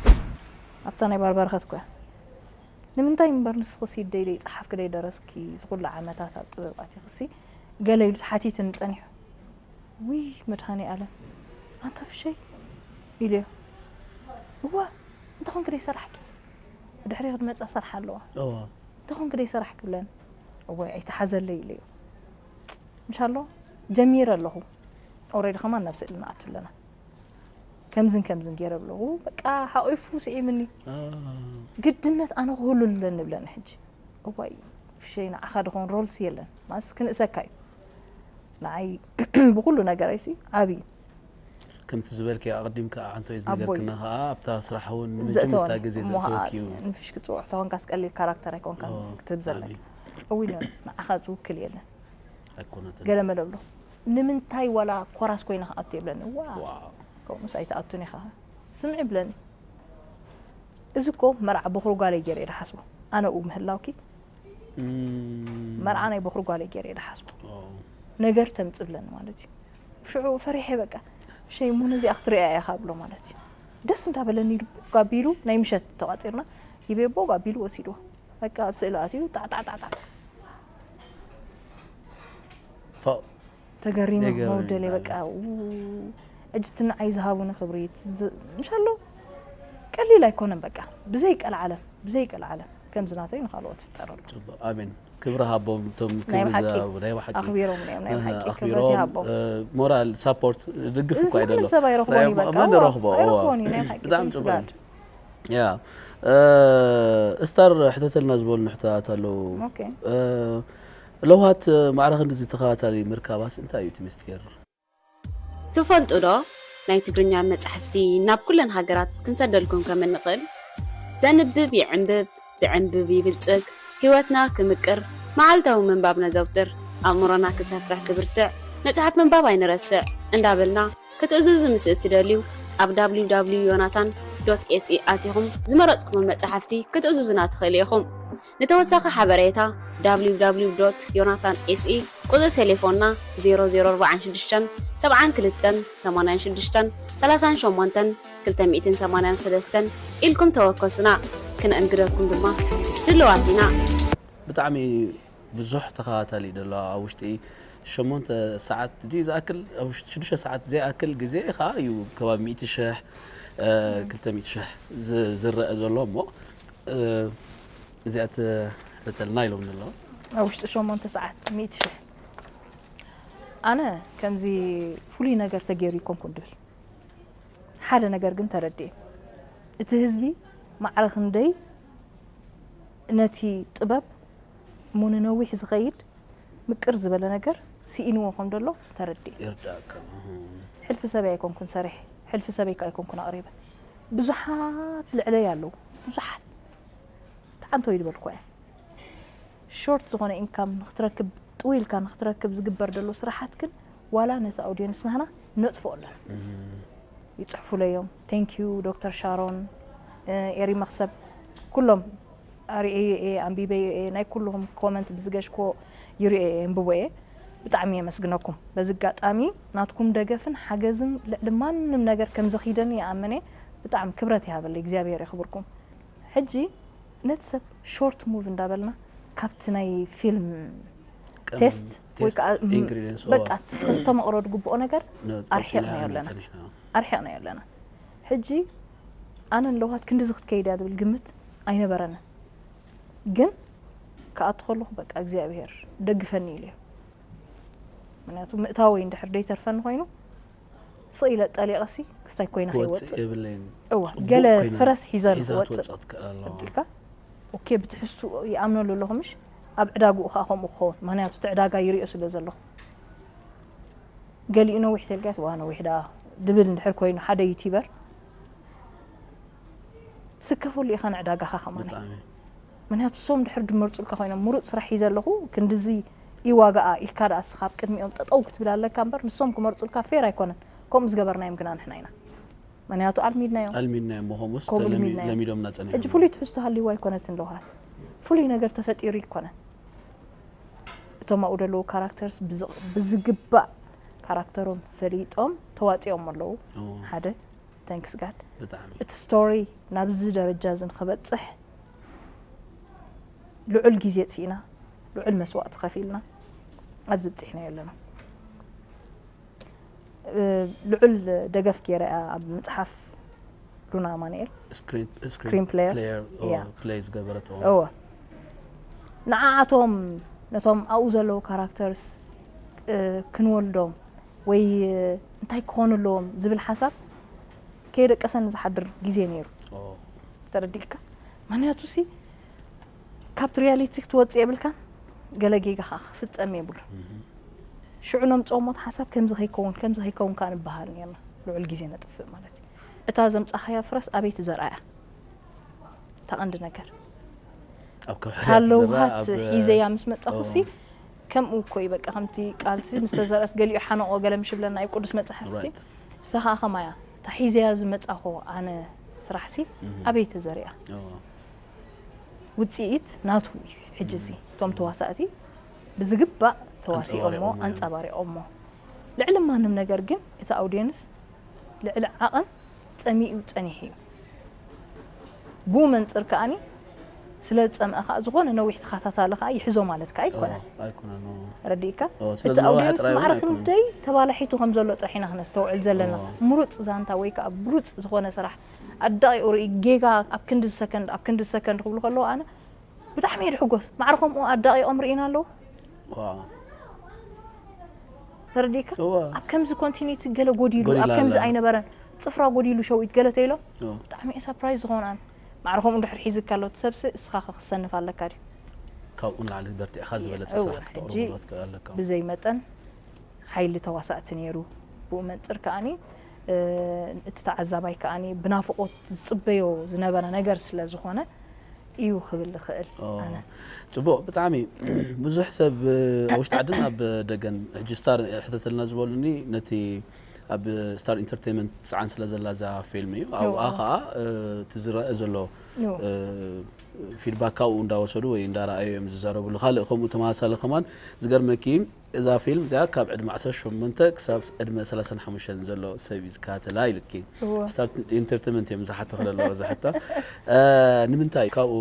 ኣብታ ናይ ባርበረኸት እኮ እያ። ንምንታይ እምበር ንስኺ ሲደይ ደይጸሓፍኪ ደይደረስኪ፣ እዚ ኩሉ ዓመታት ኣብ ጥበብ ኣቲኽሲ፣ ገለ ኢሉ ሓቲትኒ ጸኒሑ። ውይ መድሃኔ ኣለም፣ ኣንታ ፍሸይ ኢሉዮ። እዋ፣ እንተኾንኪ ደይሰራሕኪ፣ ብድሕሪ ክትመጻ ሰርሓ ኣለዋ። እዋ። እንተኾንኪ ደይሰራሕኪ ብለኒ። እዋይ ኣይተሓዘለይ ኢሉዮ። ምሻሎ ጀሚረ ኣለኹ። ኦሬዲ ከማን ናብ ስእሊ ንኣቱ ኣለና። ከምዝን ከምዝን ገይረ ብለኹ። በቃ ሓቂፉ ስዒምኒ። አ። ግድነት ኣነ ክህሉ ኣለኒ ብለኒ ሕጂ። እዋይ ፍሸይ ንዓኻ ድኾን ሮልስ የለን። ማስ ክንእሰካ እዩ። ንዓይ ብኹሉ ነገረይሲ ዓብዪ። ከምቲ ዝበልኪ ኣቐዲምካ ኣንቶይ ኣቦይ። ዝነገርክና ከኣ ኣብታ ስራሕ እውን ዘእተወኒ። ንመጀመርታ ግዜ እሞ ከኣ ዘእተወኪ እዩ። ንፍሽ ክትጽውዕ ተኾንካስ ቀሊል ካራክተር ኣይኮንካን ኦ፣ ክትህብ ዘለካ። ዓብዪ። እውይ ኖ፣ ንዓኻ ዝውክል የለን። ኣይኮነትን። ገለ መለብሎ። ንምንታይ ዋላ ኮራስ ኮይና ክኣቱ የብለኒ። ዋው። ዋው። ከምኡስ ኣይትኣቱን ኢኻ። ስምዒ ብለኒ። እዚ እኮ መርዓ በኹሪ ጓለይ ገይረ እየ ዝሓስቦ። ኣነ ኣብኡ ምህላውኪ እም። መርዓ ናይ በኹሪ ጓለይ ገይረ እየ ዝሓስቦ። ኦ። ነገር ተምጽእ ብለኒ ማለት እዩ። ሽዑ ፈሪሐ በቃ። ሸይ እሞ ነዚኣ ክትሪኣ ኢኻ ብሎ ማለት እዩ። ደስ እንዳበለኒ ልቡ ጋቢሉ ናይ ምሸት ተቋጺርና። ይቤቦ ጋቢሉ ወሲድዎ። በቃ ኣብ ስእሊ ኣትዩ ጣዕጣዕጣዕጣዕ። ፓው። ተገሪመ የገርም መወደለይ ይባላል። በቃ፣ ው፣ ሕጂ እቲ ንዓይ ዝሃቡኒ ክብሪ፣ እቲ ዝ-፣ ምሻሎ ቀሊል ኣይኮነን በቃ። ብዘይ ቀልዓለም፣ ብዘይ ቀልዓለም። ከምዚ ናተይ ንኻልኦት ፍጠረሉ። ጽቡቕ፣ ኣሜን። ክብሪ ሃቦም፣ እቶም ናይ ብሓቂ ክብሪ ዝሃቡ፣ ናይ ብሓቂ። ኣኽቢሮም እዮም፣ ናይ እ፣ ብሓቂ ክብረት ኣኽቢሮም፣ ይሃቦም። እ፣ ሞራል፣ ሳፖርት፣ ድግፍ እዚ እኮ ኩሉ ኣይደሎ። ሰብ ኣይረኽቦን እዩ ናይ በቃ። መን እዋ፣ ረኽቦ? እዋ። ኣይረኽቦን እዩ፣ ናይ ብሓቂ። ብጣዕሚ ቴንክስ ጽቡቕ። ጋድ። ያ፣ እ፣ ስታር ሕተተልና ዝበሉኒ ሕቶታት ኣለዉ። ኦኬ። እ፣ ለውሃት ማዕረ ክንድዚ ተኸታታሊ ምርካባስ እንታይ እዩ እቲ ምስጢር? ትፈልጡ ዶ ናይ ትግርኛ መጻሕፍቲ ናብ ኩለን ሃገራት ክንሰደልኩም ከም እንኽእል? ዘንብብ ይዕንብብ፣ ዝዕንብብ ይብልጽግ፣ ህይወትና ክምቅር፣ መዓልታዊ ምንባብ ነዘውትር፣ ኣእምሮና ክሰፍሕ ክብርትዕ፣ መጽሓፍ ምንባብ ኣይንረስዕ እንዳበልና ክትእዝዙ ምስ እትደልዩ፣ ኣብ www ዮናታን ዶት ኤስኢ ኣቲኹም ዝመረጽኩሞ መጻሕፍቲ ክትእዝዙና ትኽእሉ ኢኹም። ንተወሳኺ ሓበሬታ፣ www ዮናታን ኤስኢ፣ ቁጽሪ ቴሌፎንና ዜሮ ዜሮ ኣርባዓን ሽዱሽተን ሰብዓን ክልተን ሰማንያን ሽዱሽተን ሰላሳን ሸሞንተን ክልተ ሚእትን ሰማንያን ሰለስተን ኢልኩም ተወከሱና። ክነእንግደኩም ድማ ድሉዋት ኢና። ብጣዕሚ ብዙሕ ተኸታታሊ እዩ ዘሎ። ኣብ ውሽጢ ሸሞንተ ሰዓት ድዩ ዝኣክል፣ ኣብ ውሽጢ ሽዱሽተ ሰዓት ዘይኣክል ግዜ ኸዓ እዩ ከባቢ ሚእቲ ሽሕ፣ እ፣ ክልተ ሚእቲ ሽሕ ዝ-፣ ዝረአ ዘሎ እሞ፣ እ፣ እዚኣ ትሕተልና ኢሎም ኣለዉ። ኣብ ውሽጢ ሸሞንተ ሰዓት ሚእቲ ሽሕ። ኣነ ከምዚ ፍሉይ ነገር ተገይሩ ይኮንኩን ድብል። ሓደ ነገር ግን ተረድኤ። እቲ ህዝቢ ማዕረ ክንደይ ነቲ ጥበብ እሞ ንነዊሕ ዝኸይድ ምቅር ዝበለ ነገር ስኢንዎ ከም ዘሎ ተረድኤ። ይርዳእካ። እህ። ሕልፊ ሰበይ ኣይኮንኩን ሰሪሐ፣ ሕልፊ ሰበይ ከኣ ኣይኮንኩን ኣቕሪበ። ብዙሓት ልዕለይ ኣለዉ። ብዙሓት። ተዓንቶ ይድበልኩ እየ። ሾርት ዝኾነ ኢንካም ንኽትረክብ፣ ጥው ኢልካ ንኽትረክብ ዝግበር ዘሎ ስራሓት ግን ዋላ ነቲ ኣውድየንስ ናህና ነጥፍኦ ኣለና። እህ። ይጽሕፉለይ እዮም። ቴንክ ዩ ዶክተር ሻሮን፣ እ፣ ኤሪ መኽሰብ፣ ኩሎም ኣርእየዮ እየ፣ ኣንቢበዮ እየ፣ ናይ ኩልኹም ኮመንት ብዝገሽኮ ይርእዮ እየ፣ የንብቦ እየ። ብጣዕሚ የመስግነኩም። በዚ ኣጋጣሚ ናትኩም ደገፍን ሓገዝን ልዕሊ ማንም ነገር ከም ዘኺደኒ ይኣምን እየ። ብጣዕሚ ክብረት ይሃበለይ፣ እግዚኣብሔር የኽብርኩም። ሕጂ ነቲ ሰብ ሾርት ሙቭ እንዳበልና ካብቲ ናይ ፊልም ቀመም፣ ቴስት ወይ ቴስት፣ ከዓ ም-፣ ኢንግሪዲየንትስ፣ በቃ ኦ። እቲ ከስተማቕሮ ዝግብኦ ነገር ነ-፣ ኣርሒቕናዮ ኣለና። ጸኒሕና። ኣርሒቕናዮ ኣለና። ሕጂ ኣነ ንለውሃት ክንድዚ ክትከይድ እያ ዝብል ግምት ኣይነበረንን። ግን ክኣቱ ከለኹ በቃ እግዚኣብሔር ደግፈኒ ኢለ እየ። ምክንያቱ ምእታወይ እንድሕር ደይተርፈኒ ኮይኑ ስቕ ኢለ ጠሊቐሲ ክስታይ ኮይነ ክወጽእ ከይወጽእ። የብለይን። እዋ፣ ጽቡቕ ገለ ኮይና ፍረስ ሒዘ ሒዛ ንክወጽእ። ክትወጽእ ትክእል ኣለዋ። ኣቢልካ፣ ኦኬ፣ ብትሕዝቱ ይኣምነሉ ኣለኹ፣ ምሽ? ኣብ ዕዳግኡ ከኣ ከምኡ ክኸውን። ምክንያቱ እቲ ዕዳጋ ይሪኦ ስለ ዘለኹ። ገሊኡ ነዊሕ ተልካስ፣ ዋ፣ ነዊሕ ደኣ ድብል እንድሕር ኮይኑ ሓደ ዩቲበር፣ ትስከፈሉ ኢኻ ንዕዳጋኻ ከማን። ብጣዕሚ። ምክንያቱ፣ እሶም ድሕር ድመርጹልካ ኮይኖም፣ ምሩጽ ስራሕ ሒዘ ኣለኹ፣ ክንድዚ ይዋጋኣ ኢልካ ደኣ እስኻ ኣብ ቅድሚኦም ጠጠው ክትብል ኣለካ እምበር፣ ንሶም ክመርጹልካ ፌር ኣይኮነን። ከምኡ ዝገበርናዮም ግና ንሕና ኢና። ምኽንያቱ ኣልሚድናዮም። ኣልሚድናዮም፣ ከምኡስ ከምኡ ተለሚ- ኣልሚድናዮም። ለሚዶምና ጸኒሖም። ሕጂ ፍሉይ ትሕዝቶ ሃልይዎ ኣይኮነትን ለውሃት። ፍሉይ ነገር ተፈጢሩ ኣይኮነን። እቶም ኣብኡ ዘለዉ ካራክተርስ ብዝ- ብዝግባእ ካራክተሮም ፈሊጦም ተዋፂኦም ኣለዉ። ኦ፣ ሓደ፣ thanks God። ብጣዕሚ እቲ ስቶሪ ናብዚ ደረጃ እዚ ንክበፅሕ ልዑል ግዜ ኣጥፊእና፣ ልዑል መስዋእቲ ከፊልና ኣብዚ ብፂሕናዮ ኣለና። እ፣ ልዑል ደገፍ ገይረ እያ ኣብ ምፅሓፍ ሉና ኣማኑኤል። ስክሪን ስክሪን ፕሌየር። ፕሌየር እያ። ፕሌይ ዝገበረት። እወ፣ ንዓኣቶም ነቶም ኣብኡ ዘለዉ ካራክተርስ እ፣ ክንወልዶም ወይ እ፣ እንታይ ክኾኑ ኣለዎም ዝብል ሓሳብ ከየደቀሰኒ ዝሓድር ግዜ ነይሩ። ኦ፣ ተረዲእካ? ምኽንያቱ ሲ ካብቲ ሪያሊቲ ክትወፅእ የብልካን፣ ገለ ጌጋ ከዓ ክፍፀም የብሉን። እህ፣ ሽዑ ነምፅኦ ሞት ሓሳብ ከምዚ ከይከውን ከምዚ ከይከውን ከዓ ንበሃል ነርና። ልዑል ግዜ ነጥፍእ ማለት እዩ። እታ ዘምፃኻያ ፍረስ ኣበይ ትዘርኣ እያ? እታ ቀንዲ ነገር ኣብ ከውሒ ታለው ዝረኣ ውሃት ኣብ ሒዘያ ምስ መጻኹ ሲ ኦ። ከምኡ እኮ እዩ። በቃ ከምቲ ቃልሲ ምስ ተዘርአስ ገሊኡ ሓነቆ ገለ ምሽ ብለና እዩ ቅዱስ መጽሓፍቲ። ራይት። ንሳ ከዓ ከማያ እታ ሒዘያ ዝመጻኹ ኣነ ስራሕ ሲ እህ። ኣበይ ተዘሪኣ? ኦ፣ ውፅኢት ናቱ እዩ። ሕጂ ሲ እቶም ተዋሳእቲ ብዝግባእ ተዋሲኦሞ ኣንጸባሪቖሞ እዮም። ኣንጸባሪቖሞ። ልዕሊ ማንም ነገር ግን እቲ ኣውዲየንስ ልዕሊ ዓቐን ጸሚኡ ጸኒሑ እዩ። ብኡ መንጽር ከኣኒ ስለ ዝጸምአ ከኣ ዝኾነ ነዊሕ ተኸታታሊ ከኣ ይሕዞ ማለት ከኣ ኣይኮነን። ኦ፣ ኣይኮነን፣ ኦ። ረዲእካ? ኦ፣ ስለ እቲ ዝነውሐ ኣውዲየንስ ጥራይ እውን ማዕረ ኣይኮነን። ክንደይ ተባላሒቱ ከም ዘሎ ጥራሕ ኢና ክነስተውዕል ዘለና። ኦ። ምሩጽ ዛንታ ወይ ከኣ ብሉጽ ዝኾነ ስራሕ ኣዳቂቑ ርኢ ጌጋ ኣብ ክንዲ ሰከንድ ኣብ ክንዲ ሰከንድ ክብሉ ከለዉ ኣነ ብጣዕሚ እየ ድሕጎስ። ማዕረ ከምኡ ኣዳቂቖም ርኢና ኣለዉ። ዋው። ተረዲእካ? እወ። ኣብ ከምዚ ኮንቲኒቲ ገለ ጎዲሉ ጎዲላ ኣብ ከምዚ ኣላ። ኣይነበረን፣ ጽፍራ ጎዲሉ ሸዊት ገለ ተይሎም እወ። ብጣዕሚ እየ ሰርፕራይዝ ዝኾን ኣነ። ማዕረ ከምኡ እንድሕር ሒዝካ ኣሎ እቲ ሰብሲ እስኻ ከ ክሰንፍ ኣለካ ድዩ? ካብኡ ንላዕሊ በርቲዕኻ ዝበለጸ እወ፣ ስራሕ ሕጂ ክተቕርብሎ ትኽእል ኣለካ። ብዘይ መጠን ሓይሊ ተዋሳእቲ ነይሩ። ብኡ መንጽር ከኣኒ እ፣ እቲ ተዓዛባይ ከኣኒ ብናፍቖት ዝጽበዮ ዝነበረ ነገር ስለ ዝኾነ እዩ ክብል ዝኽእል ኦ፣ ኣነ። ጽቡቕ። ብጣዕሚ ብዙሕ ሰብ ኣብ ውሽጢ ዓድን ኣብ ደገን ሕጂ ስታር ሕተተልና ዝበሉኒ ነቲ ኣብ ስታር ኢንተርቴይንመንት ትጽዓን ስለ ዘላ እዛ ፊልም እዩ። ኣብኣ እወ። ኸኣ እ፣ እቲ ዝረአ ዘሎ እወ። እ፣ ፊድባክ ካብኡ እንዳወሰዱ ወይ እንዳረኣዩ እዮም ዝዛረብሉ። ካልእ ከምኡ ተመሳሳሊ ከማን ዝገርመኪ እዛ ፊልም እዚኣ ካብ ዕድመ ዓሰርተ ሸሞንተ ክሳብ ዕድመ ሰላሳን ሓሙሽተን ዘሎ ሰብ እዩ ዝከታተላ ኢልኪ። እወ። ስታር ኢንተርቴይንመንት እዮም ዝሓቶ ከለለዎ ዝሓታ። እ፣ ንምንታይ ካብኡ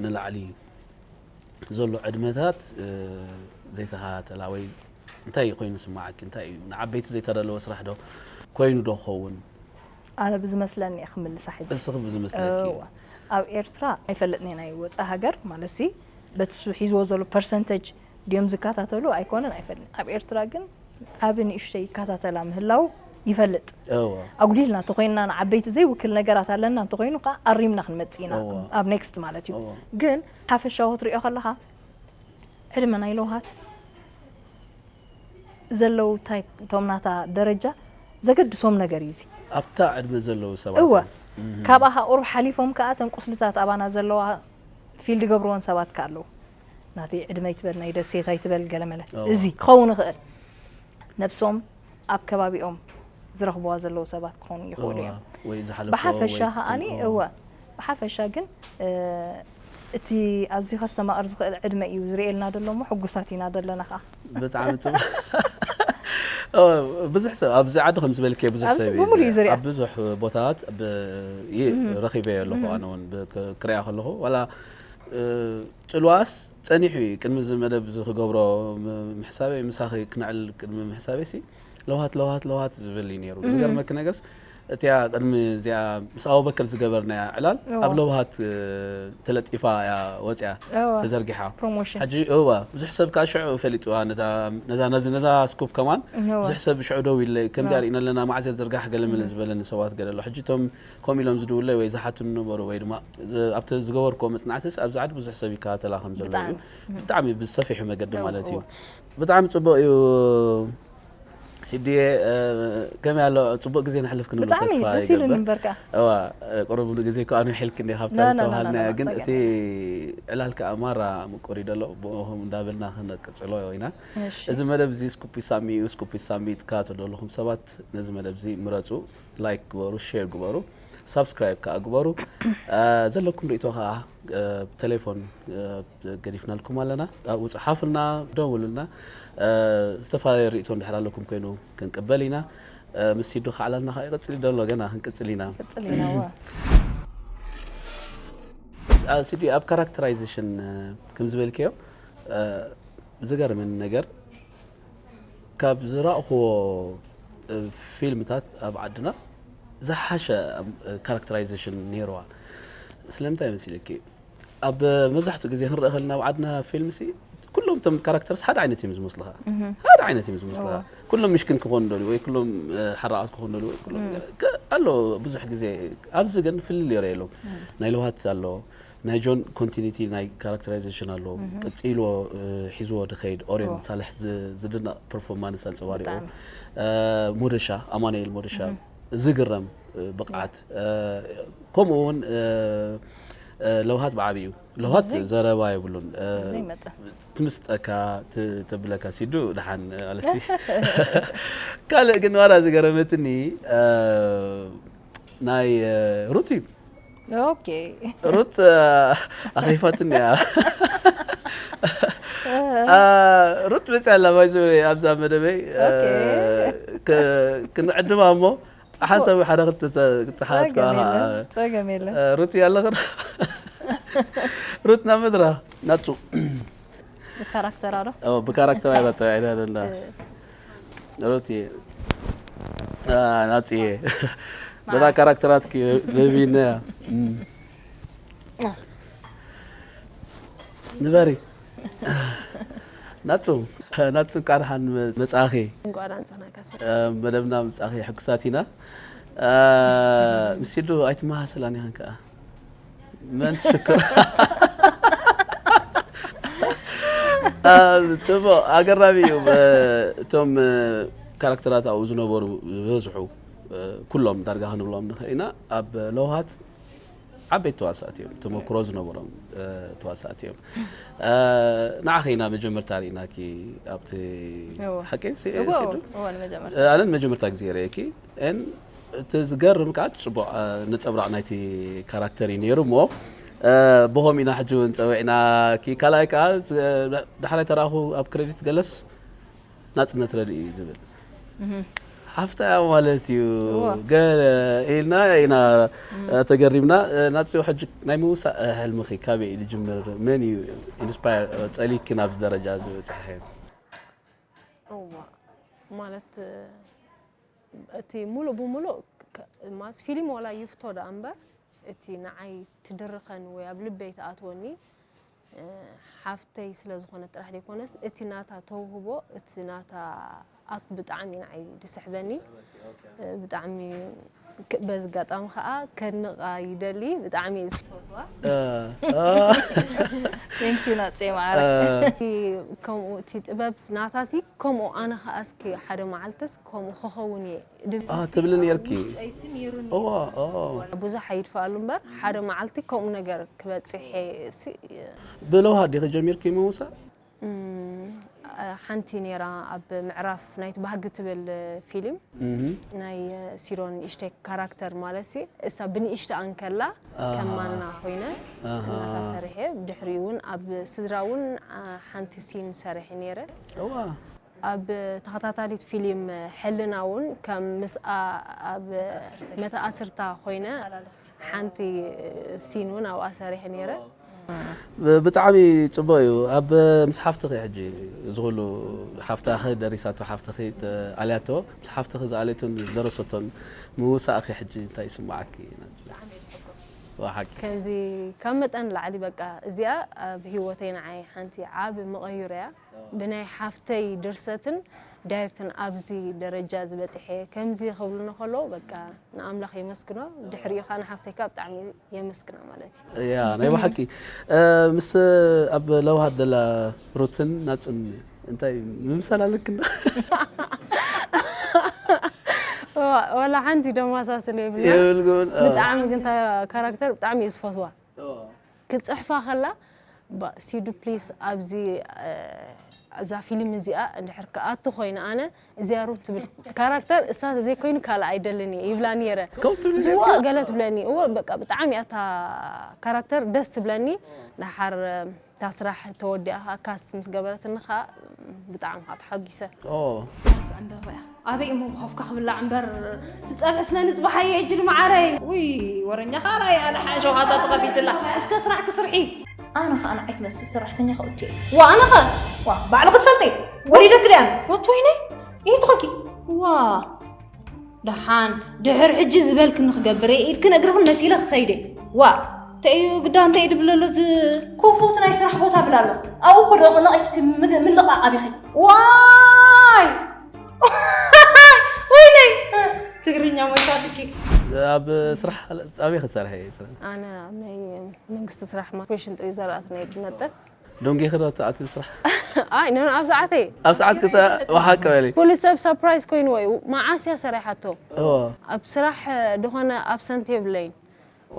ንላዕሊ ዘሎ ዕድመታት እ፣ ዘይተኸታተላ ወይ እንታይ ኮይኑ ስማዓኪ? እንታይ እዩ ንዓበይቲ ዘይተዳለወ ስራሕ ዶ ኮይኑ ዶ ክኸውን? ኣነ ብዝመስለኒ እየ ክምልሳ ሕጂ። እስኺ ብዝመስለኪ። እወ። ኣብ ኤርትራ ኣይፈልጥን እየ ናይ ወፃእ ሃገር ማለት ሲ በቲ ሱ ሒዝዎ ዘሎ ፐርሰንተጅ ድዮም ዝከታተሉ ኣይኮነን ኣይፈልጥን። ኣብ ኤርትራ ግን ዓቢ ንእሽተይ ይከታተላ ምህላው ይፈልጥ። እወ። ኣጉዲልና እንተኮይንና ንዓበይቲ ዘይውክል ነገራት ኣለና እንተኮይኑ ከዓ ኣሪምና ክንመጽእ ኢና እወ። ኣብ ኔክስት ማለት እዩ። እወ። ግን ሓፈሻዊ ክትሪኦ ከለካ ዕድመ ናይ ለውሃት ዘለዉ ታይፕ እቶም ናታ ደረጃ ዘገድሶም ነገር እዩ እዚ። ኣብታ ዕድመ ዘለዉ ሰባት እወ እዮም። እም። ካብኣ ቁሩብ ሓሊፎም ከዓ እተን ቁስልታት ኣባና ዘለዋ ፊል ዝገብርዎን ሰባት ከ ኣለዉ። ናተይ ዕድመ ይትበል ናይ ደሴት ኣይትበል ገለመለ እወ። እዚ ክኸውን ይኽእል። ነብሶም ኣብ ከባቢኦም ዝረኽብዋ ዘለዉ ሰባት ክኾኑ ይኽእሉ እዮም። ወይ ዝሓለፎ ብሓፈሻ ወይ ከኣኒ ትንኦ። እወ ብሓፈሻ ግን እ፣ እቲ ኣዝዩ ከስተማቕር ዝኽእል ዕድመ እዩ ዝርእየልና ዘሎ እሞ ሕጉሳት ኢና ዘለና ከዓ። ብጣዕሚ ጽቡቕ። ኦ፣ ብዙሕ ሰብ ኣብዚ ዓዲ ከም ዝበልከ ብዙሕ ኣብዚ ሰብ እዩ ብምሉእ እዩ ዝርኢ። ዝሪኣ። ኣብ ብዙሕ ቦታታት ብ- ይ- ረኺበዮ ኣለኹ ኣነ እውን ብ- ክ- ክሪኣ ከለኹ ዋላ እ፣ ጽልዋስ ጸኒሑ እዩ ቅድሚ እዚ መደብ እዚ ክገብሮ ም- ምሕሳበይ ምሳኺ ክነዕል ቅድሚ ምሕሳበይ ሲ ለውሃት ለውሃት ለውሃት ዝብል እዩ ነይሩ። ዝገርመኪ ነገርስ እቲያ ቅድሚ እዚኣ ምስ ኣቡበከር ዝገበርናያ ዕላል እዋ። ኣብ ለውሃት እ፣ ተለጢፋ እያ ወፂያ እዋ። ተዘርጊሓ ፕሮሞሽን። ሕጂ እዋ ብዙሕ ሰብ ከዓ ሽዑ ፈሊጥዋ ነዛ ነዛ ነዚ ነዛ ስኩፕ ከማን እዋ። ብዙሕ ሰብ ሽዑ ደው ኢለ ከምዚ እዋ። ኣርኢና ኣለና መዓዝ እያ ዘርጋሕ ገለ መለ ዝበለኒ ሰባት ገለ ኣሎ ሕጂ እቶም ከምኡ ኢሎም ዝድውለይ ወይ ዝሓቱኒ ነበሩ ወይ ድማ ዝ- ኣብቲ ዝገበርክዎ መፅናዕትስ ኣብዚ ዓዲ ብዙሕ ሰብ ይከታተላ ከም ዘሎ እዩ ብጣዕሚ። ብጣዕሚ ብሰፊሑ መገዲ እዋ፣ ማለት እዩ እዋ። ብጣዕሚ ፅቡቅ እዩ ሲዲየ፣ ከመይ ኣሎ? ጽቡቕ ግዜ ነሕልፍ ክንብል ብጣዕሚ ተስፋ ደስ ይገብር። ኢሉኒ እምበርካ። እዋ፣ ቁሩብ ግዜ ከኣ ኣነ ሒልክ እንደ ካብታ ና፣ ና፣ ና፣ ዝተባሃልና ና፣ ና፣ ግን ጸገም እቲ ዕላል ከኣ ማራ ምቁር እዩ ዘሎ። ብኦም እንዳበልና ክንቀጽሎ ኢና። እሺ። እዚ መደብ እዚ ስኩፕ ሳሚ እዩ። ስኩፕ ሳሚ ትካተሉ ዘለኹም ሰባት ነዚ መደብ እዚ ምረጹ፣ ላይክ ግበሩ፣ ሼር ግበሩ፣ ሳብስክራይብ ከኣ ግበሩ። እ፣ ዘለኩም ርእይቶ ከኣ፣ እ፣ ብቴሌፎን፣ እ፣ ገዲፍናልኩም ኣለና። ኣብኡ ጽሓፉልና፣ ደውሉልና። እ፣ ዝተፈላለየ ርእይቶ እንድሕር ኣለኩም ኮይኑ ክንቅበል ኢና። እ፣ ምስ ሲዱ ከዓላልና ከኣ ይቕጽል እዩ ዘሎ፣ ገና ክንቅጽል ኢና። ቅጽል ኢና፣ ዋ። እ፣ ሲዲ ኣብ ካራክተራይዜሽን፣ እ፣ ከም ዝበልክዮ፣ እ፣ ዝገርመኒ ነገር ካብ ዝረእኽዎ፣ እ፣ ፊልምታት ኣብ ዓድና ዝሓሸ፣ እ፣ ካራክተራይዜሽን ነይርዋ። ስለምንታይ መሲልኪ? ኣብ መብዛሕትኡ ግዜ ክንርኢ ከለና ኣብ ዓድና ፊልምሲ ኩሎም እቶም ካራክተርስ ሓደ ዓይነት እዮም ዝመስሉኻ። ሓደ ዓይነት እዮም ዝመስሉኻ። እዋ። ኩሎም ምሽክን ክኾኑ ደልዩ ወይ ኩሎም፣ እ፣ ሓራቓት ክኾኑ ደልዩ ወይ ኩሎም ከ-፣ ኣሎ ብዙሕ ግዜ። ኣብዚ ግን ፍልልይ ይረኣየሎም። ናይ ለውሃት ኣሎ፣ ናይ ጆን ኮንቲኒቲ ናይ ካራክተራይዜሽን ኣሎ። ቀጺልዎ፣ እ፣ ሒዝዎ ድኸይድ ኦሬን እዋ። ሳልሕ ዝ-፣ ዝድነቕ ፐርፎርማንስ ኣንጸባሪቑ። ብጣዕሚ። እ፣ ሞደሻ፣ ኣማኑኤል ሞደሻ ዝግረም፣ እ፣ ብቕዓት፣ እ፣ ከምኡ እውን፣ እ፣ እ፣ ለውሃት ብዓቢኡ ለውሃት ብዘይ- ዘረባ የብሉን። እ፣ ዘይመጠን። ትምስጠካ፣ ት-፣ ተብለካ ሲዱ ደሓን ኣለሲ። ካልእ ግን ዋላ ዝገረመትኒ፣ እ፣ ናይ፣ እ፣ ሩት እዩ። ኦኬ። ሩት፣ እ፣ ኣኸይፋትኒ እያ። እ፣ ሩት መፅያ ኣላ፣ ባይዘ ኣብዛ መደበይ፣ እ፣ ኦኬ። ክ-፣ ክንዕድማ እሞ ሓንሳብ ሓደ ክልተ ሰ-፣ ክትሓት ጸገም ከኣ፣ የለን፣ ጸገም የለን። እ፣ ሩት ኣለኽን። ሩት ናብ መድረኽ ናጹ። ብካራክተር ኣሎ። ኦ፣ ብካራክተር ኣይባጽዕ ኣይደለና። ሩት፣ እ፣ ናጽ እየ። በታ ካራክተራት ክ-፣ ልህቢነ እያ። እም። ንበሪ። ናጹ፣ ናጹ፣ እንኳዕ ደሓን መጻእኺ። እንኳዕ ደሓን ጸናካ ሰብ። እ፣ መደብና ምጻእኺ ሕጉሳት ኢና። እ፣ ምስ ሲዱ ኣይትመሳሰላን ኢኽን ከኣ። መን ትሽክር? እ፣ ጽቡቕ፣ ኣገራሚ እዩ። እ፣ እቶም፣ እ፣ ካራክተራት ኣብኡ ዝነበሩ ዝበዝሑ፣ እ፣ ኩሎም ዳርጋ ክንብሎም ንኽእል ኢና። ኣብ ለውሃት ዓበይቲ ተዋሳእቲ እዮም፣ ተመክሮ ዝነበሮም፣ እ፣ ተዋሳእቲ እዮም። እ፣ ንዓኺ ኢና መጀመርታ ርኢናኪ ኣብቲ እወ። ሓቂ ሲ-፣ እወ፣ ሲዱ? እወ፣ ንመጀመርታ። እ፣ ኣነን መጀመርታ ግዜ ርኤኪ። እን እቲ ዝገርም ከዓ ጽቡቕ፣ እ፣ ነጸብራቕ ናይቲ ካራክተር እዩ ነይሩ እሞ፣ እ፣ ብኸም ኢና ሕጂ እውን ጸዊዕናኪ። ካልኣይ ከዓ፣ እ፣ ዳሕራይ ተራእኹ ኣብ ክሬዲት ገለስ ናጽነት ረድኢ እዩ ዝብል። ሓፍታ እያ ማለት እዩ። እዋ። ገለ ኢልና ኢና፣ እ፣ ተገሪምና። እ፣ ናጽዮ፣ ሕጂ ናይ ምውሳእ፣ እ፣ ሕልምኺ ካበይ እዩ ዝጅምር? መን እዩ ኢንስፓየር፣ እ፣ ጸሊኪ ናብዚ ደረጃ ዝበጽሐ? እዋ፣ ማለት፣ እ፣ እቲ ሙሉእ ብሙሉእ ከ-፣ ማስ ፊልም ዋላ ይፍቶ ደኣ እምበር፣ እቲ ንዓይ ትድርኸኒ ወይ ኣብ ልበይ ትኣትወኒ፣ እ፣ ሓፍተይ ስለ ዝኾነት ጥራሕ ዘይኮነስ፣ እቲ ናታ ተውህቦ፣ እቲ ናታ ኣክት ብጣዕሚ ንዓይ ዝስሕበኒ። እ፣ ብጣዕሚ ክ-፣ በዚ ኣጋጣሚ ከዓ ከድንቓ ይደሊ፣ ብጣዕሚ እየ ዝፈትዋ። እ፣ እ፣ Thank you ናጽየ ማዕረ። እ፣ እቲ ከምኡ፣ እቲ ጥበብ ናታሲ ከምኡ፣ ኣነ ከዓ እስኪ ሓደ መዓልትስ ከምኡ ክኸውን እየ ድብል አ፣ ሲ ትብሊ ኣብ ነርኪ? ውሽጠይሲ ነይሩኒ። እዋ፣ ኦ። ብዙሕ ኣይድፋኣሉ እምበር፣ ሓደ መዓልቲ ከምኡ ነገር ክበጽሕ እየ ሲ-፣ ብለውሃት ዲኺ ጀሚርኪ ምውሳእ? እም፣ ሓንቲ ነይራ ኣብ ምዕራፍ ናይቲ ባህጊ ትብል ፊልም፣ እህ። ናይ ሲዶን ንእሽተይ ካራክተር ማለት ሲ፣ እሳ ብንእሽተኣ እንከላ ኣሃ። ከም ማና ኮይነ ኣሃ። እናታ ሰሪሐ፣ ብድሕሪኡ እውን ኣብ ስድራ እውን፣ አ፣ ሓንቲ ሲን ሰሪሐ ነይረ። እዋ። ኣብ ተኸታታሊት ፊልም ሕልና እውን ከም ምስኣ ኣብ መተኣስርታ ኮይነ ሓንቲ ሲን እውን ኣብኣ ሰሪሐ ነይረ። ብ-፣ ብጣዕሚ ጽቡቕ እዩ። ኣብ ምስ ሓፍትኺ ሕጂ እዚ ኩሉ ሓፍታኺ ደሪሳቶ፣ ሓፍትኺ ተ-፣ ኣልያቶ፣ ምስ ሓፍትኺ ዝኣለቶን ዝደረሰቶን ምውሳእኺ ሕጂ እንታይ ይስምዓኪ? ዋ፣ ሓቂ። ከምዚ ካብ መጠን ላዕሊ በቃ እዚኣ ኣብ ህይወተይ ንዓይ ሓንቲ ዓቢ መቐይሮ እያ። ብናይ ሓፍተይ ድርሰትን ዳይሬክትን ኣብዚ ደረጃ ዝበጽሐ ከምዚ ክብሉኒ ከለዉ በቃ ንኣምላኽ የመስግኖ። ድሕሪኡ ከኣ ንሓፍተይ ከኣ ብጣዕሚ የመስግና ማለት እዩ። ያ፣ ናይ ብሓቂ። እ፣ ምስ ኣብ ለውሃት ዘላ ሩትን ናጽን እንታይ ምምሳል ኣለክን? ዋላ ሓንቲ ደማሳስል የብልና። የብልኩን ብጣዕሚ ግን እታ ካራክተር ብጣዕሚ እየ ዝፈትዋ። ክትፅሕፋ ከላ፣ "ባ- ሲዱ ፕሊስ፣ ኣብዚ እ፣ እዛ ፊልም እዚኣ እንድሕር ክኣቱ ኮይነ ኣነ፣ እዚኣ ሩት ትብል ካራክተር እሳ ዘይኮይኑ ካልእ ኣይደልን እየ" ይብላ ነይረ። ከምኡ ትብል ጅዋ ገለ ትብለኒ እወ፣ በቃ ብጣዕሚ እያ እታ ካራክተር ደስ ትብለኒ። ደሓር እታ ስራሕ ተወዲኣ ከዓ ካስት ምስ ገበረትኒ ከዓ ብጣዕሚ ከዓ ተሓጒሰ። ኦ ዝዕምበባ እያ። ኣበይ እሞ ብኸፍካ ክብላዕ እምበር ትጸበስ መን ጽባሓየ እጅል መዓረይ። ውይ ወረኛ ካልኣይ ኣነ ሓንሸው ሃታ ተኸፊትላ። እስከ ስራሕ ክስርሒ። ኣነ ኸኣ ንዓይ ትመስል ሰራሕተኛ ከእቱ እየ። ዋ ኣነ ኸ ዋ ባዕሉ ክትፈልጢ ወሪደክ ድያን ወት ወይነ ይትኸኪ ዋ ደሓን ድሕር ሕጂ ዝበልክኒ ክገብር እየ ኢድክን እግርኽን መሲለ ክኸይደ ዋ ተእዩ ግዳ እንታይ ድብለሎ ዝ ክፉት ናይ ስራሕ ቦታ ብላ ኣሎ ኣብኡ እኮ ደቕ ነቒፅኪ ምልቓቕ ኣቢኺ ዋይ ወይነይ ትግርኛ መሳትኪ ኣብ ስራሕ ኣበይ ክትሰርሐ እየ ኣነ ኣብ ናይ መንግስቲ ስራሕ ማርኬሽን ጥሪ ዘርኣት ናይ ድመጠ ዶንጌ ክዶ ትኣትዩ ስራሕ ኣይ ነን ኣብ ሰዓተይ ኣብ ሰዓት ክተ ወሓቅ በሊ ኩሉ ሰብ ሰርፕራይዝ ኮይንዎ እዩ። መዓስ እያ ሰሪሓቶ? እዎ ኣብ ስራሕ ድኾነ ኣብሰንት የብለይን።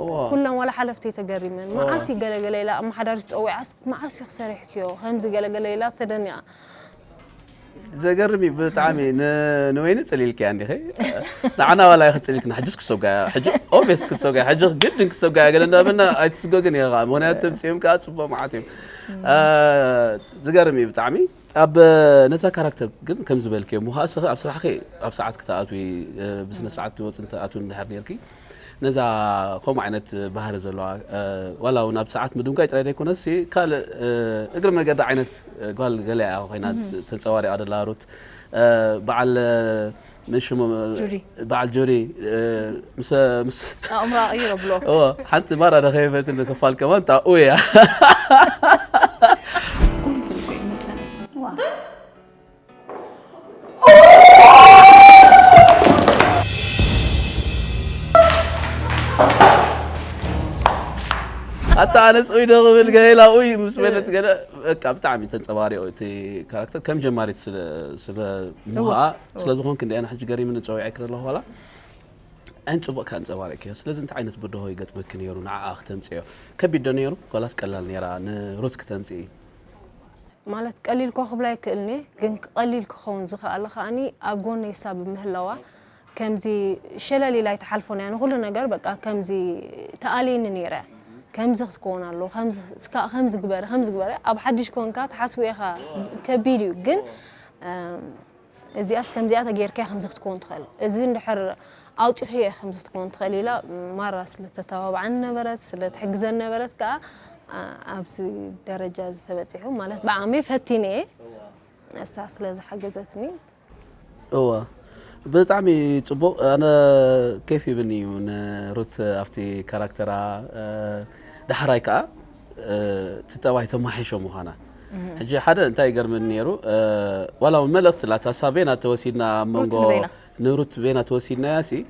እዎ ኩሎም ዋላ ሓለፍተይ ተገሪመን። መዓስ እዩ ገለገለ ኢላ ኣመሓዳሪት ጸዊዓስ መዓስ እዩ ክሰሪሕክዮ ከምዚ ገለገለ ኢላ ተደኒቓ። ዘገርም እዩ ብጣዕሚ ን- ንወይኒ ጽሊልክያ እንዲኸ ንዓና ዋላ ይኽጽሊልክና ሕጅስ ክሰጋ ሕጂ ኦብስ ክሰጋ ሕጂ ግድን ክሰጋ ገለ እንዳበና ኣይትስጎግን ኢኻ ምክንያቱ ምጽኦም ከዓ ጽቡቅ መዓት እዮም እ፣ ዝገርም እዩ ብጣዕሚ ኣብ ነዛ ካራክተር ግን ከም ዝበልክዮ ምዃ እስኺ ኣብ ስራሕኺ ኣብ ሰዓት ክትኣትዊ እ፣ ብስነ ስርዓት ትወፅን ትኣትውን እንድሕር ነርኪ ነዛ ከምኡ ዓይነት ባህሪ ዘለዋ እ፣ ዋላ እውን ኣብ ሰዓት ምድንጓይ ጥራይ ዘይኮነስ ካልእ እ፣ እግሪ መገዲ ዓይነት እ፣ ጓል ገለ እያ ኮይና ተንፀባሪቃ ደላ ሩት እ፣ በዓል እ፣ ንሽሙ ጁዲ። በዓል ጆዲ እ፣ ምስ ምስ ኣእምሮ ኣቕይሮ ብሎ እዎ ሓንቲ ማራ ደኸይፈትን ክፋል ከማን ጣኡ እያ ኣታ ኣነስ ኡይ ዶ ክብል ገለ ኢላ ኡይ ምስ በለት ገለ በቃ ብጣዕሚ ተንጸባሪቑ እቲ ካራክተር ከም ጀማሪት ስለ ስለ ምዃ ስለ ዝኾንክ እንደ ኣነ ሕጂ ገሪምኒ ጸዊዐ ክረለኹ ዋላ ኣን ጽቡቕ ከ ኣንጸባሪቕክዮ ስለዚ እንታይ ዓይነት ብድሆ ይገጥመኪ ነይሩ ንዓኣ ክተምጽዮ ከቢድ ዶ ነይሩ ዋላስ ቀላል ነይራ ንሩት ክተምጽኢ ማለት ቀሊል ኮ ክብላ ይክእልኒ ግን ቀሊል ክኸውን ዝኽኣለ ከኣኒ ኣብ ጎነይ እሳ ብምህላዋ ከምዚ ሸለል ኢላ ኣይትሓልፎን እያ ንኩሉ ነገር በቃ ከምዚ ተኣልየኒ ነይረ ከምዚ ክትከውን ኣለዎ ከምዚ እስካ ከምዚ ግበሪ ከምዚ ግበሪ ኣብ ሓድሽ ኮንካ ትሓስቦ ኢኻ ከቢድ እዩ ግን እም፣ እዚኣስ ከምዚኣ ተጌርካ ከምዚ ክትከውን ትኽእል እዚ እንድሕር ኣውፂኺ እየ ከምዚ ክትከውን ትኽእል ኢላ ማራ ስለተተባብዓኒ ነበረት ስለትሕግዘኒ ነበረት ከዓ ኣ- ኣብዚ ደረጃ እዚ ተበፂሑ ማለት ብዓመይ ፈቲነ እየ እሳ ስለ ዝሓገዘትኒ እወ ብጣዕሚ ፅቡቕ ኣነ ኬፍ ይብኒ እዩ ንሩት ኣብቲ ካራክተራ እ፣ ዳሕራይ ከዓ እ፣ እቲ ጠባይ ተማሒሾ ምዃና ሕጂ ሓደ እንታይ ይገርመኒ ነይሩ እ፣ ዋላ እውን መልእኽቲ ላታ እሳ ቤና ተወሲድና ኣብ መንጎ ንቤና። ንሩት ቤና ተወሲድናያ ሲ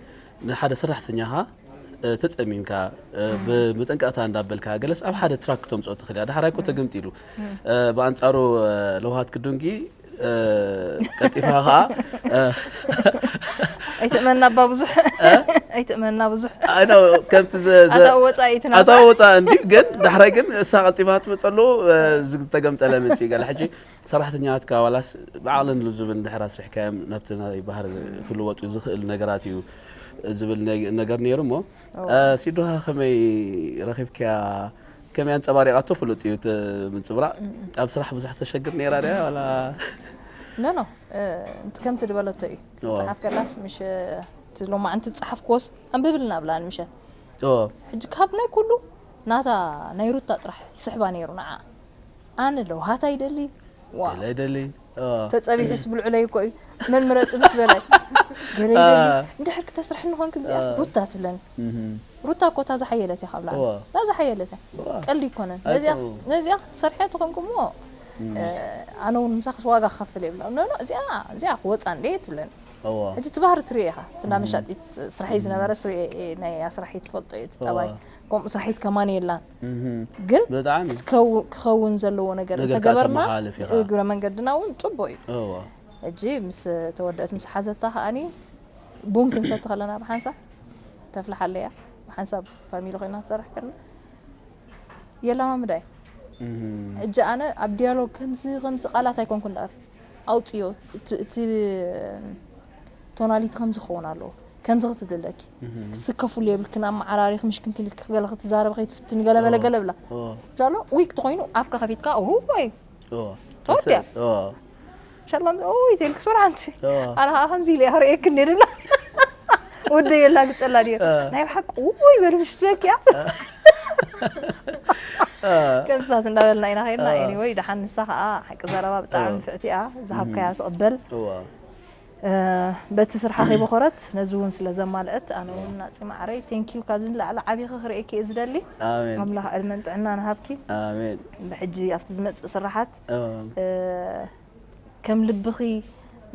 ንሓደ ሰራሕተኛኻ እ፣ ተፀሚምካ እ፣ ብ- ብጥንቀቕታ እንዳበልካ ገለስ ኣብ ሓደ ትራክ ክተምፅኦ ትኽእል እያ ዳሕራይ እኮ ተገምጢሉ እ፣ ብኣንፃሩ እ፣ ለውሃት ክዱንጊ እ፣ ቀልጢፍካ ከዓ እ፣ ኣይትእመና እባ ብዙሕ ኣይትእመና ብዙሕ ኣይ ነው ከምቲ ዘ- ዘ- ኣታዊ ወፃኢ እቲ ናብራ ኣታዊ ወፃኢ እንዲ ግን ዳሕራይ ግን እሳ ቀልጢፋ ትመፀሉ እ፣ ዝተገምጠለ መፅኡ ገለ ሕጂ ሰራሕተኛትካ ዋላስ ብዓቕልን ልዙብን ድሕር ኣስሪሕካዮም ናብቲ ናይ ባህሪ ክልወጡ ዝኽእል ነገራት እዩ ዝብል ነ- ነገር ነይሩ እሞ እ፣ ሲዱሃ ከመይ ረኺብክያ ከመይ ኣንፀባሪቓቶ ፍሉጥ እዩ እቲ ምንፅብራቕ ኣብ ስራሕ ብዙሕ ተሸግር ነይራ ድያ ዋላ ኖ ኖ ከምቲ ዝበለቶ እዩ እዋ። ትፅሓፍ ከላስ ምሽ እቲ ሎማዕንቲ ዝፀሓፍክዎስ ኣንብብልና ብላን ምሸት ኦ ሕጂ ካብ ናይ ኩሉ ናታ ናይ ሩታ ጥራሕ ይስሕባ ነይሩ ንዓ ኣነ ለውሃት ኣይደሊ ዋ ለይደሊ ተፀቢሑስ ብልዑለይ እኮ እዩ መን ምረፂ ምስ በላይ ገለ ይደሊ እንድሕር ክተስርሕኒ ኮንክ እዚኣ ሩታ ትብለኒ ሩታ እኮ እታ ዝሓየለት እያ ካብ ላዕሊ እዋ። እታ ዝሓየለት እያ እዋ። ቀልዲ ይኮነን ኣይ፣ ነዚኣ ጥሩ። ነዚኣ ክትሰርሕያ ተኾንኩሞ ኣነ እውን ምሳኽስ ዋጋ ክኸፍል የብላ ኖ ኖ እዚኣ እዚኣ ክወፃ እንደ ትብለኒ እዋ ሕጂ እቲ ባህሪ ትሪኦ ኢኻ እቲ እንዳ መሻጢት ስራሐይ ዝነበረ ስሪኤ ናይ ኣስራሒ ትፈልጦ እዩ እቲ ጠባይ እዋ። ከምኡ ስራሒት ከማን የላን እህም። ግን ብጣዕሚ ክትከው- ክኸውን ዘለዎ ነገር ነገር እንተገበርና ከኣ ተመሓላልፍ ኢኻ። እግረ መንገድና እውን ፅቡቅ እዩ እዋ ሕጂ ምስ ተወደአት ምስ ሓዘታ ከዓኒ ቡን ክንሰቲ ከለና ብሓንሳብ ተፍልሓለያ፣ ብሓንሳብ ፋሚሊ ኮይና ትሰርሕ ከለና የላማምዳ እዩ። ሕጂ ኣነ ኣብ ዲያሎግ ከምዚ ከምዚ ቃላት ኣይኮንኩን ደኣር ኣውፅዮ፣ እቲ ቶናሊቲ ከምዚ ክኸውን ኣለዎ፣ ከምዚ ክትብል ኣለኪ፣ ክትስከፉሉ የብልክን፣ ኣመዓራሪኽ ምሽክንክን ኢልኪ ገለ ክትዛረብ ከይትፍትኒ ገለ በለ ገለ ብላ ጃሎ ዊክ ተኾይኑ ኣፍካ ከፊትካ ወይ ተወዲያ ሸሎም ኦይ ቴልክስ ወላ ሓንቲ ኣነ ከዓ ከምዚ ኢለ ክርእየክ እንደ ድብላ ወደ የላግፀላ ድዮ ናይ ብሓቂ ውይ በል ምሽ ትበኪያ ከምሳት እንዳበልና ኢና ከይድና ኤኒወይ ደሓን ንሳ ከዓ ሓቂ ዘረባ ብጣዕሚ ንፍዕቲ እያ ዝሃብካያ ትቕበል በቲ ስርሓኺ በኾረት ነዚ እውን ስለ ዘማልአት ኣነ እውን ናፂ ማዕረይ ቴንኪዩ ካብዚ ንላዕሊ ዓብዪ ክርእየኪ እየ ዝደሊ ኣምላኽ ዕድመን ጥዕና ንሃብኪ ብሕጂ ኣብቲ ዝመፅእ ስራሓት ከም ልብኺ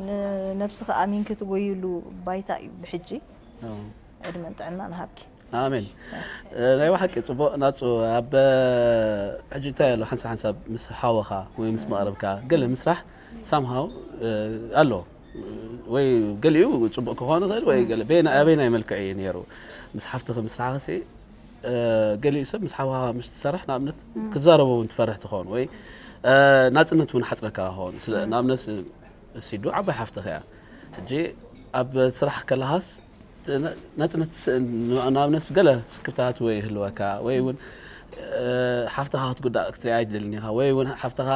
ንነብስኺ ኣሚንኪ ትጎይሉ ባይታ እዩ ብሕጂ ዕድመን ጥዕና ንሃብኪ ኣሜን ናይ ብሓቂ ፅቡቕ ናፁ ኣብ ሕጂ እንታይ ኣሎ ሓንሳብ ሓንሳብ ምስ ሓወኻ ወይ ምስ መቕረብካ ገለ ምስራሕ ሳምሃው ኣሎ ወይ ገሊኡ ፅቡቕ ክኾን ይኽእል ወይ ገለ በየና ኣበይናይ መልክዕ እዩ ነይሩ ምስ ሓፍትኺ ምስራሕኽሲ ገሊኡ ሰብ ምስ ሓውኻ ምስ ትሰርሕ ንኣብነት ክትዛረቦ እውን ትፈርሕ ትኸውን ወይ ናፅነት እውን ሓፅረካ ክኸውን ንኣብነት ሲዱ ዓባይ ሓፍትኺ እያ ሕጂ ኣብ ስራሕ ከለኻስ ናፅነት ንኣብነት ገለ ስክፍታት ወይ ይህልወካ ወይ እውን ሓፍትኻ ክትጉዳእ ክትሪኣ ኣይትደልን ኢኻ ወይ እውን ሓፍትኻ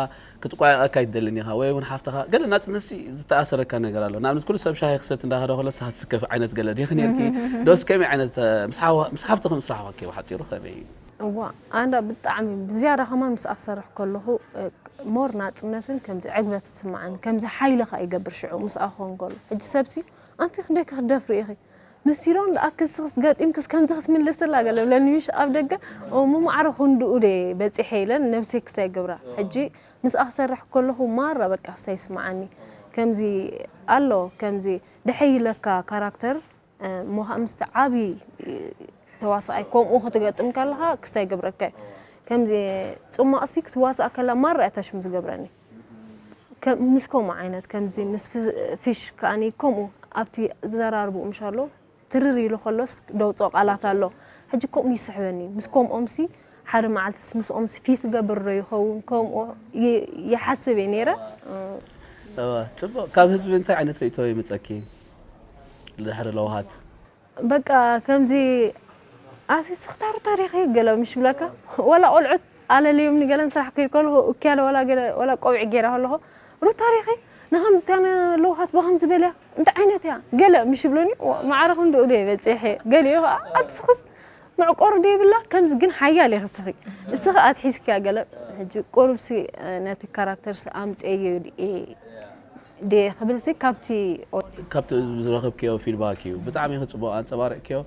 ክትቋየቐካ ኣይትደልን ኢኻ ወይ እውን ሓፍትኻ ገለ ናፅነት ዝተኣሰረካ ነገር ኣሎ ንኣብነት ኩሉ ሰብ ሻሂ ክሰት እንዳኸደ ከሎ ንስኻ ትስከፍ ዓይነት ገለ ዲኺ ነርኪ ዶስ ከመይ ዓይነት ምስ ሓፍትኺ ምስ ራሕዋኪ ብሓፂሩ ከመይ እዩ እዋ ኣንዳ ብጣዕሚ ብዝያዳ ከማን ምስኣ ክሰርሕ ከለኹ ሞር ናፅነትን ከምዚ ዕግበት ትስማዓኒ ከምዚ ሓይሊ ከኣ ይገብር ሽዑ ምስኣ ክኸውን ከሎ ሕጂ ሰብሲ ኣንቲ ክንደይ ክኽደፍሪ ኢኺ መሲሎን ደኣ ክስኽስ ገጢምክስ ከምዚ ክትምልስላ ገለ ብለኒ ምሽ ኣብ ደገ እሞ ማዕረ ክንድኡ ደ በፂሐ ኢለን ነብሰይ ክሳይ ገብራ ሕጂ ምስኣ ክሰርሕ ከለኹ ማራ በቃ ክሳይ ይስምዓኒ ከምዚ ኣሎ ከምዚ ደሐይ ኢለካ ካራክተር እሞ ከዓ ምስቲ ዓብዪ ተዋሳኣይ ከምኡ ክትገጥም ከለኻ ክስታይ ይገብረካ እዩ ከምዚ ፅማቕሲ ክትዋሳእ ከላ ማራ እያ ታሽሙ ዝገብረኒ ምስ ከምኡ ዓይነት ከምዚ ምስ ፊሽ ከዓኒ ከምኡ ኣብቲ ዘራርብኡ ምሻሎ ትርር ኢሉ ከሎስ ደውፅኦ ቃላት ኣሎ ሕጂ ከምኡ ይስሕበኒ ምስ ከምኦምሲ ሓደ መዓልትስ ምስኦምሲ ፊት ገብር ዶ ይኸውን ከምኡ ይሓስብ እየ ነይረ ፅቡቅ ካብ ህዝቢ እንታይ ዓይነት ርእቶ ይመፀኪ ድሕሪ ለውሃት በቃ ከምዚ ኣሲስኽታ ሩታ ዲኺ ገለ ምሽ ብለካ ወላ ቆልዑት ኣለልዮምኒ ገለን ስራሕ ከይድ ከለኹ እኪያለ ወላ ገለ ወላ ቆብዒ ገይረ ከለኹ ሩታ ዲኺ ንኸምዚ ትያ ለውሃት ብኸምዚ በልያ እንታይ ዓይነት እያ ገለ ምሽ ይብሉኒ ማዕረ ክንድኡ ዶ በፂሐ ገሊኡ ከዓ ኣትስኽስ መዕቆሪ ዶ ይብላ ከምዚ ግን ሓያል እየ ክስኺ እስኺ ኣትሒዝክያ ገለ ሕጂ ቁሩብሲ ነቲ ካራክተርሲ ኣምፅኤዮ ድየ ድየ ክብልሲ ካብቲ ካብቲ ዝረኸብክዮ ፊድባክ እዩ ብጣዕሚ ክፅቡቅ ኣንፀባሪቅክዮ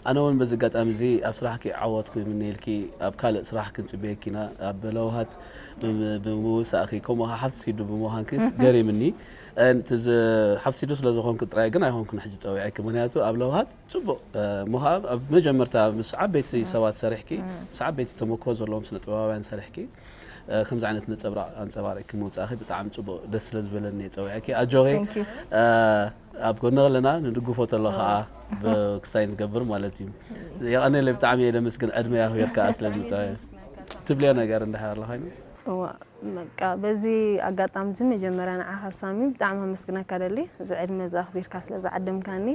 ኣነ እውን በዚ ኣጋጣሚ እዚ ኣብ ስራሕኪ ዓወት ክምነየልኪ ኣብ ካልእ ስራሕ ክንፅበየኪ ኢና ኣብ ለውሃት ብምውሳእኪ ከምኡ ከዓ ሓፍቲ ሲዱ ብምዃንኪስ ገሪምኒ ሓፍቲ ሲዱ ስለ ዝኾንኩ ጥራይ ግን ኣይኮንኩን ሕጂ ፀዊዐኪ ምክንያቱ ኣብ ለውሃት ፅቡቅ ምዃን ኣብ መጀመርታ ምስ ዓበይቲ ሰባት ሰሪሕኪ ምስ ዓበይቲ ተመክሮ ዘለዎም ስነ ጥበባውያን ሰሪሕኪ ከምዚ ዓይነት ነፀብራቕ ኣንፀባሪቕኪ ምውፃእኺ ብጣዕሚ ፅቡቅ ደስ ስለ ዝበለኒ እየ ፀዊዐኪ ኣጆኺ ኣብ ጎኒ ከለና ንድግፎ ተሎ ከዓ ክስታይ ንገብር ማለት እዩ የቐነለ ብጣዕሚ እየ ደመስግን ዕድመ ያኽብር ከዓ ስለ ዝምፀ ትብልዮ ነገር እንድሕር ኣሎ ኮይኑ እዋ በቃ በዚ ኣጋጣሚ እዚ መጀመርያ ንዓኻ ሳሚ ብጣዕሚ ኣመስግነካ ደሊ እዚ ዕድመ እዚ ኣኽቢርካ ስለ ዝዓደምካኒ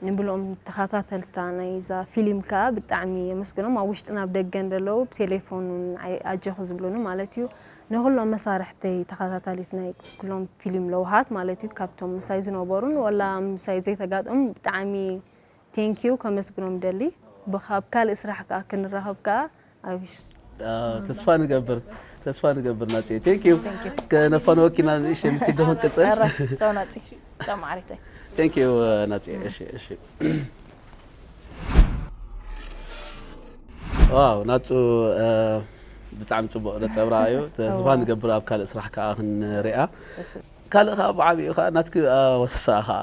ንብሎም ተኸታተልታ ናይዛ ፊሊም ከኣ ብጣዕሚ የመስግኖም ኣብ ውሽጥን ኣብ ደገን ዘለዉ ብቴሌፎን እውን ኣጀኹ ዝብሉኒ ማለት እዩ ንኹሎም መሳርሕተይ ተኸታታሊት ናይ ኩሎም ፊሊም ለውሃት ማለት እዩ ካብቶም ምሳይ ዝነበሩን ወላ ምሳይ ዘይተጋጠሙ ብጣዕሚ ቴንኪዩ ከመስግኖም ደሊ ብካብ ካልእ ስራሕ ከኣ ክንራኸብ ከኣ ኣቢሽ ተስፋ ንገብር ተስፋ ንገብር ናጽ thank you ከነፋን ወኪና ንእሽተይ ምስ ይደኹን ቅጽል ቻው ናጽ ቻው ማዕሪተይ thank you ናጽ እሺ እሺ ዋው ናጹ ብጣዕሚ ጽቡቕ ነጸብራ እዩ ተስፋ ንገብር ኣብ ካልእ ስራሕ ከኣ ክንሪኣ ካልእ ከዓ ብዓብኡ ከዓ ናትኪ ወሰሳ ከዓ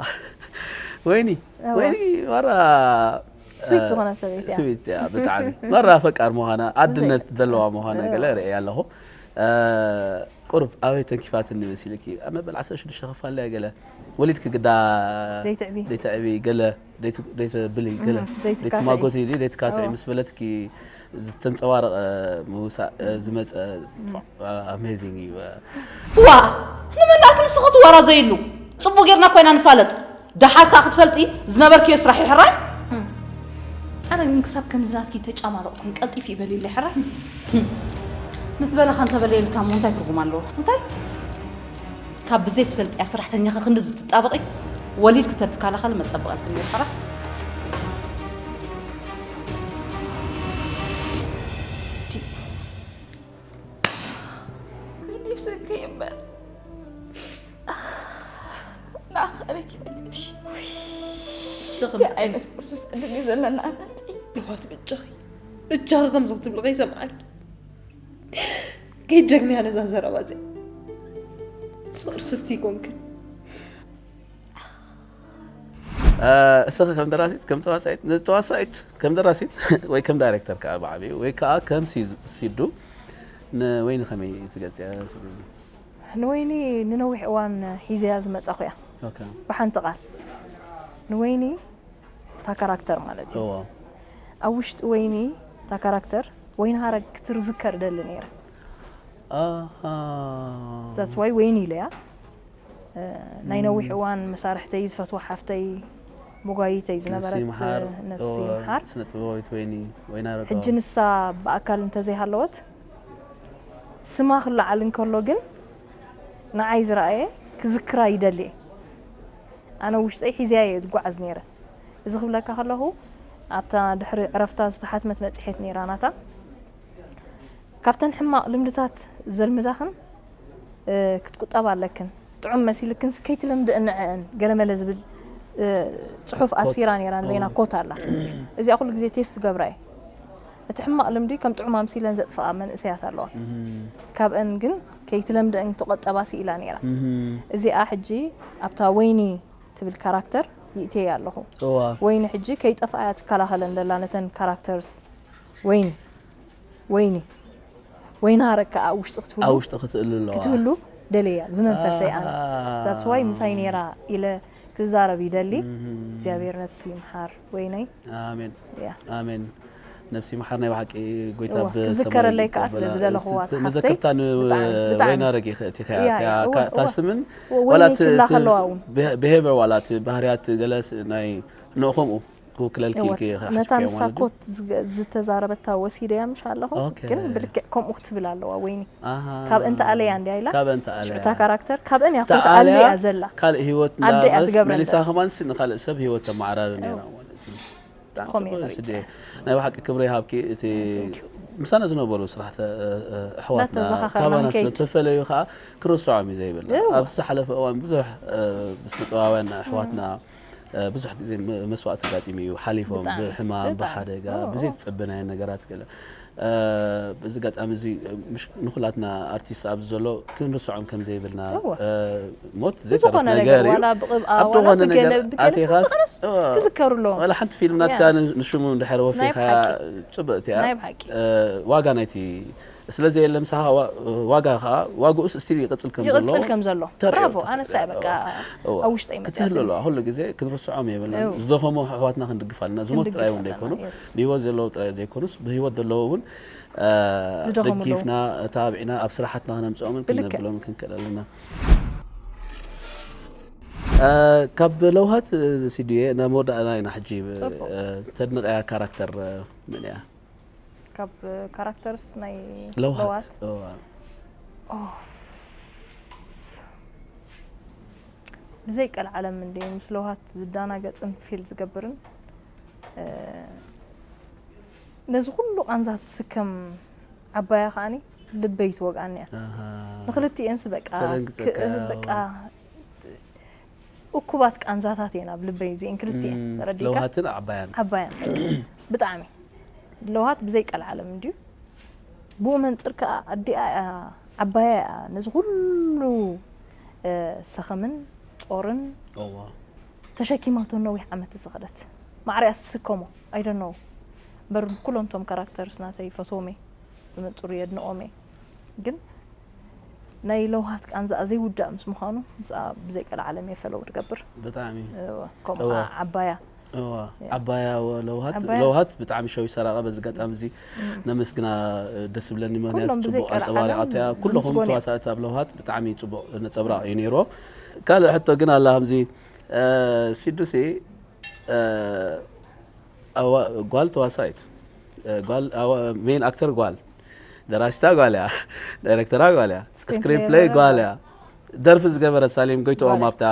ወይኒ ወይኒ ማራ ስዊት ዝኾነ ሰበይቲ እያ ስዊት እያ ብጣዕሚ ማራ ፈቃር ምዃና ኣድነት ዘለዋ ምዃና ገለ ርእየ ኣለኹ ቁሩብ ኣበይ ተንኪፋትኒ መሲልኪ? ኣብ መበል ዓሰርተ ሽዱሽተ ክፋል እያ ገለ ወሊድኪ ግዳ ዘይትዕቢ። ዘይትዕቢ ገለ ዘይት-፣ ዘይትብሊ ገለ እም፣ ዘይትካትዒ። ዘይትማጎቲ ዘይትካትዒ እዎ። ምስ በለትኪ ዝተንጸባረቐ ምውሳእ፣ እ፣ ዝመጸ ኣሜዚንግ እዩ። ዋ! ንመን ደኣ ክንሱ ክትወራዘይሉ? ጽቡቕ ጌርና ኮይና ንፋለጥ። ደሓር ከኣ ክትፈልጢ ዝነበርክዮ ስራሕ እዩ ሕራይ። ኣነ ግን ክሳብ ከምዚ ናትኪ ተጫማለቕኩን ቀልጢፍ ይበልለይ ሕራይ። ምስ በለኻ እንተበለየልካ እሞ እንታይ ትርጉም ኣለዎ? እንታይ? ካብ ብዘይ ትፈልጥያ ሰራሕተኛኺ ክንዲ ዝትጣበቒ ወሊድ ክተትከላኸል መጸበቐልክን ነይሩ ሕራይ። ስዲ። ይብስንከ ይበል። ንኣኻ ኣረኪበ ትምሽ። እንታይ ዓይነት ቁርሲ ስእድል እዩ ዘለና ኣናንተይ? ንዋት ብጃኺ፣ ብጃኺ ከምዚ ክትብሊ ከይሰምዓኪ። ከይትደግምያ ነዛ ዘረባ እዚኣ። ስቕርስስቲ ይኮንክን። እ፣ እስኺ ከም ደራሲት፣ ከም ተዋሳኢት፣ ንተዋሳኢት ከም ደራሲት ወይ ከም ዳይሬክተር ከኣ ብዓቢኡ ወይ ከኣ ከም ሲ-፣ ሲዱ ንወይኒ ከመይ ትገልጽያ? ንወይኒ ንነዊሕ እዋን ሒዘያ ዝመጻኹ እያ። ኦኬ። ብሓንቲ ቃል ንወይኒ እታ ካራክተር ማለት እዩ። እዎ። ኣብ ውሽጢ ወይኒ እታ ካራክተር ወይኒ ሃረግ ክትዝከር እደሊ ነይረ። ኣሃ። That's why ወይኒ ኢለያ። እ፣ ናይ ነዊሕ እም። እዋን መሳርሕተይ ዝፈትዋ ሓፍተይ መጓይተይ ነፍሲ ዝነበረት፣ ይምሓር። እ፣ ነፍሲ እዎ፣ ይምሓር። ስነ ጥበባዊት ወይኒ፣ ወይኒ ሃረግ። ሕጂ ንሳ ብኣካል እንተዘይሃለወት ስማ ክለዓል እንከሎ ግን ንዓይ ዝረኣየ ክዝክራ ይደሊ እየ። ኣነ ውሽጠይ ሒዝያ እየ ዝጓዓዝ ነይረ። እዚ ክብለካ ከለኹ ኣብታ ድሕሪ ዕረፍታ ዝተሓትመት መጽሔት ነይራ ናታ። ካብተን ሕማቕ ልምድታት ዘልምዳኽን፣ እ፣ ክትቁጠባ ኣለክን። ጥዑም መሲልክንስ ከይትለምድእን ንዕእን ገለመለ ዝብል፣ እ፣ ጽሑፍ ኮት። ኣስፊራ ነይራ፣ ንበይና እዎ። ኮት ኣላ። እዚኣ ኩሉ ግዜ ቴስት ገብራ እየ። እቲ ሕማቕ ልምዲ ከም ጥዑም ኣምሲለን ዘጥፍኣ መንእሰያት ኣለዋ። እም። ካብአን ግን ከይትለምድእን ተቆጠባ ስኢላ ነይራ። እም። እዚኣ ሕጂ ኣብታ ወይኒ ትብል ካራክተር ይእትየያ ኣለኹ። እዋ። ወይኒ ሕጂ ከይጠፍኣያ ትከላኸለን ዘላ ነተን ካራክተርስ። ወይኒ፣ ወይኒ፣ ወይኒ ሃረግ ከኣ ኣብ ውሽጢ ክትህሉ፣ ኣብ ውሽጢ ክትህሉ ኣለዋ። ክትህሉ ደልየ እያ ብመንፈሰይ ኣነ። ኣሃ። That's why ምሳይ ነይራ ኢለ ክዛረብ ይደሊ። እም። እግዚኣብሔር ነፍሲ ይምሓር ወይነይ። ኣሜን። ያ። ኣሜን። ነፍሲ ይምሓር ናይ ብሓቂ ጎይታ እዋ፣ ብሰማይ ክዝከረለይ ከኣ ይቀበላ። ስለ ዝደለኽዋ እቲ፣ እቲ ሓፍተይ፣ መዘከርታ ን-፣ ብጣዕሚ፣ ብጣዕሚ። ወይኒ ሃረግ ኢኸ-፣ እቲኻ እያ፣ እያ፣ እያ። እታ እወ፣ ስምን እወ፣ ዋላ ወይኒ እቲ፣ ትብላ እቲ ከለዋ እውን። ብሄ-፣ ብሄቨር ዋላ እቲ ባህርያት ገለስ ናይ ንኡ ከምኡ ክውክለልኪ እወ፣ ኢልኪ ኢኻ ነታ ሓሲብክዮ ንሳ ማለት ድዩ? ኮት ዝገ-፣ ዝተዛረበታ ወሲደያ ምሽ ኣለኹ፣ ኦኬ። ግን ብልክዕ ከምኡ ክትብል ኣለዋ ወይኒ። ኣሃ። ካብ እንተ ኣለያ እንድያ ኢላ? ካብ እንተ ኣለያ። ሽዑ እታ ካራክተር ካብአን እያ ኮት ተኣልያ ኣልያ ዘላ። ካልእ ህይወት ኣደ እያ እንዳበስ ዝገብረን መሊሳ ዘላ። ከማንስ ንኻልእ ሰብ ህይወት ተመዓራሪ ነይራ እወ። ማለት እዩ። ብጣዕሚ ከምኡ ጽቡቅ እየ ስድየ። መሪጸ። ናይ ብሓቂ ክብሪ ይሃብኪ። እቲ Thank you። ምሳና ዝነበሩ ስራሕቲ፣ እ፣ እ፣ ኣሕዋትና እናተዘኻኸርና ካባና ስለ ክንከይድ። ዝተፈለዩ ከኣ ክርስዖም እዩ ዘይብልና። እወ። ኣብ ዝሓለፈ እዋን ብዙሕ፣ እ፣ ብስነ ጥበባውያን ኣሕዋትና፣ እ፣ ብዙሕ ግዜ ም-፣ መስዋእቲ ኣጋጢሙ እዩ ሓሊፎም። ብጣዕሚ፣ ብሕማም፣ ብጣዕሚ። ብሓደጋ፣ እወ፣ ብዘይ እወ። ትጸበናዮ ነገራት ገለ። እ፣ በዚ ኣጋጣሚ እዚ፣ እ፣ ምሽ-፣ ንኹላትና ኣርቲስት ኣብዚ ዘሎ ክንርስዖም ከም ዘይብልና፣ እወ። እ፣ ሞት ብዝኾነ ዘይተርፍ ነገር ነገር፣ እዩ። ዋላ ብቕብኣ፣ ኣብ ዋላ ዝኾነ ብገለ፣ ነገር ብገለ ኣቲኻስ፣ ተንቀሳቐስ እወ። ክዝከሩ ኣለዎም። ዋላ ሓንቲ ፊልም ናትካ ያ። ን-፣ ንሽሙ እንድሕር ናይ ወፊኻ ብሓቂ። ጽብቕቲ እያ። ናይ ብሓቂ። እ፣ ዋጋ ናይቲ ስለ ዘየለ ምሳኻ ዋ-፣ ዋጋ ኸኣ፣ ዋግኡስ ስቲል ይቕጽል ከም ዘሎ ይቕጽል ከም ዘሎ። ተርእዮ ብራቮ፣ ተኽእል ኣነሳ እያ። በቃ እወ። ኣብ ውሽጠይ መጽያ ክትህሉ ዘላ። ኣለዋ። ኩሉ ግዜ ክንርስዖም የብልናን። እወ። ዝደኸሙ ኣሕዋትና ክንድግፍ ኣለና። ዝሞት ክንድግፍ ጥራይ እውን ኣለና፣ ዘይኮኑ፣ የስ። ብህይወት ዘለዉ ጥራይ ዘይኮኑስ፣ ብህይወት ዘለዉ እውን፣ እ፣ ዝደኸሙ ደጊፍና፣ ኣለዉ። ተባቢዕና፣ ኣብ ስራሓትና ክነምጽኦምን ጽቡቕ። ክነብሎምን ክንክእል ኣለና። እ፣ ካብ ለውሃት፣ እ፣ ሲዱየ፣ ናብ መወዳእና ኢና ሕጂ፣ እ፣ ጽቡቕ። እ፣ ተድንቐያ ካራክተር፣ እ፣ መን እያ? ካብ ካራክተርስ ናይ ለውሃት። ለውሃት? እዋ። ኦ። ብዘይ ቀልዓለም እንድየ ምስ ለውሃት ዝዳናገጽን ፊል ዝገብርን፣ እ፣ ነዚ ኩሉ ቃንዛ ትስከም ዓባያ ከኣኒ ልበይ ትወግኣኒ እያ። ኣሃ። ንክልቲኤንስ በቃ ተደንግጸካ። ክ-፣ በቃ እኩባት ቃንዛታት እየን ኣብ ልበይ እዚኤን ክልቲኤን፣ እም፣ ተረዲእካ? ለውሃትን ዓባያን። ዓባያን፣ በቃ። ብጣዕሚ። ለውሃት ብዘይ ቀልዓለም እንድዩ። ብኡ መንጽር ከኣ ኣዲኣ እያ፣ ዓባያ እያ፣ ነዚ ኩሉ፣ እ፣ ሰኸምን ጾርን እዋ። ተሸኪማቶ ነዊሕ ዓመት ዝኸደት። ማዕረ እያ ትስከሞ፣ I don't know። እምበር ኩሎም እቶም ካራክተርስ ናተይ ይፈትዎም እየ፣ ብመንጽሩ የድንቖም እየ። ግን ናይ ለውሃት ቃንዛኣ ዘይውዳእ ምስ ምዃኑ ምስኣ ብዘይ ቀልዓለም እየ ፈለው ትገብር። ብጣዕሚ እወ፣ ከምኡ እወ። ከዓ ዓባያ እዋ ያ። ዓባያ ወ- ለውሃት ዓባያ። ለውሃት ብጣዕሚ ሸው ይሰራቐ። በዚ ኣጋጣሚ እዚ ነመስግና ደስ ዝብለኒ ምክንያቱ ኩሎም ብዘይ ፅቡቅ ቀልዓለም ኣንፀባሪቓቶ እያ። ኩለኹም ዝምስጎን እዮም። ተዋሳእቲ ኣብ ለውሃት ብጣዕሚ ፅቡቅ ነፀብራቕ እዩ ነይርዎ። ካልእ ሕቶ ግን ኣላ ከምዚ እ፣ ሲዱሲ እ፣ ኣዋ- ጓል ተዋሳኢት እ፣ ጓል ሜን ኣክተር ጓል ደራሲታ ጓል እያ፣ ዳይሬክተራ ጓል እያ፣ ስክሪን ስክሪን ፕሌይ ፕሌይ ገይራ ጓል ጓል። እያ። ደርፊ ዝገበረት ሳሌም ጎይትኦም ጓል እያ። ኣብታ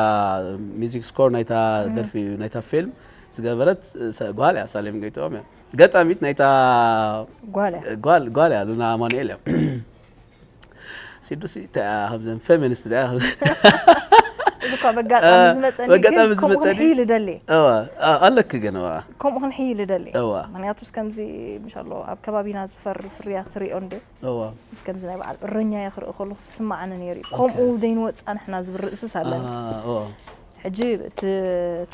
ሚዚክ ስኮር ናይታ ደርፊ ናይታ ፊልም ዝገበረት እ፣ ሰ- ጓል እያ። ሳሌም ጎይትኦም እያ። ገጣሚት ናይታ ጓል እያ። ጓል ጓል እያ። ሉና ኣማኑኤል እያ። ሲዱሲ እንታይ እያ ከምዘን ፌሚኒስት እያ። እዚ እኳ በጋጣሚ እ፣ ዝመፀኒ በጋጣሚ ግን ከምኡ ዝመፀኒ። ክንሕይል እደሊ እዋ ኣ- ኣለኪ ግን እዋ ከምኡ ክንሕይል እደሊ እዋ ምክንያቱ ከምዚ ምሻሎ ኣብ ከባቢና ዝፈሪ ፍርያት ትሪኦ እንደ እዋ ከምዚ ናይ በዓል እረኛ እየ ክርኢ ከለኹ ዝስማዓኒ ነይሩ እዩ። ከምኡ ዘይንወፃ ንሕና ዝብል ርእስስ ኣለኒ። ኣ፣ እዋ ሕጂ እቲ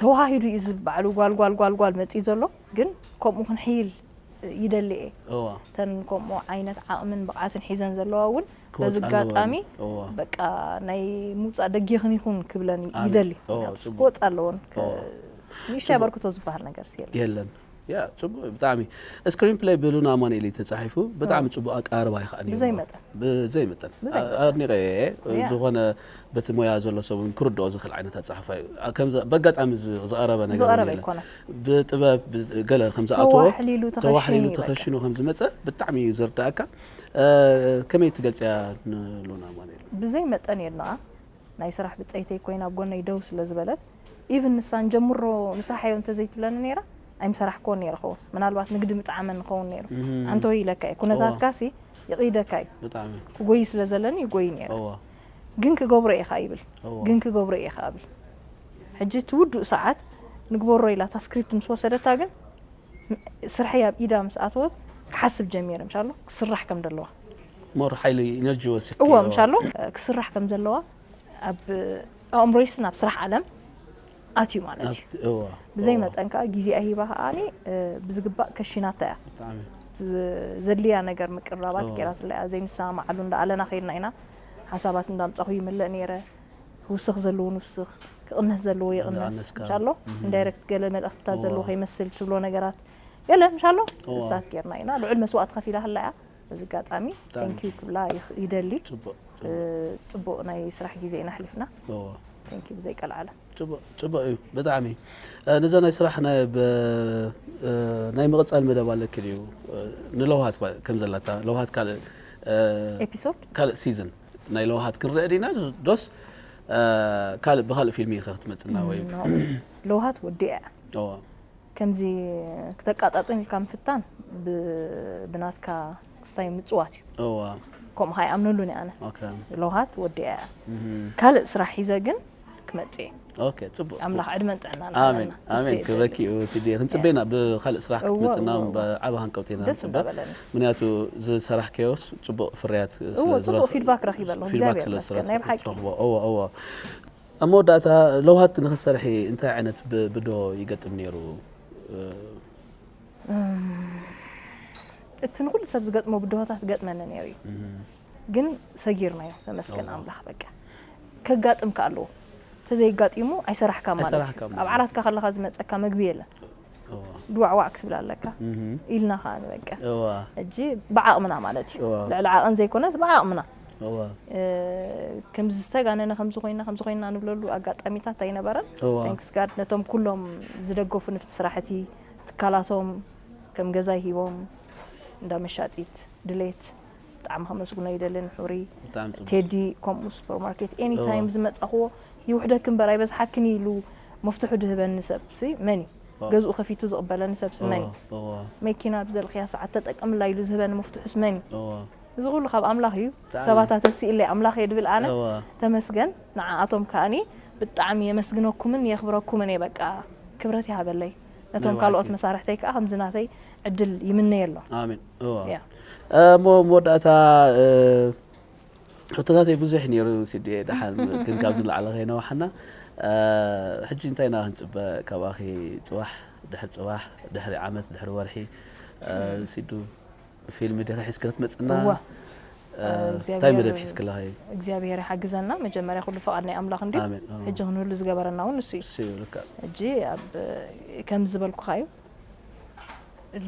ተዋሂዱ እዩ ዝበዓሉ ጓል ጓል ጓል ጓል መፅዩ ዘሎ ግን ከምኡ ክንሕይል ይደሊ እየ። እዋ እተን ከምኡ ዓይነት ዓቕምን ብቕዓትን ሒዘን ዘለዋ እውን ክወፃ በዚ ኣጋጣሚ ኣለወን። እዋ በቃ ናይ ምውፃእ ደጊኽን ይኹን ክብለን ኣነ- ይደሊ። እዋ፣ ምክንያቱ ጽቡቅ። ክወፃ ኣለዎን ከ- እዋ ንእሽተይ ኣበርክቶ ዝበሃል ነገር የለን። የለን። ያ ጽቡቅ ብጣዕሚ። ስክሪን ፕሌይ ብሉና ኣማኑኤል እዩ ተጻሒፉ። ብጣዕሚ ጽቡቅ ኣቀራርባ እዩ ከኣ ነይሩ። ብዘይ መጠን። ብዘይ መጠን። ብዘይ መጠን። ኣድኒቀ እየ። ያ። ዝኾነ በቲ ሞያ ዘሎ ሰብ እውን ክርድኦ ዝኽእል ዓይነት ኣጻሕፋ እዩ። ከምዚ በጋጣሚ ዝ- ዝቐረበ ነገር እውን ዝቐረበ የለን። ኣይኮነን። ብጥበብ ብ- ገለ ከም ዝኣተዎ ተዋሕሊሉ ተኸሺኑ ተዋሕሊሉ እዩ በቃ። ተኸሺኑ ከም ዝመጸ ብጣዕሚ እዩ ዝርዳእካ። እ፣ ከመይ ትገልጽያ ንሉና ኣማኑኤል? ብዘይ መጠን የድንቓ። ናይ ስራሕ ብጸይተይ ኮይና ኣብ ጎነይ ደው ስለ ዝበለት ኢቭን ንሳ ንጀምሮ ንስራሕ እዮ እንተዘይትብለኒ ነይራ ኣይምሰራሕክዎን ነይረ ኸውን። ምናልባት ንግዲ ምጥዓመኒ ኸውን ነይሩ። እም። ኣንተ ወይ ኢለካ እየ። ኩነታትካሲ ይቕይደካ እዩ። ብጣዕሚ ክጎይ ስለ ዘለኒ ይጎይ ነይረ። እዋ ግን ክገብሮ እየ ኸዓ ይብል። እዋ ግን ክገብሮ እየ ኸዓ ብል። ሕጂ እቲ ውዱእ ሰዓት ንግበሮ ኢላ እታ ስክሪፕት ምስ ወሰደታ ግን ስርሐይ ኣብ ኢዳ ምስ ኣተወት ክሓስብ ጀሚረ። ምሻሎ ክስራሕ ከም ዘለዋ ሞር ሓይሊ ኢነርጂ ወሲኽ እዎ ምሻሎ ክስራሕ ከም ዘለዋ ኣብ ኣእምሮይስ ናብ ስራሕ ዓለም ኣትዩ ማለት እዩ። እዋ ብዘይ መጠን ከዓ ግዜኣ ሂባ ከዓኒ ብዝግባእ ከሺናታ እያ። ብጣዕሚ ዝ- ዘድልያ ነገር ምቅራባት እዎ። ገይራትላ እያ። ዘይንሰማማዓሉ እንዳኣለና ከይድና ኢና ሓሳባት እንዳምፃኹ ይምልእ ነይረ። ክውስኽ ዘለዎ ንውስኽ፣ ክቕነስ ዘለዎ ይቕነስ እንዳቐነስካ። ምሻሎ ኢንዳይሬክት ገለ መልእኽትታት እዎ። ዘለዎ ከይመስል ትብሎ ነገራት ገለ ምሻሎ እዎ። ስታት ጌርና ኢና። ልዑል መስዋእቲ ከፊላ ከላ እያ። በዚ ኣጋጣሚ ብጣዕሚ። ቴንኪዩ ክብላ ይኽ- ይደሊ። ጽቡቅ እ፣ ጽቡቕ ናይ ስራሕ ግዜ ኢና ኣሕሊፍና። እዎ ቴንኪዩ ብዘይ ቀልዓለም። ጽቡቅ ጽቡቅ እዩ ብጣዕሚ። እ፣ ነዛ ናይ ስራሕ ናይ ብ- እ፣ ናይ ምቕጻል መደብ ኣለኪ ድዩ? እ፣ ንለውሃት ባ- ከም ዘላታ ለውሃት ካልእ እ፣ ኤፒሶድ ካልእ ሲዝን ናይ ለውሃት ክንረአ ዲና ዶስ እ፣ ካልእ ብካልእ ፊልም ኢኻ ክትመጽና ወይ ለውሃት ወዲኣ እያ። እዎ ከምዚ ክተቃጣጥን ኢልካ ምፍታን ብ- ብናትካ ክስታይ ምጽዋት እዩ። እዎ ከምኡ ከይኣምነሉን እየ ኣነ። ኦኬ ለውሃት ወዲኣ እያ። እም። ካልእ ስራሕ ሒዘ ግን ክመጽእ እየ። ኦኬ ጽቡቅ ኣምላኽ ዕድመን ጥዕናን ኣሜን ይሃበና። እሱ ኣሜን እየ ክብረኪ ዝደሊ። እዩ ሲዲ ክንጽበ ኢና ብካልእ ስራሕ እዎ፣ ክትመጽና እዎ፣ እዎ። ብዓቢ ሃንቀውቲ ኢና ደስ ንጽበ እንዳበለኒ። ምክንያቱ ዝሰራሕከዮስ ጽቡቅ ፍርያት እዎ፣ ጽቡቅ ፊድባክ ረኺበ ኣለኹ። እግዚኣብሔር ይመስገን፣ ናይ ብሓቂ። እዎ እዎ ኣብ መወዳእታ ለውሃት ንክትሰርሒ እንታይ ዓይነት ብ- ብድሆ ይገጥም ነይሩ? እቲ ንኩሉ ሰብ ዝገጥሞ ብድሆታት ገጥመኒ ነይሩ እዩ። እም። ግን ሰጊርናዮ ተመስገን እዎ። ኣምላኽ። በቃ ከጋጥም ከ ኣለዎ፣ ተዘይጋጢሙ ኣይሰራሕካ ማለት እዩ። ኣይሰራሕካ ማለት ኣብ ዓራትካ ከለኻ ዝመፀካ መግቢ የለን። እዎ ድዋዕዋዕ ክትብል ኣለካ እም። ኢልና ከዓ በቃ እዎ ሕጂ ብዓቕምና ማለት እዩ። እዎ ልዕሊ ዓቕን ዘይኮነስ ብዓቕምና እዎ እ፣ ከምዚ ዝተጋነነ ከምዚ ኮይና ከምዚ ኮይና ንብለሉ ኣጋጣሚታት ኣይነበረን። እዎ Thanks God ነቶም ኩሎም ዝደገፉ ንፍቲ ስራሕቲ ትካላቶም ከም ገዛይ ሂቦም እንዳ መሻጢት ድሌት ብጣዕሚ ከመስግኖ ይደልን። ሕሪ ብጣዕሚ ጽቡቅ ቴዲ ከምኡ ሱፐርማርኬት ኤኒታይም እዎ። ዝመጻኽዎ ይውሕደክ እምበር ኣይበዝሓክን ኢሉ መፍትሑ ድህበኒ ሰብ ሲ መን እዩ? እዎ። ገዝኡ ከፊቱ ዝቕበለኒ ሰብ ሲ መን እዩ? እዎ መኪና ብዘልኽያ ሰዓት ተጠቀምላ ኢሉ ዝህበኒ መፍትሑስ መን እዩ? እዎ እዚ ኩሉ ካብ ኣምላኽ እዩ። ብጣዕሚ። ሰባት ኣተሲእለይ ኣምላኽ እየ ድብል ኣነ እዎ ተመስገን። ንዓኣቶም ከኣኒ ብጣዕሚ የመስግነኩምን የኽብረኩምን እየ። በቃ ክብረት ይሃበለይ። ነቶም ናይ ካልኦት ባዕልኪ። መሳርሕተይ ከዓ ከምዚ ናተይ ዕድል ይምነየሎም። ኣሜን እዎ ያ። እሞ መወዳእታ እ፣ ሕቶታተይ ብዙሕ ነይሩ ሲዲ ደሓን ግን ካብዚ ንላዕሊ ከይነዋሓና እ፣ ሕጂ እንታይ ኢና ክንፅበ ካባኺ? ፅባሕ ድሕሪ ፅባሕ ድሕሪ ዓመት ድሕሪ ወርሒ እ፣ ሲዱ ፊልም ዲኺ ሒዝኪ ክትመፅና? እዋ እ፣ እንታይ መደብ ሒዝክላ ኸይ እግዚኣብሔር ይሓግዘና። መጀመርያ ኩሉ ፍቓድ ናይ ኣምላኽ እንድዩ። ኣሜን፣ ኣሜን። ሕጂ ክንህሉ ዝገበረና እውን ንሱ እዩ። እሱ እዩ፣ ልክዕ። ሕጂ ኣብ፣ ከም ዝበልኩኻ እዩ።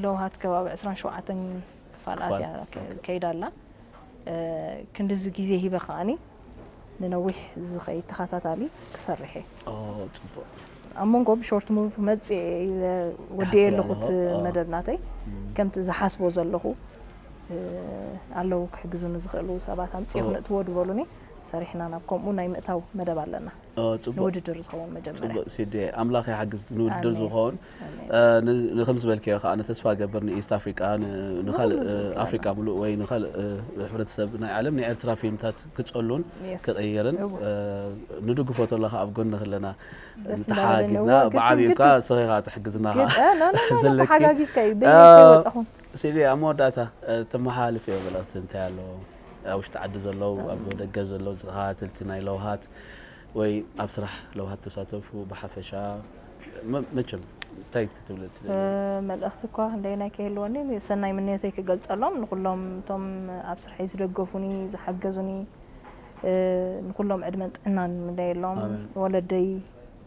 ለውሃት ከባቢ ዕስራን ሸውዓተን ክፋላት ክፋል። እያ ከ-፣ ኦኬ። ከይዳ ኣላ። እ፣ ክንድዚ ግዜ ሂበ ከዓኒ ንነዊሕ ዝኸይድ ተኸታታሊ ክሰርሕ እየ። ኦ፣ ጽቡቕ። ኣብ መንጎ ብሾርት ሙቭ መጽእ ኢለ ወዲኤ ይሓስብ ኣለኹ። ኣለኹ። ኦ። መደብ ናተይ። እም። ከምቲ ዝሓስቦ ዘለኹ፣ እ፣ ኣለዉ ክሕግዙኒ ዝኽእሉ ሰባት ኣምጽኡ ኦ። ክነእትዎ ድበሉኒ። ሰሪሕና ናብ ከምኡ ናይ ምእታው መደብ ኣለና። ኦ፣ ጽቡቕ። ንውድድር ዝኸውን መጀመርያ። ጽቡቕ፣ ሲዲ። ኣምላኽ ይሓግዝ፣ ንውድድር ኣሜን። ዝኸውን። ኣሜን። እ፣ ን-፣ ንኸም ዝበልክዮ ከኣ፣ ንተስፋ ገብር ንኢስት ኣፍሪቃ፣ ን-፣ ንኻልእ፣ ንኹሉ እ፣ ዝውክል ኣፍሪቃ ኣሎ። ምሉእ ወይ ንኻልእ፣ እ፣ ሕብረተሰብ ናይ ዓለም ንኤርትራ ፊልምታት ክጸሉን የስ። ክቕይርን፣ እወ። እ፣ ንድግፎ ተሎ ከኣ ኣብ ጎንኺ ኣለና። ደስ እንዳበለኒ። ተሓጊዝና፣ እወ፣ ግድን፣ ብዓብዩ ግድን። ከኣ ንስኺ ከኣ ትሕግዝና ግድ-፣ ከኣ እ፣ ኖ፣ ኖ፣ ኖ፣ ዘለኪ። ተሓጋጊዝካ እዩ። እ፣ በይነይ ከይወጻኹ። ሲዲ፣ ኣብ መወዳእታ፣ እ፣ ተመሓላልፍዮ መልእኽቲ እንታይ ኣሎ? ኣብ ውሽጢ ዓዲ ዘለዉ፣ ኣብ ደገ ዘለዉ ተኸታተልቲ ናይ ለውሃት ወይ ኣብ ስራሕ ለውሃት ተሳተፉ ብሓፈሻ መ-፣ መቸም እንታይ ክትብል ትደሊ? እ፣ መልእኽቲ እኳ ክንደየናይ ከይህልወኒ፣ ሰናይ ምንዮተይ ክገልጸሎም ንኹሎም እቶም ኣብ ስርሐይ ዝደገፉኒ፣ ዝሓገዙኒ፣ እ፣ ንኹሎም ዕድመን ጥዕናን ምደየሎም፣ ኣሜን። ወለደይ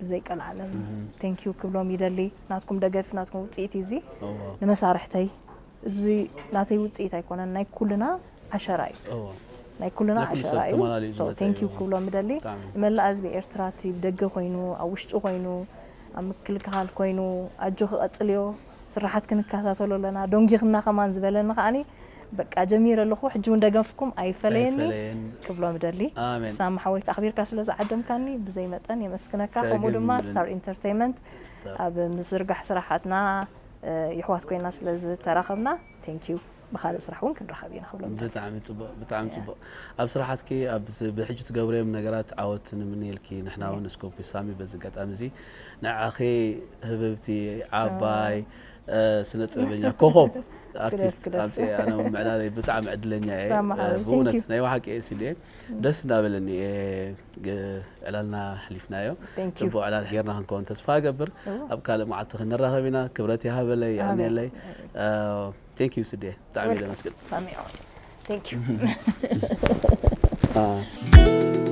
ብዘይ ቀልዓለም እህ። ቴንኪዩ ክብሎም ይደሊ። ናትኩም ደገፍ፣ ናትኩም ውጽኢት እዩ እዚ። እዋ። ንመሳርሕተይ፣ እዚ ናተይ ውጽኢት ኣይኮነን፣ ናይ ኩልና ዓሸራ እዩ። እዋ። ናይ ኩልና ናይ ኩሉ ዓሸራ ሰብ እዩ። ተመላሊኡ So፣ ዝመጸ ቴንኪዩ እዩ። ክብሎም ይደሊ። ብጣዕሚ። ንመላእ ህዝቢ ኤርትራ፣ እቲ ብደገ ኮይኑ፣ ኣብ ውሽጢ ኮይኑ፣ ኣብ ምክልኻል ኮይኑ፣ ኣጆኺ ቀጽልዮ፣ ስራሓት ክንከታተሎ ኣለና፣ ደንጊኽና ከማን ዝበለኒ ከዓኒ፣ በቃ ጀሚረ ኣለኹ፣ ሕጂ እውን ደገፍኩም ኣይፈለየኒ ኣይፈለየኒ። ክብሎም ይደሊ። ኣሜን። ሳሚ ሓወይ፣ ኣኽቢርካ ስለ ዝዓደምካኒ ብዘይ መጠን የመስግነካ። ከምኡ ድማ ተገምልን። ስታር ኢንተርቴይንመንት ስታር። ኣብ ምዝርጋሕ ስራሓትና፣ እ፣ የሕዋት ኮይና ስለ ዝተራኸብና፣ ቴንኪዩ። ብኻልእ ስራሕ እውን ክንራኸብ ኢና ክብሎም ይደሊ። ብጣዕሚ ጽቡቕ፣ ብጣዕሚ ያ። ጽቡቕ። ኣብ ስራሓትኪ፣ ኣብ ት-፣ ብሕጂ ትገብርዮም ነገራት ዓወት ንምነየልኪ። ንሕና እውን ያ። ስኮፕ ሳሚ በዚ ኣጋጣሚ እዚ ንዓኺ ህብብቲ ዓባይ፣ እ፣ ስነ ጥበበኛ ኮኾብ ኣርቲስት ግደፍ፣ ግደፍ። ኣምጽኤ ኣነ እውን ምዕላለይ ብጣዕሚ ዕድለኛ እየ። ሳሚ እ፣ ሓወይ፣ ብእውነት ቴንኪዩ። ናይ ብሓቂ እየ ሲዲ እየ። ደስ እንዳበለኒ እየ ግ-፣ ዕላልና ኣሕሊፍናዮ። ቴንኪዩ። ጽቡቕ ዕላል ጌርና ክንከውን ተስፋ እገብር። እዎ። ኣብ ካልእ መዓልቲ ክንራኸብ ኢና። ክብረት ይሃበለይ፣ ኣሜን። የቐንየለይ። እ፣ ቴንኪዩ ስዲ እየ። ብጣዕሚ እየ ዌልካም። ዘመስግን። ሳሚ፣ ቴንኪዩ። አ።